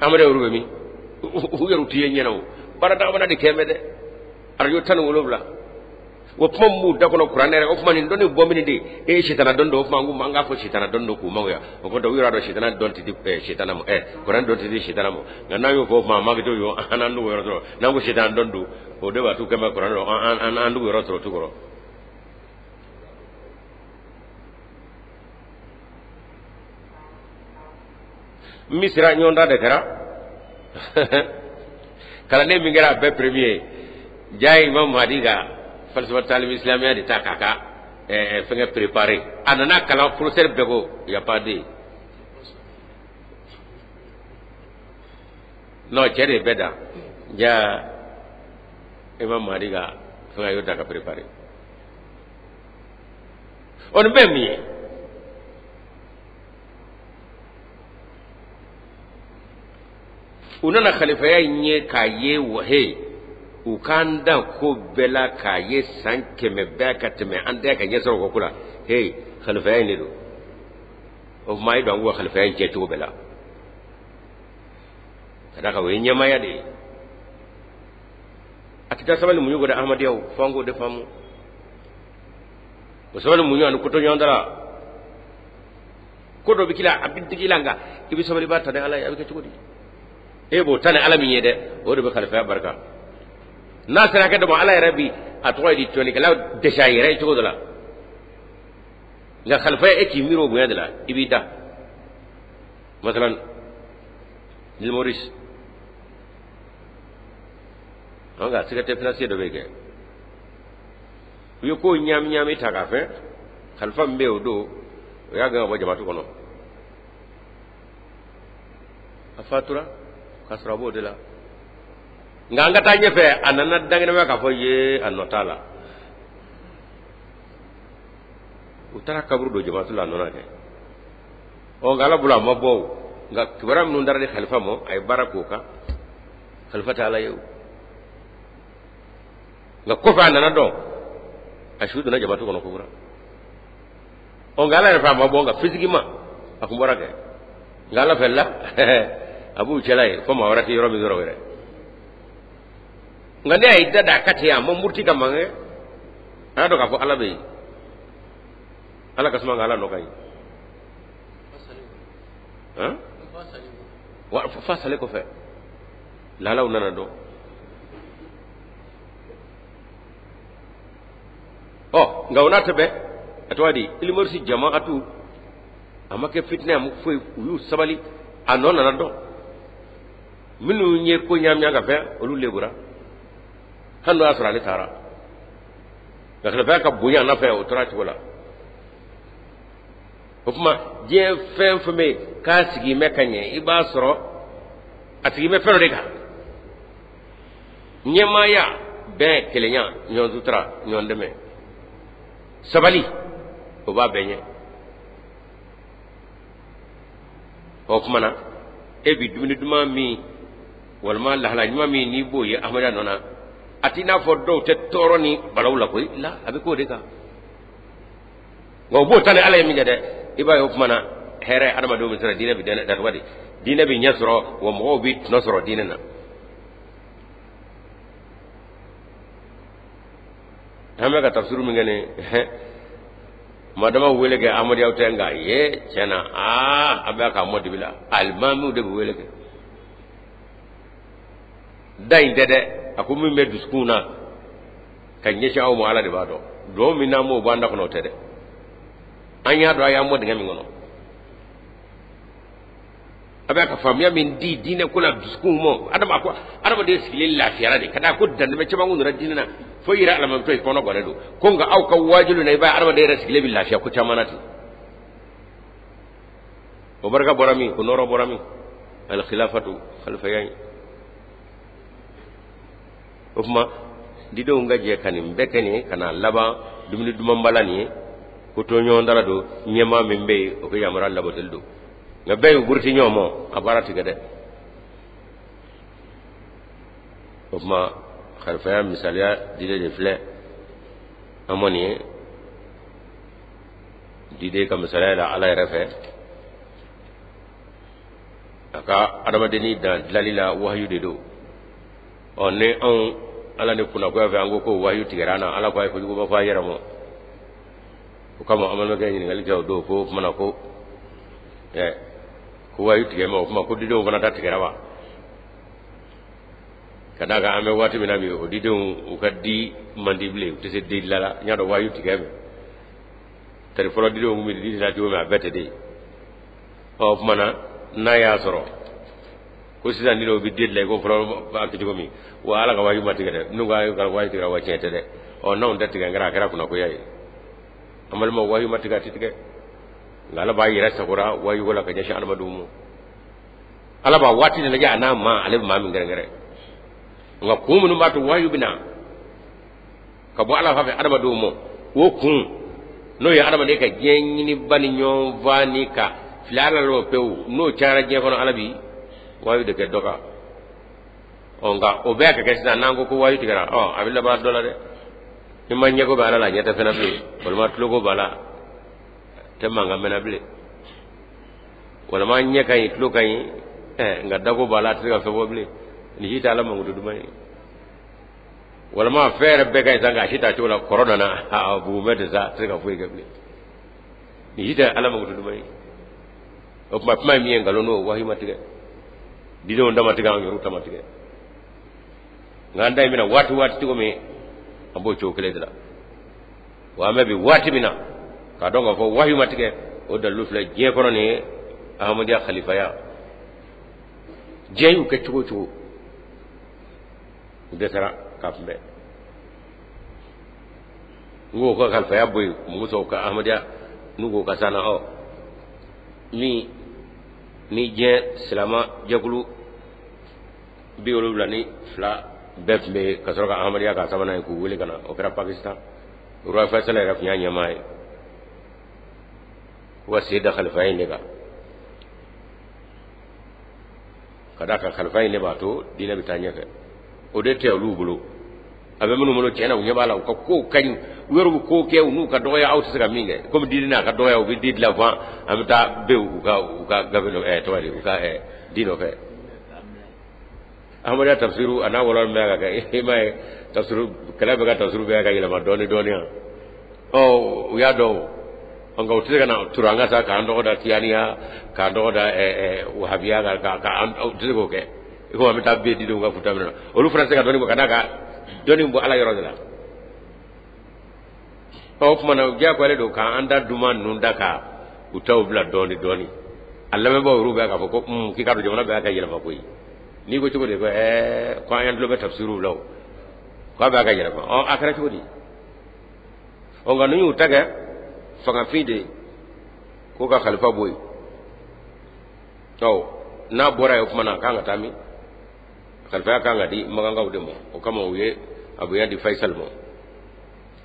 Amadu yɛrɛ bɛ min? U yɛrɛ t'i ye ɲɛna o. Baara dagamana de kɛ mɛ dɛ. Arajo 17. O kuma min b'u da kɔnɔ kuranɛ yɛrɛ, o kuma nin dɔnni bɔ min de, e ye sitana dɔn don, o kuma n ko an k'a fɔ sitana dɔn don k'u mangoya. O kɔrɔ u yɛrɛ dɔn sitana dɔn tɛ di sitana ma, kuranɛ dɔn tɛ di sitana ma. Nka n'an y'o fɔ o kuma a ma kɛ to yo, an n'an dogo yɔrɔ sɔrɔ. N'an ko sitana dɔn don, o de b'a to kɛmɛ kuranɛ dɔn, an dogo yɔrɔ sɔrɔ tu kɔrɔ. Misira ɲɔgɔndan de kɛra. Kalanden min kɛra a bɛɛ premier ye, ja ye Imam Mahdi ka falsafa taalimi silamɛya de ta k'a ka fɛngɛ préparer. A nana kalan professeur bɛɛ ko y a pas de. Non, cɛ de ye bɛɛ dan. Ja Imam Mahdi ka fɛngɛ y'o ta ka préparer. O nin bɛɛ min ye? U nana khalifaya in ye k'a ye wahe u k'an dan ko bɛɛ la k'a ye san 100 bɛɛ ka tɛmɛ an tɛ ka ɲɛ sɔrɔ o ko la. Hey, khalifaya in de don. O tuma a ye don an k'u ka khalifaya in cɛ cogo bɛɛ la. Ka d'a kan o ye ɲɛmaaya de ye. A tɛ taa sabali muɲu kɔ dɛ, ahmadiyaw, fo an k'o de faamu. O sabali muɲu ani kotoɲɔgɔn dara. Ko dɔ bɛ k'i la, a bɛ digi i la, nka i bɛ sabali, i b'a ta ni Ala ye, a bɛ kɛ cogo di? E b'o ta ni Ala min ye dɛ, o de bɛ khalifaya barika. N'a sera hakɛ dɔ ma, Ala yɛrɛ bi a tɔgɔ ye di tɔnikɛla dɛsɛ a yɛrɛ ye cogo dɔ la. Nka khalifaya, e k'i miiri o bonya de la, i b'i da. Masalan, Île Maurice, Nka secrétaire financier dɔ bɛ kɛ, u ye ko ɲaami ɲaami ta k'a fɛ. Khalifa min bɛ yen o don, o y'a gɛn ka bɔ jamatu kɔnɔ. A fatura k'a sɔrɔ a b'o de la. Nka an ka taa ɲɛfɛ, a nana dankɛnɛmaya k'a fɔ ye a nɔ t'a la. U taara kaburu don jamatu la, a nɔ na kɛ. Ɔ, nka Ala bolo a ma bɔ o. Nka kibaruya minnu dara di khalifa ma, a ye baara k'o kan. Khalifa tɛ Ala ye o. Nka kɔfɛ a nana dɔn a su donna jamatu kɔnɔ kokura. Ɔ, nka Ala yɛrɛ fɛ a ma bɔ, nka physiquement a kun bɔra kɛ. Nka Ala fɛ la, a b'u cɛla ye fo maa wɛrɛ tɛ yɔrɔ min sɔrɔ wɛrɛ. Nka ne y'a ye da da a ka ten, a ma muruti ka mankan. A y'a dɔn k'a fɔ Ala bɛ yen, Ala ka suma, nka Ala nɔ ka ɲi. Wa fa salen kɔfɛ, lahalaw nana dɔn. Ɔ, nka o n'a ta bɛɛ, a tɔgɔ di, Île Maurice jamaatu, a ma kɛ fitinɛ, a ma foyi. U y'u sabali, a nɔ nana dɔn. Minnu ye ko ɲaami ka fɛn, olu lebura, hali n'o y'a sɔrɔ ale taara. Nka khilafaya ka bonya n'a fɛ, o tora cogo la. O tuma diɲɛ fɛn fɛn bɛ yen k'a sigi bɛ ka ɲɛ, i b'a sɔrɔ a sigi bɛ fɛn dɔ de kan: ɲɛmaaya, bɛn, kelenya, ɲɔgɔn sutura, ɲɔgɔn dɛmɛ, sabali, o b'a bɛɛ ɲɛ. O tuma na, e bi dumuni duman min walima lahala ɲuman min n'i b'o ye Ahmadiyya nɔ na, a t'i n'a fɔ dɔw tɛ tɔɔrɔ ni balawu la koyi. La a bɛ k'o de kan, nka o b'o ta ni Ala ye min kɛ dɛ, i b'a ye o tuma na hɛrɛ adamadenw bɛ sɔrɔ, diinɛ bɛ dɛnɛ datugu de, diinɛ bɛ ɲɛ sɔrɔ, wa mɔgɔw bɛ tɔnɔ sɔrɔ diinɛ na. An bɛ ka tafsiru min kɛ nin, maa dama wele kɛ Ahmadiyyaw tɛ, nka ye tiɲɛ na, aa, a bɛ k'a mɔ dibi la. Alimamiw de bɛ wele kɛ, da in tɛ dɛ. A ko min bɛ dusukun na ka ɲɛsin aw ma, Ala de b'a dɔn. Dugawu min n'an b'o bɔ an da kɔnɔ, o tɛ dɛ. An y'a dɔn a y'an bɔ dingɛ min kɔnɔ. A bɛ ka faamuya min di diinɛ ko la dusukun ma, adama ko adamaden sigilen lafiyara de ka da ko dantɛmɛ caman kun nana diinɛ na fo i yɛrɛ alamantɔ i kɔnɔ gannen don ko. Nka aw ka waajuli na, i b'a ye adamaden yɛrɛ sigilen bɛ lafiya ko caman na ten. O barika bɔra min, o nɔrɔ bɔra min? Alkhilafatu, khalifaya in. O tuma didenw ka jɛ ka nin bɛɛ kɛ nin ka na laban dumuni dumanba la nin ye ko to ɲɔgɔn dara don. Ɲɛmaa min bɛ yen, o ka yamaruya labatoli don. Nka bɛɛ y'u buruti ɲɔgɔn ma, a baara tigɛ dɛ. O tuma khalifaya misaliya diden de filɛ an ma nin ye diden ka misaliya la Ala yɛrɛ fɛ, a ka adamadenni dan dilali la, wahayu de don. Ɔ, ni anw Ala ni kunnagoya fɛ, an ko ko wahayu tigɛra an na, Ala ko a ye kojuguba fɔ a yɛrɛ ma. O kama an balimakɛ ɲininkali kɛ o don ko o tuma na ko ɛ ko wahayu tigɛ ma, o tuma ko didenw fana ta tigɛra wa? Ka d'a kan an bɛ waati min na bi, o didenw u ka di man di bilen, u tɛ se di dilan la. N y'a dɔn wahayu tigɛ mɛ tari fɔlɔ didenw tun bɛ di dilan cogo min, a bɛɛ tɛ den. Ɔ, o tuma na n'a y'a sɔrɔ ko sisan didenw bɛ di dilan i ko fɔlɔ b'a kɛ cogo min wa, Ala ka wahayu ma tigɛ dɛ. N'u ka wahayu tigɛra wa, tiɲɛ tɛ dɛ. Ɔ, n'anw tɛ tigɛ, kɛra a kɛra kunnagoya ye. An balimaw, wahayu ma tigɛ, a tɛ tigɛ. Nka Ala b'a yɛrɛ sagora wahayu ko la ka ɲɛsin adamadenw ma. Ala b'a waati de lajɛ, a n'a ma ale bɛ maa min kɛrɛnkɛrɛn. Nka kun minnu b'a to wahayu bɛ na ka bɔ Ala fan fɛ adamadenw ma, o kun n'o ye adamaden ka diɲɛ ɲiniba ni ɲɔgɔn fa ni ka fili Ala la pewu, n'o cayara diɲɛ kɔnɔ, Ala bi wahayu de kɛ dɔ kan. Ɔ, nka o bɛɛ ka kɛ sisan, n'an ko ko wahayu tigɛra, ɔ, a bɛ laban dɔ la dɛ. I ma ɲɛko bɛ Ala la, ɲɛ tɛ fɛn na bilen, walima tuloko b'a la, tɛ mankan mɛnna bilen, walima ɲɛ ka ɲi, tulo ka ɲi, ɛ, nka dako b'a la, a tɛ se ka fɛn fɔ bilen. Nin si tɛ Ala mankutu duman ye. Walima fɛn yɛrɛ bɛɛ ka ɲi sa, nka a si t'a cogo la, kɔrɔ nana a bugu bɛ ten sa, a tɛ se ka foyi kɛ bilen. Nin si tɛ Ala mankutu duman ye. O tuma kuma ye min ye, nkalon don. Wahayu ma tigɛ, didenw ta ma tigɛ, an yɛrɛw ta ma tigɛ. Nka an ta in bɛna waati waati cogo min, an b'o cogo kelen de la. Wa an bɛ bi waati min na, k'a dɔn k'a fɔ wahayu ma tigɛ, o dalilu filɛ diɲɛ kɔnɔ nin ye Ahmadiyya khalifaya. Diɲɛ y'u kɛ cogo o cogo, u dɛsɛra. k'a kunbɛn. N ko ka kalifaya bɔ yen, muso ka Ahmadiyya n'u ko ka sanna ɔ min ni diɲɛ silama jɛkulu 72 bɛɛ tun bɛ yen ka sɔrɔ ka Ahmadiyya k'a sabanan ye k'u wele ka na. O kɛra Pakistan. Roi Faisal yɛrɛ tun y'a ɲɛmaa ye. K'u ka sen da kalifaya in de kan, ka d'a kan kalifa in de b'a to diinɛ bɛ taa ɲɛfɛ. O de tɛ olu bolo. A bɛ minnu bolo tiɲɛ na, u ɲɛ b'a la, u ka kow ka ɲi, u yɛrɛ bɛ kow kɛ u n'u ka dɔgɔya, aw tɛ se ka min kɛ. Komi diinɛ n'a ka dɔgɔya, u bɛ di dilan fo an bɛ taa bɛ u ka gafe dɔ tɔgɔ di, u ka di nɔfɛ. Ahmadiyya tafsiru a n'a wɔlɔ min bɛ ka kɛ, i m'a ye, tafsiru kɛlɛ bɛ ka tafsiru bɛ ka yɛlɛma dɔɔni dɔɔni yan. Ɔ u y'a dɔn, nka u tɛ se ka na turu an ka sa k'an tɔgɔ da tiyaniya, k'an tɔgɔ da wahabiya kan, ka an u tɛ se k'o kɛ. I ko an bɛ taa bɛɛ didenw ka futa minɛ na, olu fana tɛ se ka dɔnni bɔ, ka d'a kan dɔnni bɔ Ala yɔrɔ de la. Ɔ o tuma na, u diyagoyalen don k'an da duman ninnu da ka u taw bila dɔɔni dɔɔni. A lamɛnbaaw yɛrɛ bɛ k'a fɔ ko k'i k'a dɔn jamana bɛɛ ka yɛlɛma koyi. N'i ko cogo di, ko ko an y'an tulo bɛ tafsiruw la o, k'a bɛ ka yɛlɛma. Ɔ a kɛra cogo di? Ɔ nka n'u y'u ta kɛ fangafin de ye k'o ka kalifa bɔ yen. Ɔ n'a bɔra yen, o tuma na a kan ka taa min? Kalifaya kan ka di makankaw de ma. O kama u ye a bonya di Faisal ma,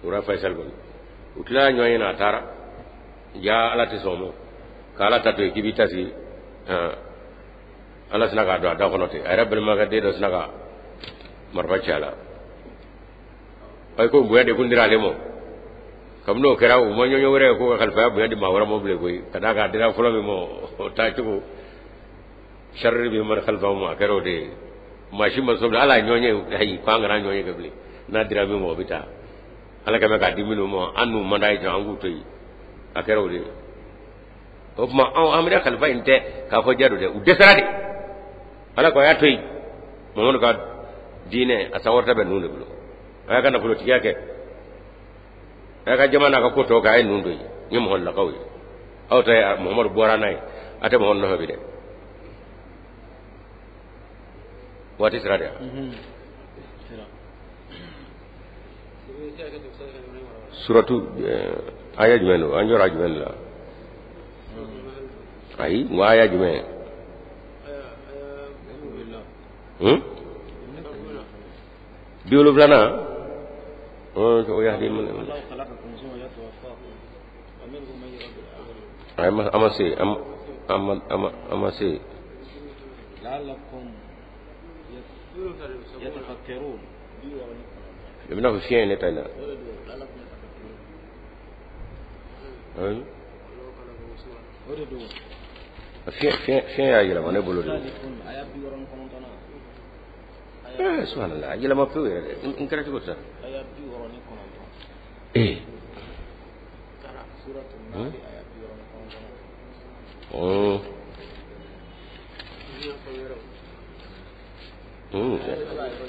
roi Faisal ma. U tilala ɲɔgɔn ye na, a taara ja. Ala tɛ sɔn o ma ka Ala ta to yen k'i b'i ta sigi. Ala sina k'a don a da kɔnɔ ten, a yɛrɛ balimakɛ den dɔ sina ka marifa ci a la. Ayi, ko bonya de kun dira ale ma. Kabini o kɛra, u ma ɲɔgɔn wɛrɛ ye ko ka kalifaya bonya di maa wɛrɛ ma bilen koyi. Ka d'a kan a dira fɔlɔ min ma, o taa cogo sariri bɛ mara kalifa ma, a kɛra o de ye. Maa si ma sɔn bilen, hali a ɲɔgɔn ye. Ayi, ko an kana ɲɔgɔn ye kɛ bilen. N'a dira min ma, o bɛ taa. Ala kɛmɛ k'a di minnu ma, an n'u man d'a ye, jɔ an k'u to yen. A kɛra o de ye. O tuma anw Ahmadiyya kalifa in tɛ k'a fɔ ja don dɛ, u dɛsɛra de. Ala ko a y'a to yen, Mamadu ka diinɛ a sankɔrɔta bɛ ninnu de bolo. A y'a ka nafolotigiya kɛ, a y'a ka jama n'a ka ko tɔ kɛ, a ye ninnu to yen. N ye Muhamadulakaw ye, aw ta ye Muhamadu bɔra n'a ye, a tɛ Muhamadu nɔfɛ bi dɛ. Waati sera de yan. Suratu aya jumɛn don? An jɔra jumɛn de la? Ayi, n ko aya jumɛn? 70nan o yahdi a ma se, a ma se. I bɛna fɔ fiɲɛ ye ne ta in na. Ayi, fiɲɛ y'a yɛlɛma ne bolo de. Subhanallah, a yɛlɛma pewu yɛrɛ dɛ. N kɛra cogo di sa? Ee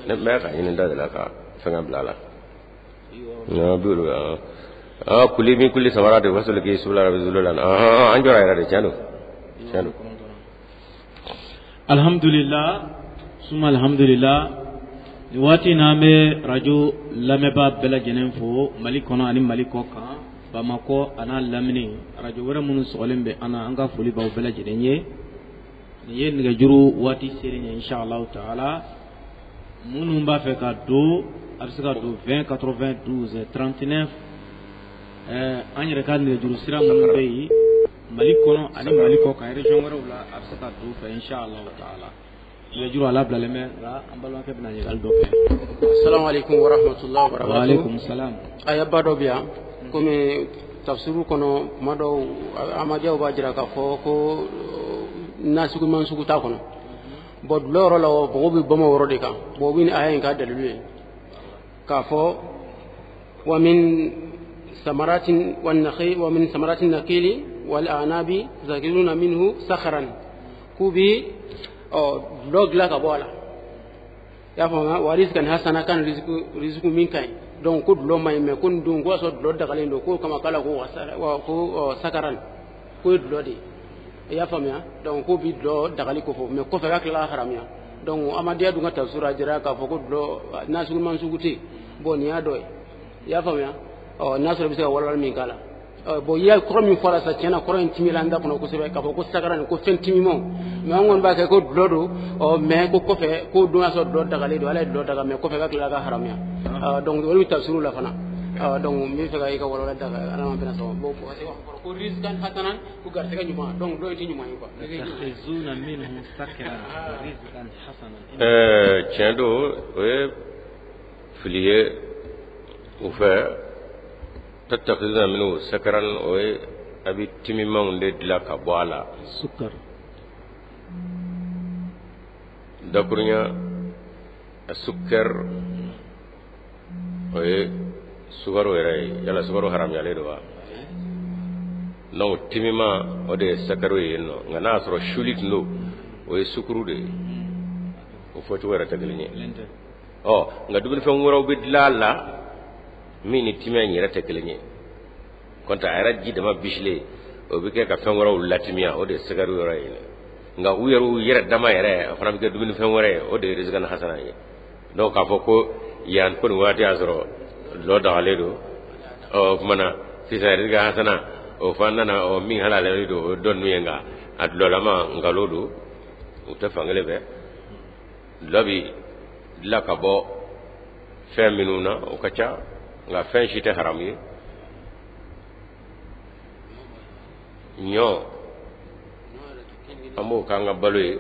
ne bɛ ka ɲini da de la ka fɛngɛ bila a la. 70, kuli min kuli samara de fasulu k'i subula bɛ zulu la. An jɔra yɛrɛ de. Tiɲɛ don, tiɲɛ don. Alhamdulillah, suma alhamdulillah. Nin waati in na, an bɛ radio lamɛnbaa bɛɛ lajɛlen fo, Mali kɔnɔ ani Mali kɔ kan, Bamakɔ a n'a lamini, radio wɛrɛ minnu sɔgɔlen bɛ an na, an ka foli b'aw bɛɛ lajɛlen ye. Nin ye nɛgɛjuru waati selen ye. Inshallah taala, minnu b'a fɛ ka don, a bɛ se ka don 20 92 39. An yɛrɛ ka nɛgɛjuru sira minnu bɛ yen Mali kɔnɔ ani Mali kɔ kan, région wɛrɛw la, a bɛ se ka don fɛ inshallah taala. Nɛgɛjuru a labilalen bɛ, nka an balimakɛ bɛna ɲininkali dɔ kɛ. Assalamu alaikum wa rahmatullahi wa barakatuh. Wa alaikum salam. Aya ba dɔ bɛ yan, komi tafsiru kɔnɔ, kuma dɔw Ahmadiyyaw b'a jira k'a fɔ ko nasigu mansugu t'a kɔnɔ. Bon, dulɔ yɔrɔ la, mɔgɔw bɛ bama o yɔrɔ de kan. Bon, u bɛ nin aya in k'a dalilu ye k'a fɔ ومن ثمرات والنخيل ومن ثمرات النخيل والأعناب تتخذون منه سكرا, k'u bi ɔ dulɔ dilan ka bɔ a la. I y'a faamuya? ورزقا حسنا, kan riziki min ka ɲi. Donc ko dulɔ ma ɲi, mais ko nin don ko y'a sɔrɔ dulɔ dagalen don, k'o kama k'a la ko ko سكرا, k'o ye dulɔ de ye. I y'a faamuya? Donc k'o bi dulɔ dagali ko fɔ, mais kɔfɛ k'a tilala haramuya. Donc Amadiya dun ka tafsir a jira k'a fɔ ko dulɔ nasuguman sugu tɛ yen. Bon nin y'a dɔ ye, i y'a faamuya. Ɔ n'a sɔrɔ i bɛ se ka walawalali min k'a la. Bon i y'a kɔrɔ min fɔra sa, tiɲɛna kɔrɔ in timila an da kɔnɔ kosɛbɛ, k'a fɔ ko sakara nin ko fɛn timimanw, mais an kɔni b'a kɛ ko dulɔ don. Ɔ mais ko kɔfɛ ko don y'a sɔrɔ dulɔ dagalen don, Ala ye dulɔ daga, mais kɔfɛ ka tila ka haramuya. Donc olu bɛ tafsiriw la fana. Donc n bɛ fɛ ka i ka walawalali da kan, Ala ma bɛna sɔn. Bon parce que ko rizqan hasanan, ko garisɛgɛ ɲuman, donc dɔ in tɛ ɲuman ye quoi. Tiɲɛ don, o ye fili ye u fɛ. Tattakhizuna minhu sakaran, o ye a bɛ timimanw de dilan ka bɔ a la. Sukar dakurunya sukar, o ye sukaro yɛrɛ ye. Yala sukaro haramuyalen don wa? Donc timiman o de ye sakaro ye yen nɔ, nka n'a y'a sɔrɔ suli tun don, o ye sukuru de ye. O fɔcogo yɛrɛ tɛ kelen ye. Ɔ nka dumunifɛn wɛrɛw bɛ dilan a la min ni timiya in yɛrɛ tɛ kelen ye. Kɔntɛ a yɛrɛ ji dama bisilen, o bɛ kɛ ka fɛn wɛrɛw latimiya, o de ye sukaro yɔrɔ ye. Nka u yɛrɛ u yɛrɛ dama yɛrɛ, o fana bɛ kɛ dumunifɛn wɛrɛ ye, o de ye rizqan hasanan ye. Donc k'a fɔ ko yan ko nin waati y'a sɔrɔ dulɔ dagalen don, ɔ o tuma na sisan rizqan hasanan o fana nana, ɔ min halalalen don o ye dɔ ninnu ye, nka a dulɔlama nkalon don, u tɛ fankelen fɛ. Dulɔ bɛ dilan ka bɔ fɛn minnu na o ka ca, nka fɛn si tɛ haramu ye. Ɲɔ an b'o k'an ka balo ye,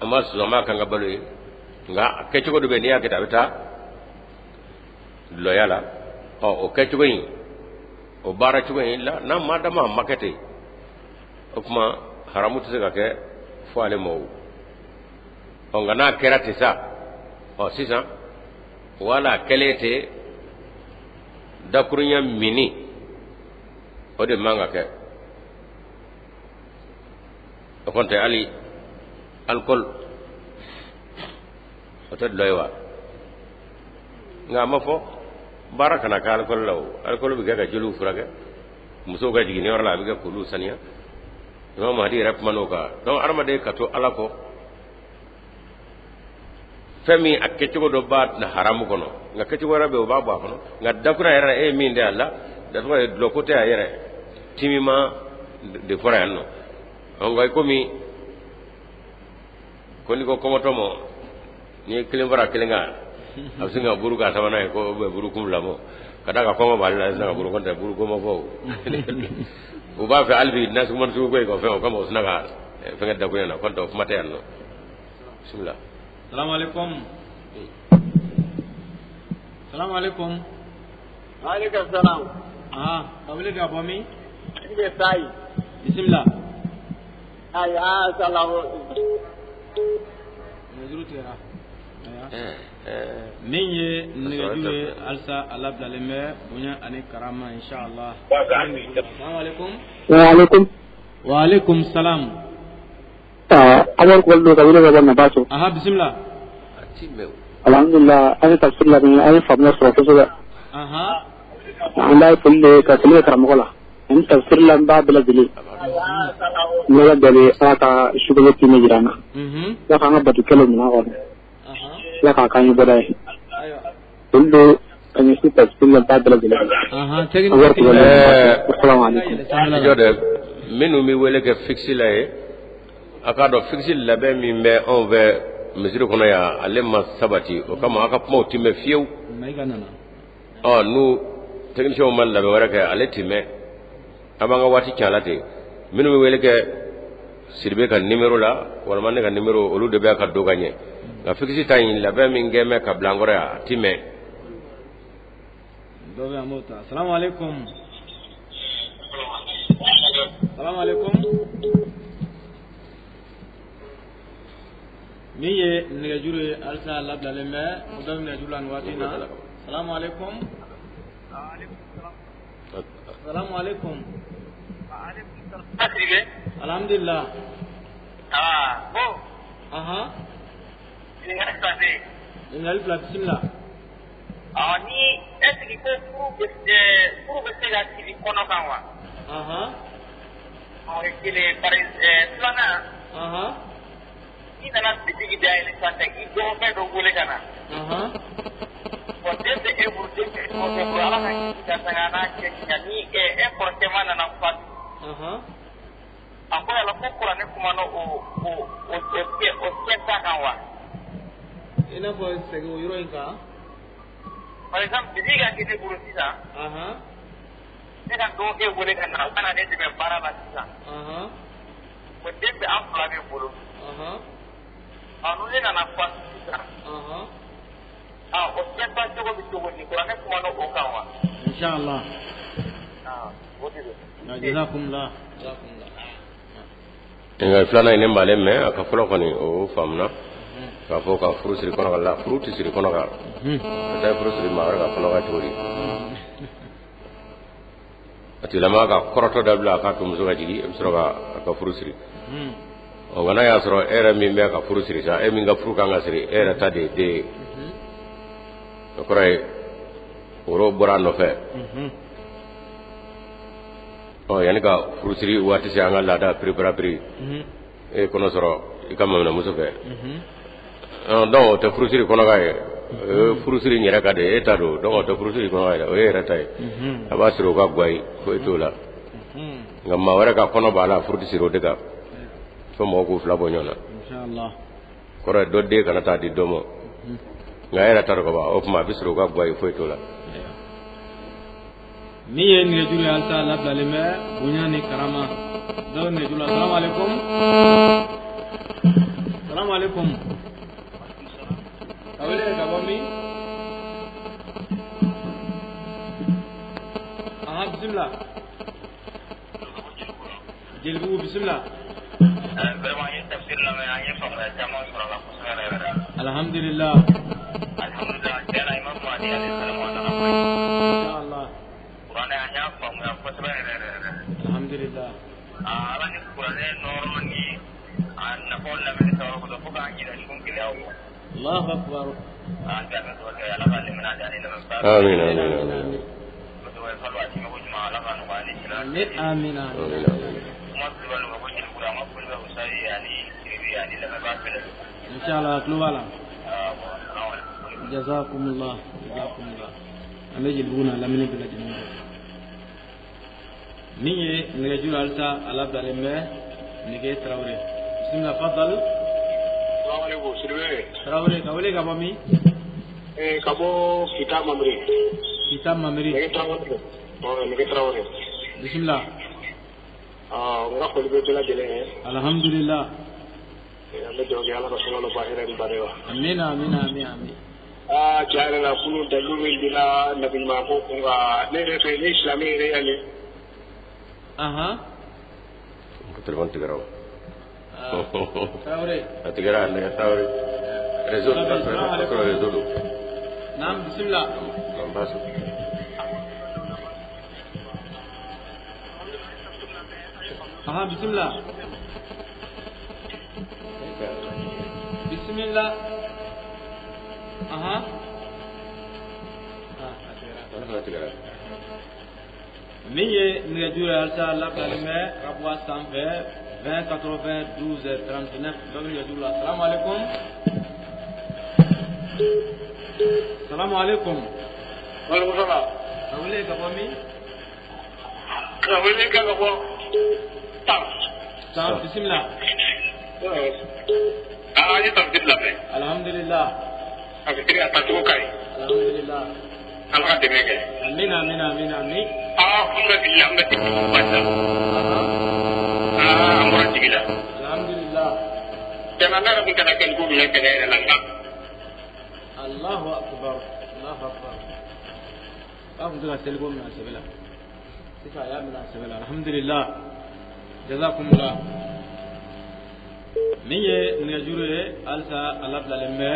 an b'a susu, an b'a k'an ka balo ye, nka a kɛcogo dɔ bɛ yen, n'i y'a kɛ ten a bɛ taa dulɔya la. Ɔ o kɛcogo in, o baara cogo in la, n'a ma dama a ma kɛ ten, o tuma haramu tɛ se ka kɛ fo ale ma o. Ɔ nka n'a kɛra ten sa, ɔ sisan wala a kɛlen ten, dakurunya minni o de man ka kɛ. O kɔni tɛ hali alikɔli o tɛ dulɔ ye wa? Nka a ma fɔ baara kana kɛ alikɔli la o. Alikɔli bɛ kɛ ka joliw furakɛ, musow ka jiginniyɔrɔ la a bɛ kɛ k'olu saniya. Imam Mahdi yɛrɛ kuma n'o kan. Donc hadamaden ka to Ala kɔ, fɛn min a kɛcogo dɔ b'a haramu kɔnɔ, nka kɛcogo wɛrɛ bɛ yen o b'a bɔ a kɔnɔ. Nka dakura yɛrɛ e ye min de a la, dakura ye dulɔ ko tɛ a yɛrɛ timima de fɔra yan nɔ. Nka komi ko n'i ko kɔngɔtɔ ma n'i ye kelen fara kelen kan, a bɛ sin ka buru k'a sabanan ye ko bɛ buru kun fila bɔ, ka d'a kan kɔngɔ b'ale la, sisan ka buru kɔntɛ buru ko ma fɔ o. U b'a fɛ hali bi nasuguman sugu ko in ka fɛn, o kama u sina ka fɛnkɛ dakurunya na, kɔntɛ o kuma tɛ yan nɔ. Bisimila. Salamu alaikum. Salamu alaikum. Alaikum salam. Ah, ka wele ka bɔ min? I bɛ sayi. Bisimila. Ayi, aa salamu. Nɛgɛjuru tigɛra. Min ye nɛgɛjuru ye halisa a labilalen bɛ bonya ani karama inshallah. Salamu alaikum. Wa alaikum. Wa alaikum salam. Amar Kulubali don ka wele ka bɔ Nabaso. Aha, bisimila. Alhamdulillah, an ye tafsir lamɛn, an ye faamuya sɔrɔ kosɛbɛ. Aha. An b'a foli de ka foli kɛ karamɔgɔ la ani tafsir lamɛnbaa bɛɛ lajɛlen. N'Ala deli Ala ka sukalo tiimɛ jira an na. Ala k'an ka bato kɛlenw minɛ a kɔnɔ. Ala k'a k'an ye bɔda ye. Foli don ka ɲɛsin tafsir lamɛnbaa bɛɛ lajɛlen ma. Amar Kulubali assalamu alaikum. Jɔ dɛ, minnu bɛ wele kɛ fixe la ye, a k'a dɔn fixe labɛn min bɛ anw fɛ misiri kɔnɔ yan, ale ma sabati, o kama aw ka kumaw ti mɛn fiyewu. Ɔ n'u techniciens ma labɛn wɛrɛ kɛ, ale ti mɛn. An b'an ka waati tiɲɛ a la ten. Minnu bɛ wele kɛ Sidibe ka numéro la walima ne ka numéro, olu de bɛ ka don ka ɲɛ. Nka fixe ta in labɛn min kɛ mɛn ka bila an kɔrɔ yan, a ti mɛn. Dɔ bɛ an b'o ta. Salamu alaikum. Salamu alaikum. Min ye nɛgɛjuru ye halisa labilalen bɛ, o dɔ bɛ nɛgɛjuru la nin waati in na. Salamu alaikum. Salamu alaikum. Alhamdulillah. Ah, bon. Aha. Ɲininkali fila bɛ yen. Ɲininkali fila, bisimila. Ah, ni est-ce que ko furu bɛ se ka siri kɔnɔ kan wa? Aha. O ye kelen ye. Bari filanan. I nana bitigi dayɛlɛ sisan ka i dɔgɔkɛ dɔ wele ka na. Bon den tɛ e bolo, den tɛ e dɔgɔkɛ bolo, Ala ka kisi ka tanga n'a cɛ janya ni e kɔrɔkɛ ma nana fatu. A ko yala ko kuranɛ kumana o cɛ ta kan wa? I n'a fɔ segin o yɔrɔ in kan. Par exemple bitigi ka kɛ ne bolo sisan. Ne ka dɔgɔkɛ wele ka na, o ka na ne dɛmɛ baara la sisan. Bon den bɛ an fila de bolo. Ni ne nana fatu sisan. O cɛ ta cogo bɛ cogo di, kuranɛ kumana o kan wa? Inshallah. O de don. Jazakumullah. Nka filanan in ne b'ale mɛn a ka fɔlɔ kɔni o faamuna k'a fɔ ka furu siri kɔnɔ la, furu tɛ siri kɔnɔ kan, ka taa furu siri maa wɛrɛ ka kɔnɔ kan cogo di? A tigilamɔgɔ ka kɔrɔtɔ dabila a k'a to muso ka jigin, e bɛ sɔrɔ ka a ka furu siri. Ɔ nka n'a y'a sɔrɔ e yɛrɛ min bɛ ka furu siri sa, e min ka furu kan ka siri, e yɛrɛ ta de ye den ye. O kɔrɔ ye woro bɔra a nɔfɛ. Ɔ yanni ka furu siri waati se, an ka laada piriparapiri, e ye kɔnɔ sɔrɔ i ka maminamuso fɛ. Donc o tɛ furusiri kɔnɔkan ye, o ye furusiri yɛrɛ ka de ye, e ta don. Donc o tɛ furusiri kɔnɔkan ye, o ye yɛrɛ ta ye. A b'a siri o ka guwa ye, foyi t'o la. Nka maa wɛrɛ ka kɔnɔ b'a la, furu tɛ siri o de kan. Fo mɔgɔw k'u fila bɔ ɲɔgɔn na. Kɔrɔ ye dɔ den kana taa di dɔ ma. Nka e yɛrɛ ta don ka ban, o tuma a bɛ siri o ka guwa ye, foyi t'o la. Min ye nɛgɛjuru ye halisa labilalen bɛ bonya ni karama dɔw nɛgɛjuru la. Salamu aleykum. Salamu aleykum. Ka wele ka bɔ min? Ahan, bisimila. Jelibugu, bisimila. Vraiment an ye tafsir lamɛn, an ye faamuya caman sɔrɔ a la kosɛbɛ yɛrɛ. Alhamdulillah. Alhamdulillah, tiɲɛ na Imam Mahdi alayhi salam a nana koyi. Inshallah. Kuranɛ an y'a faamuya kosɛbɛ yɛrɛ yɛrɛ. Alhamdulillah. Ala ni kuranɛ nɔrɔ ni a nafaw lamɛnni sababu kosɔn fo k'an yɛrɛ sun gɛlɛyaw kɔ. Allahu akbar. An bɛ dugawu kɛ Ala ka limaniya di ani lamɛnbaa. Amin amin amin. Ala ka nɔgɔya ni silamɛ. Amin amin. Kuma Kulubali ka bɔ Jelibugu, an ka foli bɛ Usayi ani Siribi ani lamɛnbaa bɛɛ lajɛlen. Inshallah, tulo b'a la. Jazakumullah, jazakumullah. An bɛ Jelibugu n'a lamini bɛɛ lajɛlen fɛ. Min ye nɛgɛjuru halisa a labilalen bɛ Nege Tarawele. Bisimila, fadal. Salaamaaleykum Sidibe. Tarawele, ka wele ka bɔ min? Ka bɔ Kita Mamiri. Kita Mamiri. Nege Tarawele. Nege Tarawele. Bisimila. N ka foli bɛ bɛɛ lajɛlen ye. Alhamdulillah. An bɛ dugawu kɛ Ala ka sunkalo ban hɛrɛ ni baden wa. Amina amina amin amin. Tiɲɛ yɛrɛ la kunun dalilu min dila Nabi ɲuman ko kun kan, ne yɛrɛ fɛ ni silamɛ yɛrɛ y'a ye. Téléphone tigɛra o. Tarawele. A tigɛra nɛgɛ Tarawele. Réseau don, réseau don. Naam, bisimila. An b'a sɔrɔ. Ahan, bisimila. Bisimila. Ahan. A tigɛra. Min ye nɛgɛjuru ye halisa labilalen bɛ Rabuwa sanfɛ 20 80 12 39 dɔ bɛ nɛgɛjuru la. Salamu aleykum. Salamu aleykum. Waaleykum salaam. Ka wele ka bɔ min? Ka wele ka bɔ Tan. Tan, bisimila. An ye tafsir lamɛn. Alhamdulillah. A bɛ a tacogo ka ɲi. Alhamdulillah. Ala ka dɛmɛ kɛ. Amina amina amina amin. An bɛ fili, an bɛ ba sisan. An bɔra jigi la. Alhamdulillah. Jama ne yɛrɛ tun tɛna kɛ ko minɛ kɛlɛ yɛrɛ la nka. Allahu akbar, Allahu akbar. K'a tun tɛ ka seliko minɛ a sɛbɛ la. Sisan a y'a minɛ a sɛbɛ la. Alhamdulillah. Jazakumullah. Min ye nɛgɛjuru ye halisa a labilalen bɛ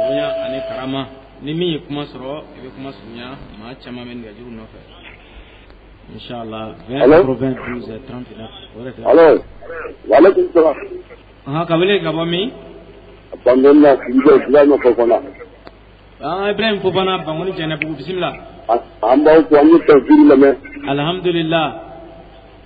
bonya ani karama. Ni min ye kuma sɔrɔ i bɛ kuma surunya, maa caman bɛ nɛgɛjuru nɔfɛ. Inshallah 20 92 39. O de Allo. Waaleykum salam. Ahan, ka wele ka bɔ min? Bangoni na Sidibe Ibrahima Fofana. Ibrahim Fofana, Bangoni Jɛnɛbugu, bisimila. An b'aw fo, an ye tafsiri lamɛn. Alhamdulillah.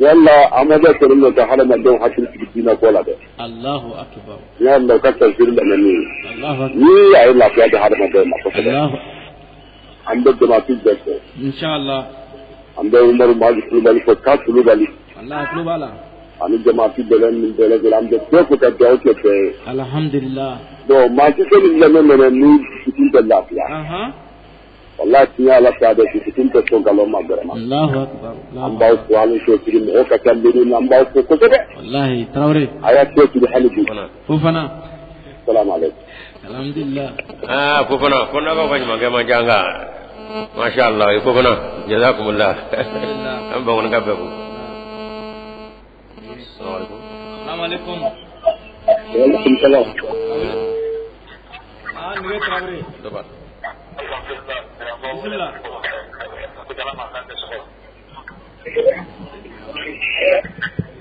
Yalla Amadu kɛlen don ka hadamadenw hakili sigi diinɛ ko la dɛ. Allahu akbar. Yalla ka tafsir lamɛnni. Allahu akbar. Ni a ye lafiya di hadamadenw ma kosɛbɛ. An bɛ jamaati bɛɛ fɛ. Inshallah. An bɛ Umaru Mali Kulubali fo ka Kulubali. Allah tulo b'a la. Ani jamaati bɛɛ min bɛɛ lajɛlen an bɛ bɛɛ fo ka dugawu kɛ bɛɛ ye. Alhamdulillah. Bon maa si tɛ nin lamɛn mɛnɛ ni dusukun tɛ lafiya. Wallahi tiɲɛ Ala fɛ a bɛ dusukun tɛ sɔn nkalon ma vraiment. Allahu akbar. An b'aw fo hali cɛsiri mɔgɔ ka ca miiri na an b'aw fo kosɛbɛ. Wallahi Traoré. A y'a cɛsiri hali bi. Fofana. Salamu aleykum. Alhamdulillah. Ah Fofana ko n'aw ka ɲumankɛ man ca nka masha Allah Fofana jazakumullah. An bamanankan bɛɛ fo. Salamu aleykum. Wa aleykum salam. Ah Nige Traoré. Dɔba. Bismillah.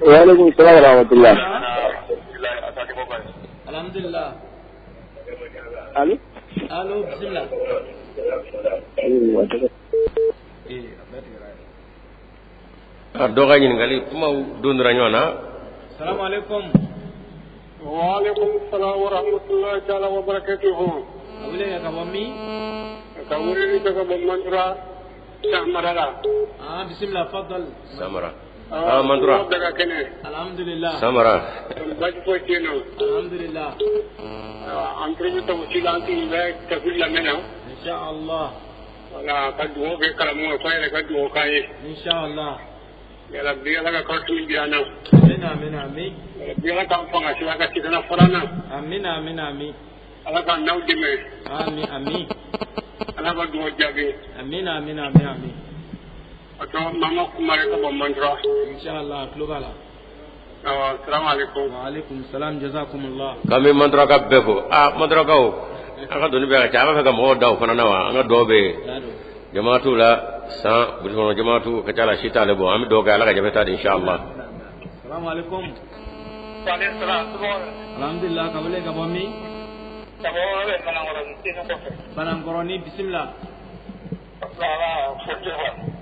Wa aleykum salam wa rahmatullah. Alhamdulillah. Allo. Allo bismillah. Dɔ ka ɲininkali kumaw don dɔrɔn ɲɔgɔn na. Salamu aleykum. Wa aleykum salam wa rahmatullahi taala wa barakatuhu. A wele ka bɔ min? Ka weleli kɛ ka bɔ Mantura Samara la. Ah bisimila fadal. Samara. Ah Mantura. Bɛɛ ka kɛnɛ. Alhamdulillah. Samara. Baasi foyi tɛ yen nɔ. Alhamdulillah. An tulo bɛ tafsir la an tun bɛ tafsir lamɛn na. Inshallah. Wala ka dugawu kɛ karamɔgɔ ye k'a yɛrɛ ka dugawu k'an ye. Inshallah. Yarabi Ala ka kɔrɔtigi jira an na. Amin amin amin. Yarabi Ala k'an fanga se a ka cikɛla fara an na. Amin amin amin. Ala k'an n'aw dɛmɛ. Amin amin. Ala ka dugawu jaabi. Amin amin amin amin. A tɔgɔ Mama Kumare ka bɔ Mantura. Inshallah tulo b'a la. Awɔ salamu aleykum. Wa aleykum salam jazakumullah. K'an bɛ Manturaka bɛɛ fo. Ah Manturakaw an ka doni bɛ ka ca an b'a fɛ ka mɔgɔw da o fana na wa an ka dugawu bɛ yen. Jamaatu la san burusi kɔnɔ jamaatu ka ca la si t'ale bɔ an bɛ dugawu kɛ Ala ka jabɛti di inshallah. Salamu aleykum. Wa aleykum salam. Alhamdulillah ka wele ka bɔ min? Ka bɔ Banankɔrɔni Senu kɔfɛ. Banankɔrɔni bisimila.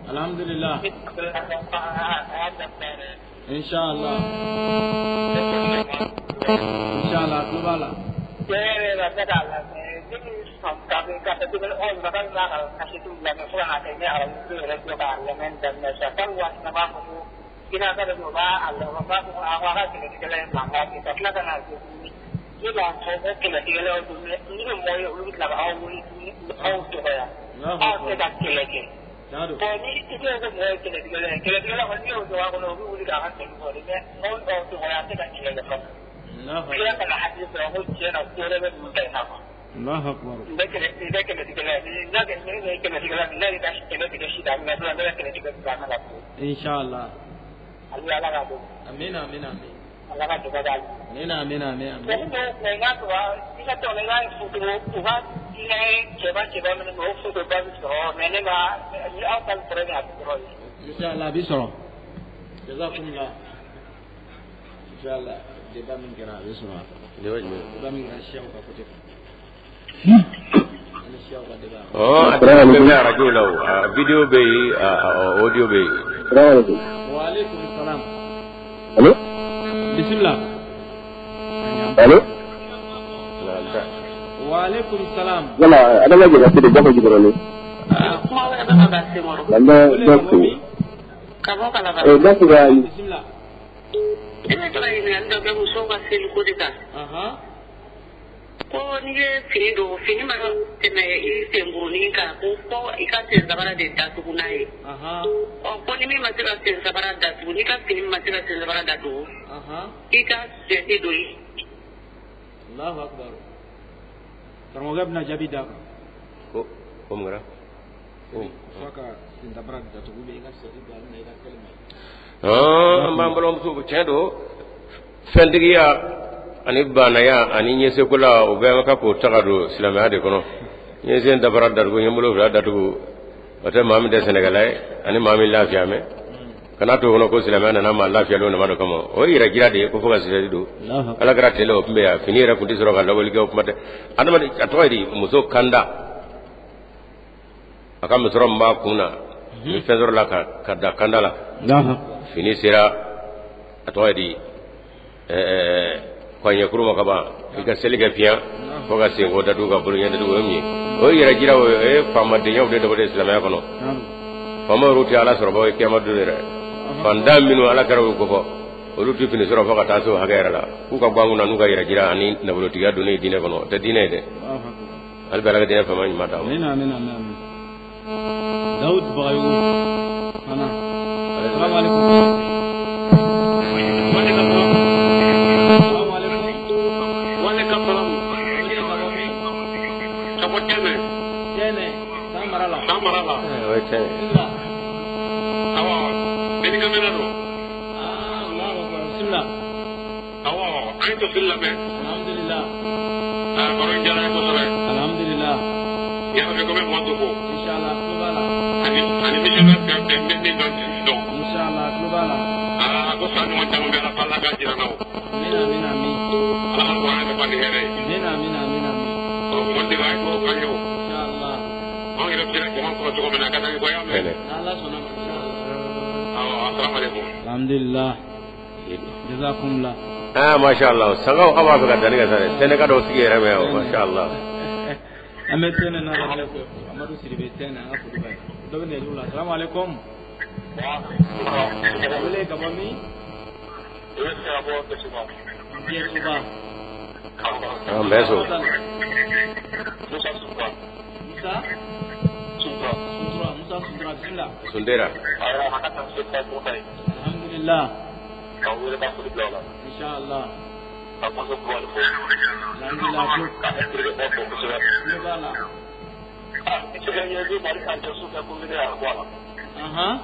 Alhamdulillah. Inshallah. Inshallah tulo b'a la. Allahu akbar. Inshallah. Amin amin amin. Amin amin amin amin. Inshallah bi sɔrɔ. Jazakumullah. Inshallah débat min kɛra a bɛ sɔrɔ a kan. Débat jumɛn? Débat min kɛra siyaw ka côté kan. Ani siyaw ka débat. Ɔ a tɛ bɛ arajo la o a vidéo bɛ yen a audio bɛ yen. Wa aleykum salam. Allo. Bismillah. Allo. Wa aleykum salam. Voilà Adama Jabate de Bako Jikɔrɔni. Kuma wɛrɛ bɛ ka da senkɔrɔ. N bɛ dɔ fo. Ka bɔ Kalaban. Dɔ fo ka. Bismillah. Ne bɛ to ka ɲininkali dɔ kɛ musow ka seliko de kan. Ko n'i ye fini don fini ma tɛmɛ i senkurunin kan ko fo i ka sen sabara de datugu n'a ye. Ɔ ko ni min ma se ka sen sabara datugu n'i ka fini ma se ka sen sabara datugu. I ka sɛti don yen. Allahu akbar. Karamɔgɔkɛ bɛna jaabi d'a kan. Ko mun kɛra? F'a ka sen sabara datugu i ka sɛti don a la i ka seli ma. An b'an balimamuso tiɲɛ don fɛntigiya ani banaya ani ɲɛsekola o bɛɛ ka k'o ta ka don silamɛya de kɔnɔ n ye sen dabara datugu n ye bolo fila datugu o tɛ maa min tɛ sɛnɛkɛla ye ani maa min lafiya mɛ kana to kɔnɔ ko silamɛya nana maa lafiyalen nama dɔ kama o ye yɛrɛ jira de ye ko fo ka sisɛti don Ala kɛra tele o tun bɛ yan fini yɛrɛ tun tɛ sɔrɔ ka lawali kɛ o kuma tɛ adamaden a tɔgɔ ye di muso kanda a ka musɔrɔ min b'a kun na ni fɛn sɔrɔ la ka da kanda la Fini sera a tɔgɔ ye di kɔɲɛkuru ma ka ban i ka seli kɛ fiɲɛ fo ka senko datugu ka boloɲɛ datugu o ye mun ye o ye yɛrɛ jira o ye faamadenyaw de dabɔ silamɛya kɔnɔ faama yɛrɛ tɛ ala sɔrɔ ye kiyama don yɛrɛ fantan minnu ala kɛra o kofɔ olu tɛ fini sɔrɔ fo ka taa se o hakɛ yɛrɛ la k'u ka bɔ an kunna n'u ka yɛrɛ jira ani nafolotigiya donnen diinɛ kɔnɔ o tɛ diinɛ ye dɛ hali bi ala ka diinɛ faama ɲuman d'an ma. Amina amina amina. Dawud Bagayogo fana. Salamu alaikum. Waaleykum salaam. Ka bɔ Tɛnɛ. Tɛnɛ, San mara la. San mara la. O ye tiɲɛ ye. Awɔ, Benikamina don. Ah, Allahu akbar. Bismillah. Awɔ, an ye tafsir lamɛn. Alhamdulillah. Ah, baro in diyara n ye kosɛbɛ. Alhamdulillah. Yarabi ko bɛ mɔɔ to fo. Inshallah, tulo b'a la. Ani missionnaire fɛn fɛn bɛ min dɔn dɔn. Inshallah, tulo b'a la. Ah, ko san ɲuman caman bɛ Ala fɛ Ala k'a jira n na o. Amina amina amin. Ala ka kuranɛ dafa ni hɛrɛ ye. Amina amina amina amin. Ɔ, mɔdi de a ye dugawu k'an ye o. Inshallah. Anw yɛrɛ bɛ se ka jama sɔrɔ cogo min na a ka d'an ye ko y'a mɛn. Tɛnɛ. N'Ala sɔnna ma inshallah. Awɔ, asalamu aleykum. Alhamdulillah. Jazakumullah. Ah, masha Allah. Sangaw aw b'a fɛ ka danni kɛ sa dɛ. Tɛnɛ ka dɔw sigi yɛrɛ mɛ o, masha Allah. An bɛ Tɛnɛ n'a lamɛn fo. Amadu Sidibe Tɛnɛ, an ka foli b'a ye. Dɔ bɛ nɛgɛjuru la. Salamu aleykum. Wele ka bɔ min? Jɛsuba. An bɛɛ so. Musa Suntura. Musa Suntura, bismillah. Sundera. Alhamdulillah. Inshallah. Alhamdulillah. Tulo b'a la. Ahan.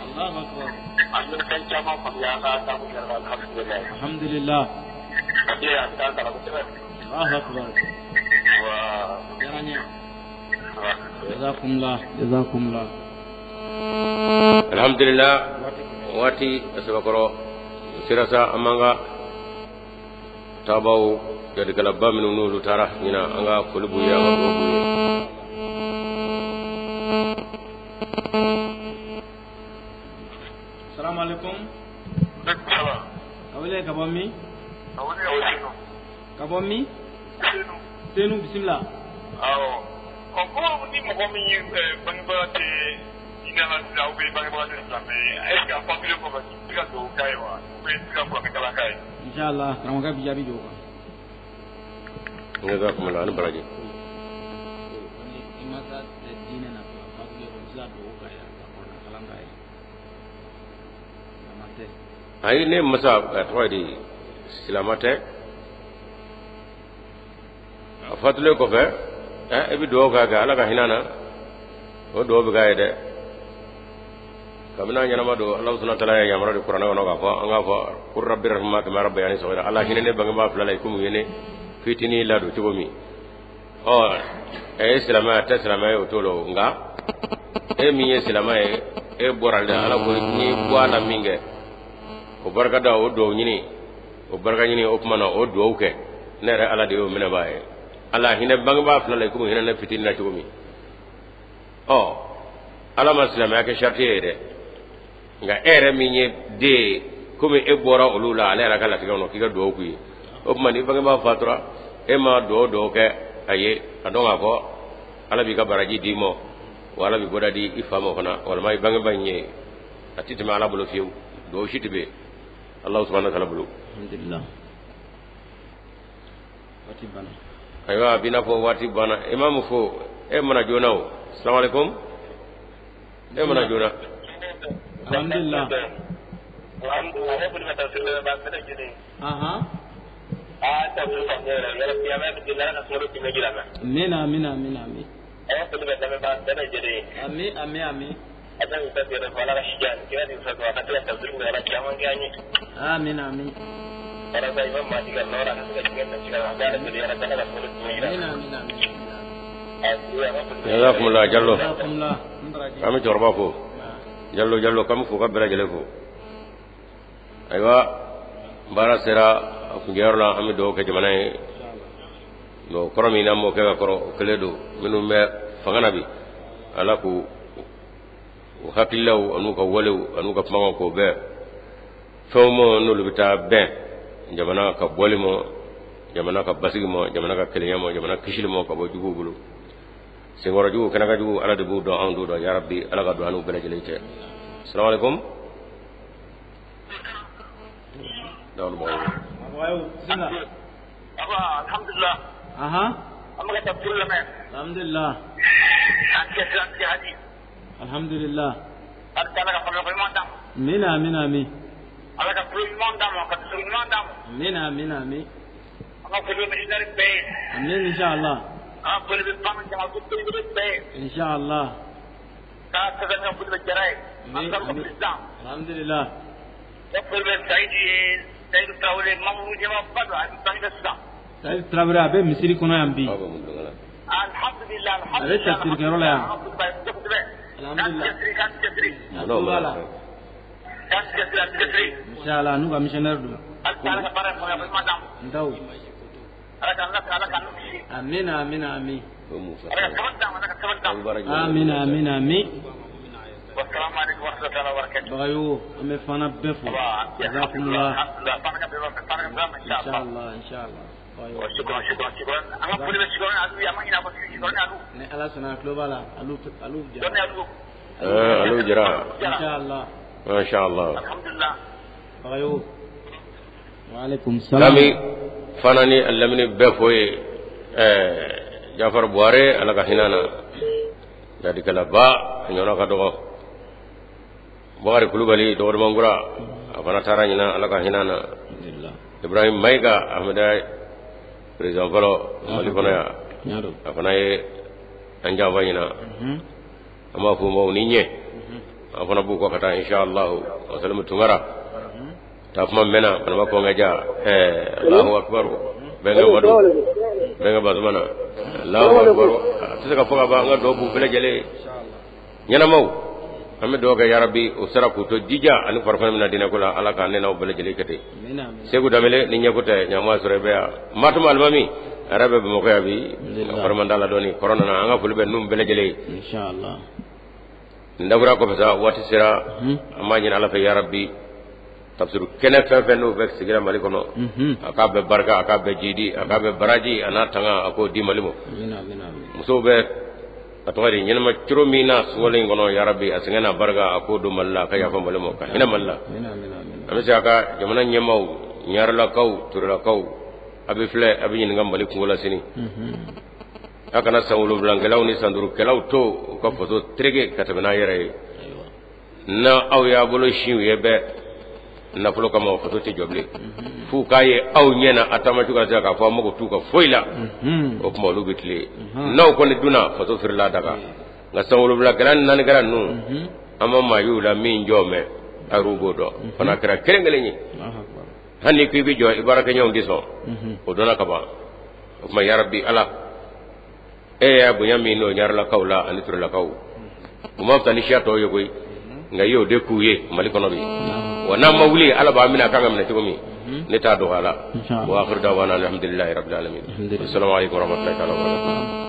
Allahu akbar. Alhamdulillah. Allahu akbar. Diyara n ye. Jazakumullah. Jazakumullah. Alhamdulillah. Waati a sɛbɛkɔrɔ sera sa an b'an ka taabaw jadikalaba minnu n'olu taara ɲina an ka foli b'u ye an ka dugawu b'u ye. Salamu alaikum. Ka wele ka bɔ min? Ka bɔ min? Senu, bisimila. Awɔ. Ɔ, ko ni mɔgɔ min ye bangebaga tɛ diinɛ la sisan ou bien bangebaga tɛ silamɛ ye, est ce que a fatulen kɔfɛ i bɛ se ka dugawu k'a ye wa ou bien i bɛ se ka kuranɛ kalan k'a ye? Inshallah, karamɔgɔkɛ bi jaabi jɔ o kan. Jazakumullah ani baraji. Ni i ma taa diinɛ na, a fatulen kɔ, i bɛ se ka dugawu k'a ye, ka kuranɛ kalan k'a ye. Silamɛ tɛ. Ayi, ne masa a tɔgɔ ye di silamɛ tɛ. A fatulen kɔfɛ e bɛ dugawu k'a kɛ Ala ka hinɛ na o dugawu bɛ k'a ye dɛ. Kabini a ɲɛnama don Ala subahana taala ye yamaruya di kuranɛ kɔnɔ k'a fɔ an k'a fɔ ko rabbi rahma kama rabbayani saghira Ala hinɛ ne bangebaa fila la i komi u ye ne fitinin ladon cogo min. Ɔ, e ye silamɛ a tɛ silamɛ ye o t'o la o, nka e min ye silamɛ ye e bɔra ale la Ala ko n'i bɔ a la min kɛ o barika da o dugawu ɲini o barika ɲini o tuma na o dugawu kɛ ne yɛrɛ Ala de y'o minɛbaa ye. Ala hinɛ bangebaa fila la i komi hinɛ ne fitinin na cogo min. Ɔ, Ala ma silamɛya kɛ sariti ye dɛ, nka e yɛrɛ min ye den ye komi e bɔra olu la ale yɛrɛ ka latigɛ kɔnɔ k'i ka dugawu k'u ye. O tuma ni bangebaa fatura e ma dugawu kɛ a ye a dɔn k'a fɔ Ala b'i ka baraji d'i ma wa Ala b'i bɔda di i fa ma fana walima i bangebaa in ye a tɛ tɛmɛ Ala bolo fiyewu dugawu si tɛ bɛn Ala subahana taala bolo. Alhamdulillah. Waati banna. Ayiwa a b'i n'a fɔ waati banna imamu fo e mana joona o. Salamu aleykum. E mana joona. Alhamdulillah. Ahan. Amina amina amina amin. Amin amin amin. Amin amin. Amina amina amin. Jazakumullah Jallo. Jazakumullah. N baraji. An bɛ cɛkɔrɔba fo. Jallo Jallo k'an bɛ fo ka bɛɛ lajɛlen fo. Ayiwa baara sera a kuncɛyɔrɔ la an bɛ dugawu kɛ jamana ye. Bon kɔrɔ min n'an b'o kɛ ka kɔrɔ o kelen don minnu bɛ fanga na bi Ala k'u U hakililaw an'u ka walew an'u ka kumakanw k'o bɛn fɛnw ma n'olu bɛ taa bɛn jamana ka bɔli ma, jamana ka basigi ma, jamana ka kelenya ma, jamana kisili ma ka bɔ juguw bolo. Senkɔrɔ jugu, kɛnɛkan jugu, Ala de b'u dɔn, anw t'u dɔn. Ya rabbi, Ala ka don an n'u bɛɛ lajɛlen cɛ. Salamu alaikum. Alhamdulillah. Aha. An bɛ ka tafsir lamɛn. Alhamdulillah. An cɛsiri, an jihadi. Alhamdulillah. Hali Ala ka faamuya ko ɲuman d'an ma. Amina, amina, amin. Ala ka tulo ɲuman d'an ma, ka dusu ɲuman d'an ma. Amina, amina, amin. An ka foli bɛ missionnaire bɛɛ ye. Amin, inshallah. An ka foli bɛ Fana jamana belebele bɛɛ ye. Inshallah. K'a sɛbɛn ka foli bɛ Jara ye. An ka président. Alhamdulillah. Ka foli bɛ Sayidu ye, Sayidu Tarawele, membre ɲɛmaaba don, a bɛ bange sisan. Sayidu Tarawele a bɛ misiri kɔnɔ yan bi. Alhamdulillah, A bɛ tafsirikɛyɔrɔ la yan. Kosɛbɛ. Alhamdulillah. K'an cɛsiri, A tulo b'a la. k'an cɛsiri, an cɛsiri. Inshallah, n'u ka missionnaire don. Halisa Ala ka baara in faamuya ko ɲuman d'an ma. N taw. Ala k'an lasigi, Ala k'an kisi. Amina, amina, amin. Ala ka sabali d'an ma, Ala ka sabali d'an ma. Amina, amina, amin. Wassalamu alaikum warahmatullahi wabarakatuh. Bagayo, an bɛ Fana bɛɛ fo. Jazakumullah. Alhamdulillah, Fana ka bɛɛ b'a fɛ, Fana ka bɛɛ b'a fɛ, inshallah. Inshallah, inshallah. Bagayo. Shukran, shukran, shukran. An ka foli bɛ Sikɔrɔni Alu ye, an ma ɲinɛ a kɔ, Sikɔrɔni Alu. Ni Ala sɔnna a tulo b'a la, Alu Alu Jara. Dɔnni Alu. Alu Jara. Inshallah. Masha Allah. Alhamdulillah. Bagayo. Wa alaikum salam. Kami fana ni a lamini bɛɛ fo ye Jafar Buware, Ala ka hinɛ na, ladikɛlaba a ɲɔgɔnna ka dɔgɔ. Bakari Kulubali dɔgɔdumankura, a fana taara ɲinan, Ala ka hinɛ na. Alhamdulillah. Ibrahim Mayiga Ahmeda, président fɔlɔ Mali kɔnɔ yan, a fana ye an janfa ɲinan. An b'a fɔ maaw ni ɲɛ, an fana b'u kɔ ka taa inshallah. Wasalamu Tunkara taa kuma mɛnna Banaba Kɔnkɛja. Allahu akbar. Bɛnkɛ Madu, bɛnkɛ Basumana, Allahu akbar. A tɛ se ka fɔ ka ban. An ka dugawu b'u bɛɛ lajɛlen ɲɛnamaw. An bɛ dugawu kɛ yarabi o sera k'u to jija ani farafin min na diinɛ ko la, Ala ka ne n'aw bɛɛ lajɛlen kɛ ten. Segu Danbele ni ɲɛko tɛ ɲama sɔrɔ i bɛ yan. Matuma Alimami a yɛrɛ bɛ Bamakɔ yan bi, a fari man d'a la dɔɔni, kɔrɔ nana. An ka foli bɛ ninnu bɛɛ lajɛlen ye. Inshallah. Nin dabura kɔfɛ sa, waati sera, an b'a ɲini Ala fɛ yarabi tafsiru kɛnɛ fɛn fɛn n'o bɛ sigira Mali kɔnɔ, a k'a bɛɛ barika, a k'a bɛɛ jidi, a k'a bɛɛ baraji, a n'a tanga, a k'o di Mali ma. Musow bɛ a tɔgɔ di ɲɛnama coro min na sunkalo in kɔnɔ, yarabi a sɛgɛn n'a barika a k'o don Mali la, a ka yafa Mali ma, ka hinɛ Mali la. An bɛ se a ka jamana ɲɛmaaw, ɲarelakaw, turelakaw, a bɛ filɛ, a bɛ ɲininka Mali kungo la sini. A kana san 7kɛlaw ni san 5kɛlaw to u ka faso tereke ka tɛmɛ n'a yɛrɛ ye. N'a aw y'a bolo sin u ye bɛɛ nafolo kama, faso tɛ jɔ bilen. F'u k'a ye aw ɲɛ na a taama cogo la k'a fɔ aw mago t'u ka foyi la, o tuma olu bɛ tilen. N'aw kɔni dunna, faso firila daga. Nka san 7kɛla ni 4kɛla ninnu, an ma maa y'u la min jɔ mɛn, a yɛrɛw b'o dɔn. Fana kɛra kelen kelen ye. Hali n'i ko i bɛ jɔ, i baarakɛɲɔgɔnw tɛ sɔn, o dɔnna ka ban. O tuma yarabi Ala, e y'a bonya min n'o ɲarelakaw la ani turelakaw, u ma fisa ni siya tɔw ye koyi, nka i y'o de k'u ye Mali kɔnɔ bi. Wa n'an ma wuli, Ala b'a minɛ a kan ka minɛ cogo min, ne t'a dɔgɔ a la. Wa akhiru da'wana alhamdulillahi rabbil alamin. Assalamu alaikum warahmatullahi ta'ala wabarakatuh.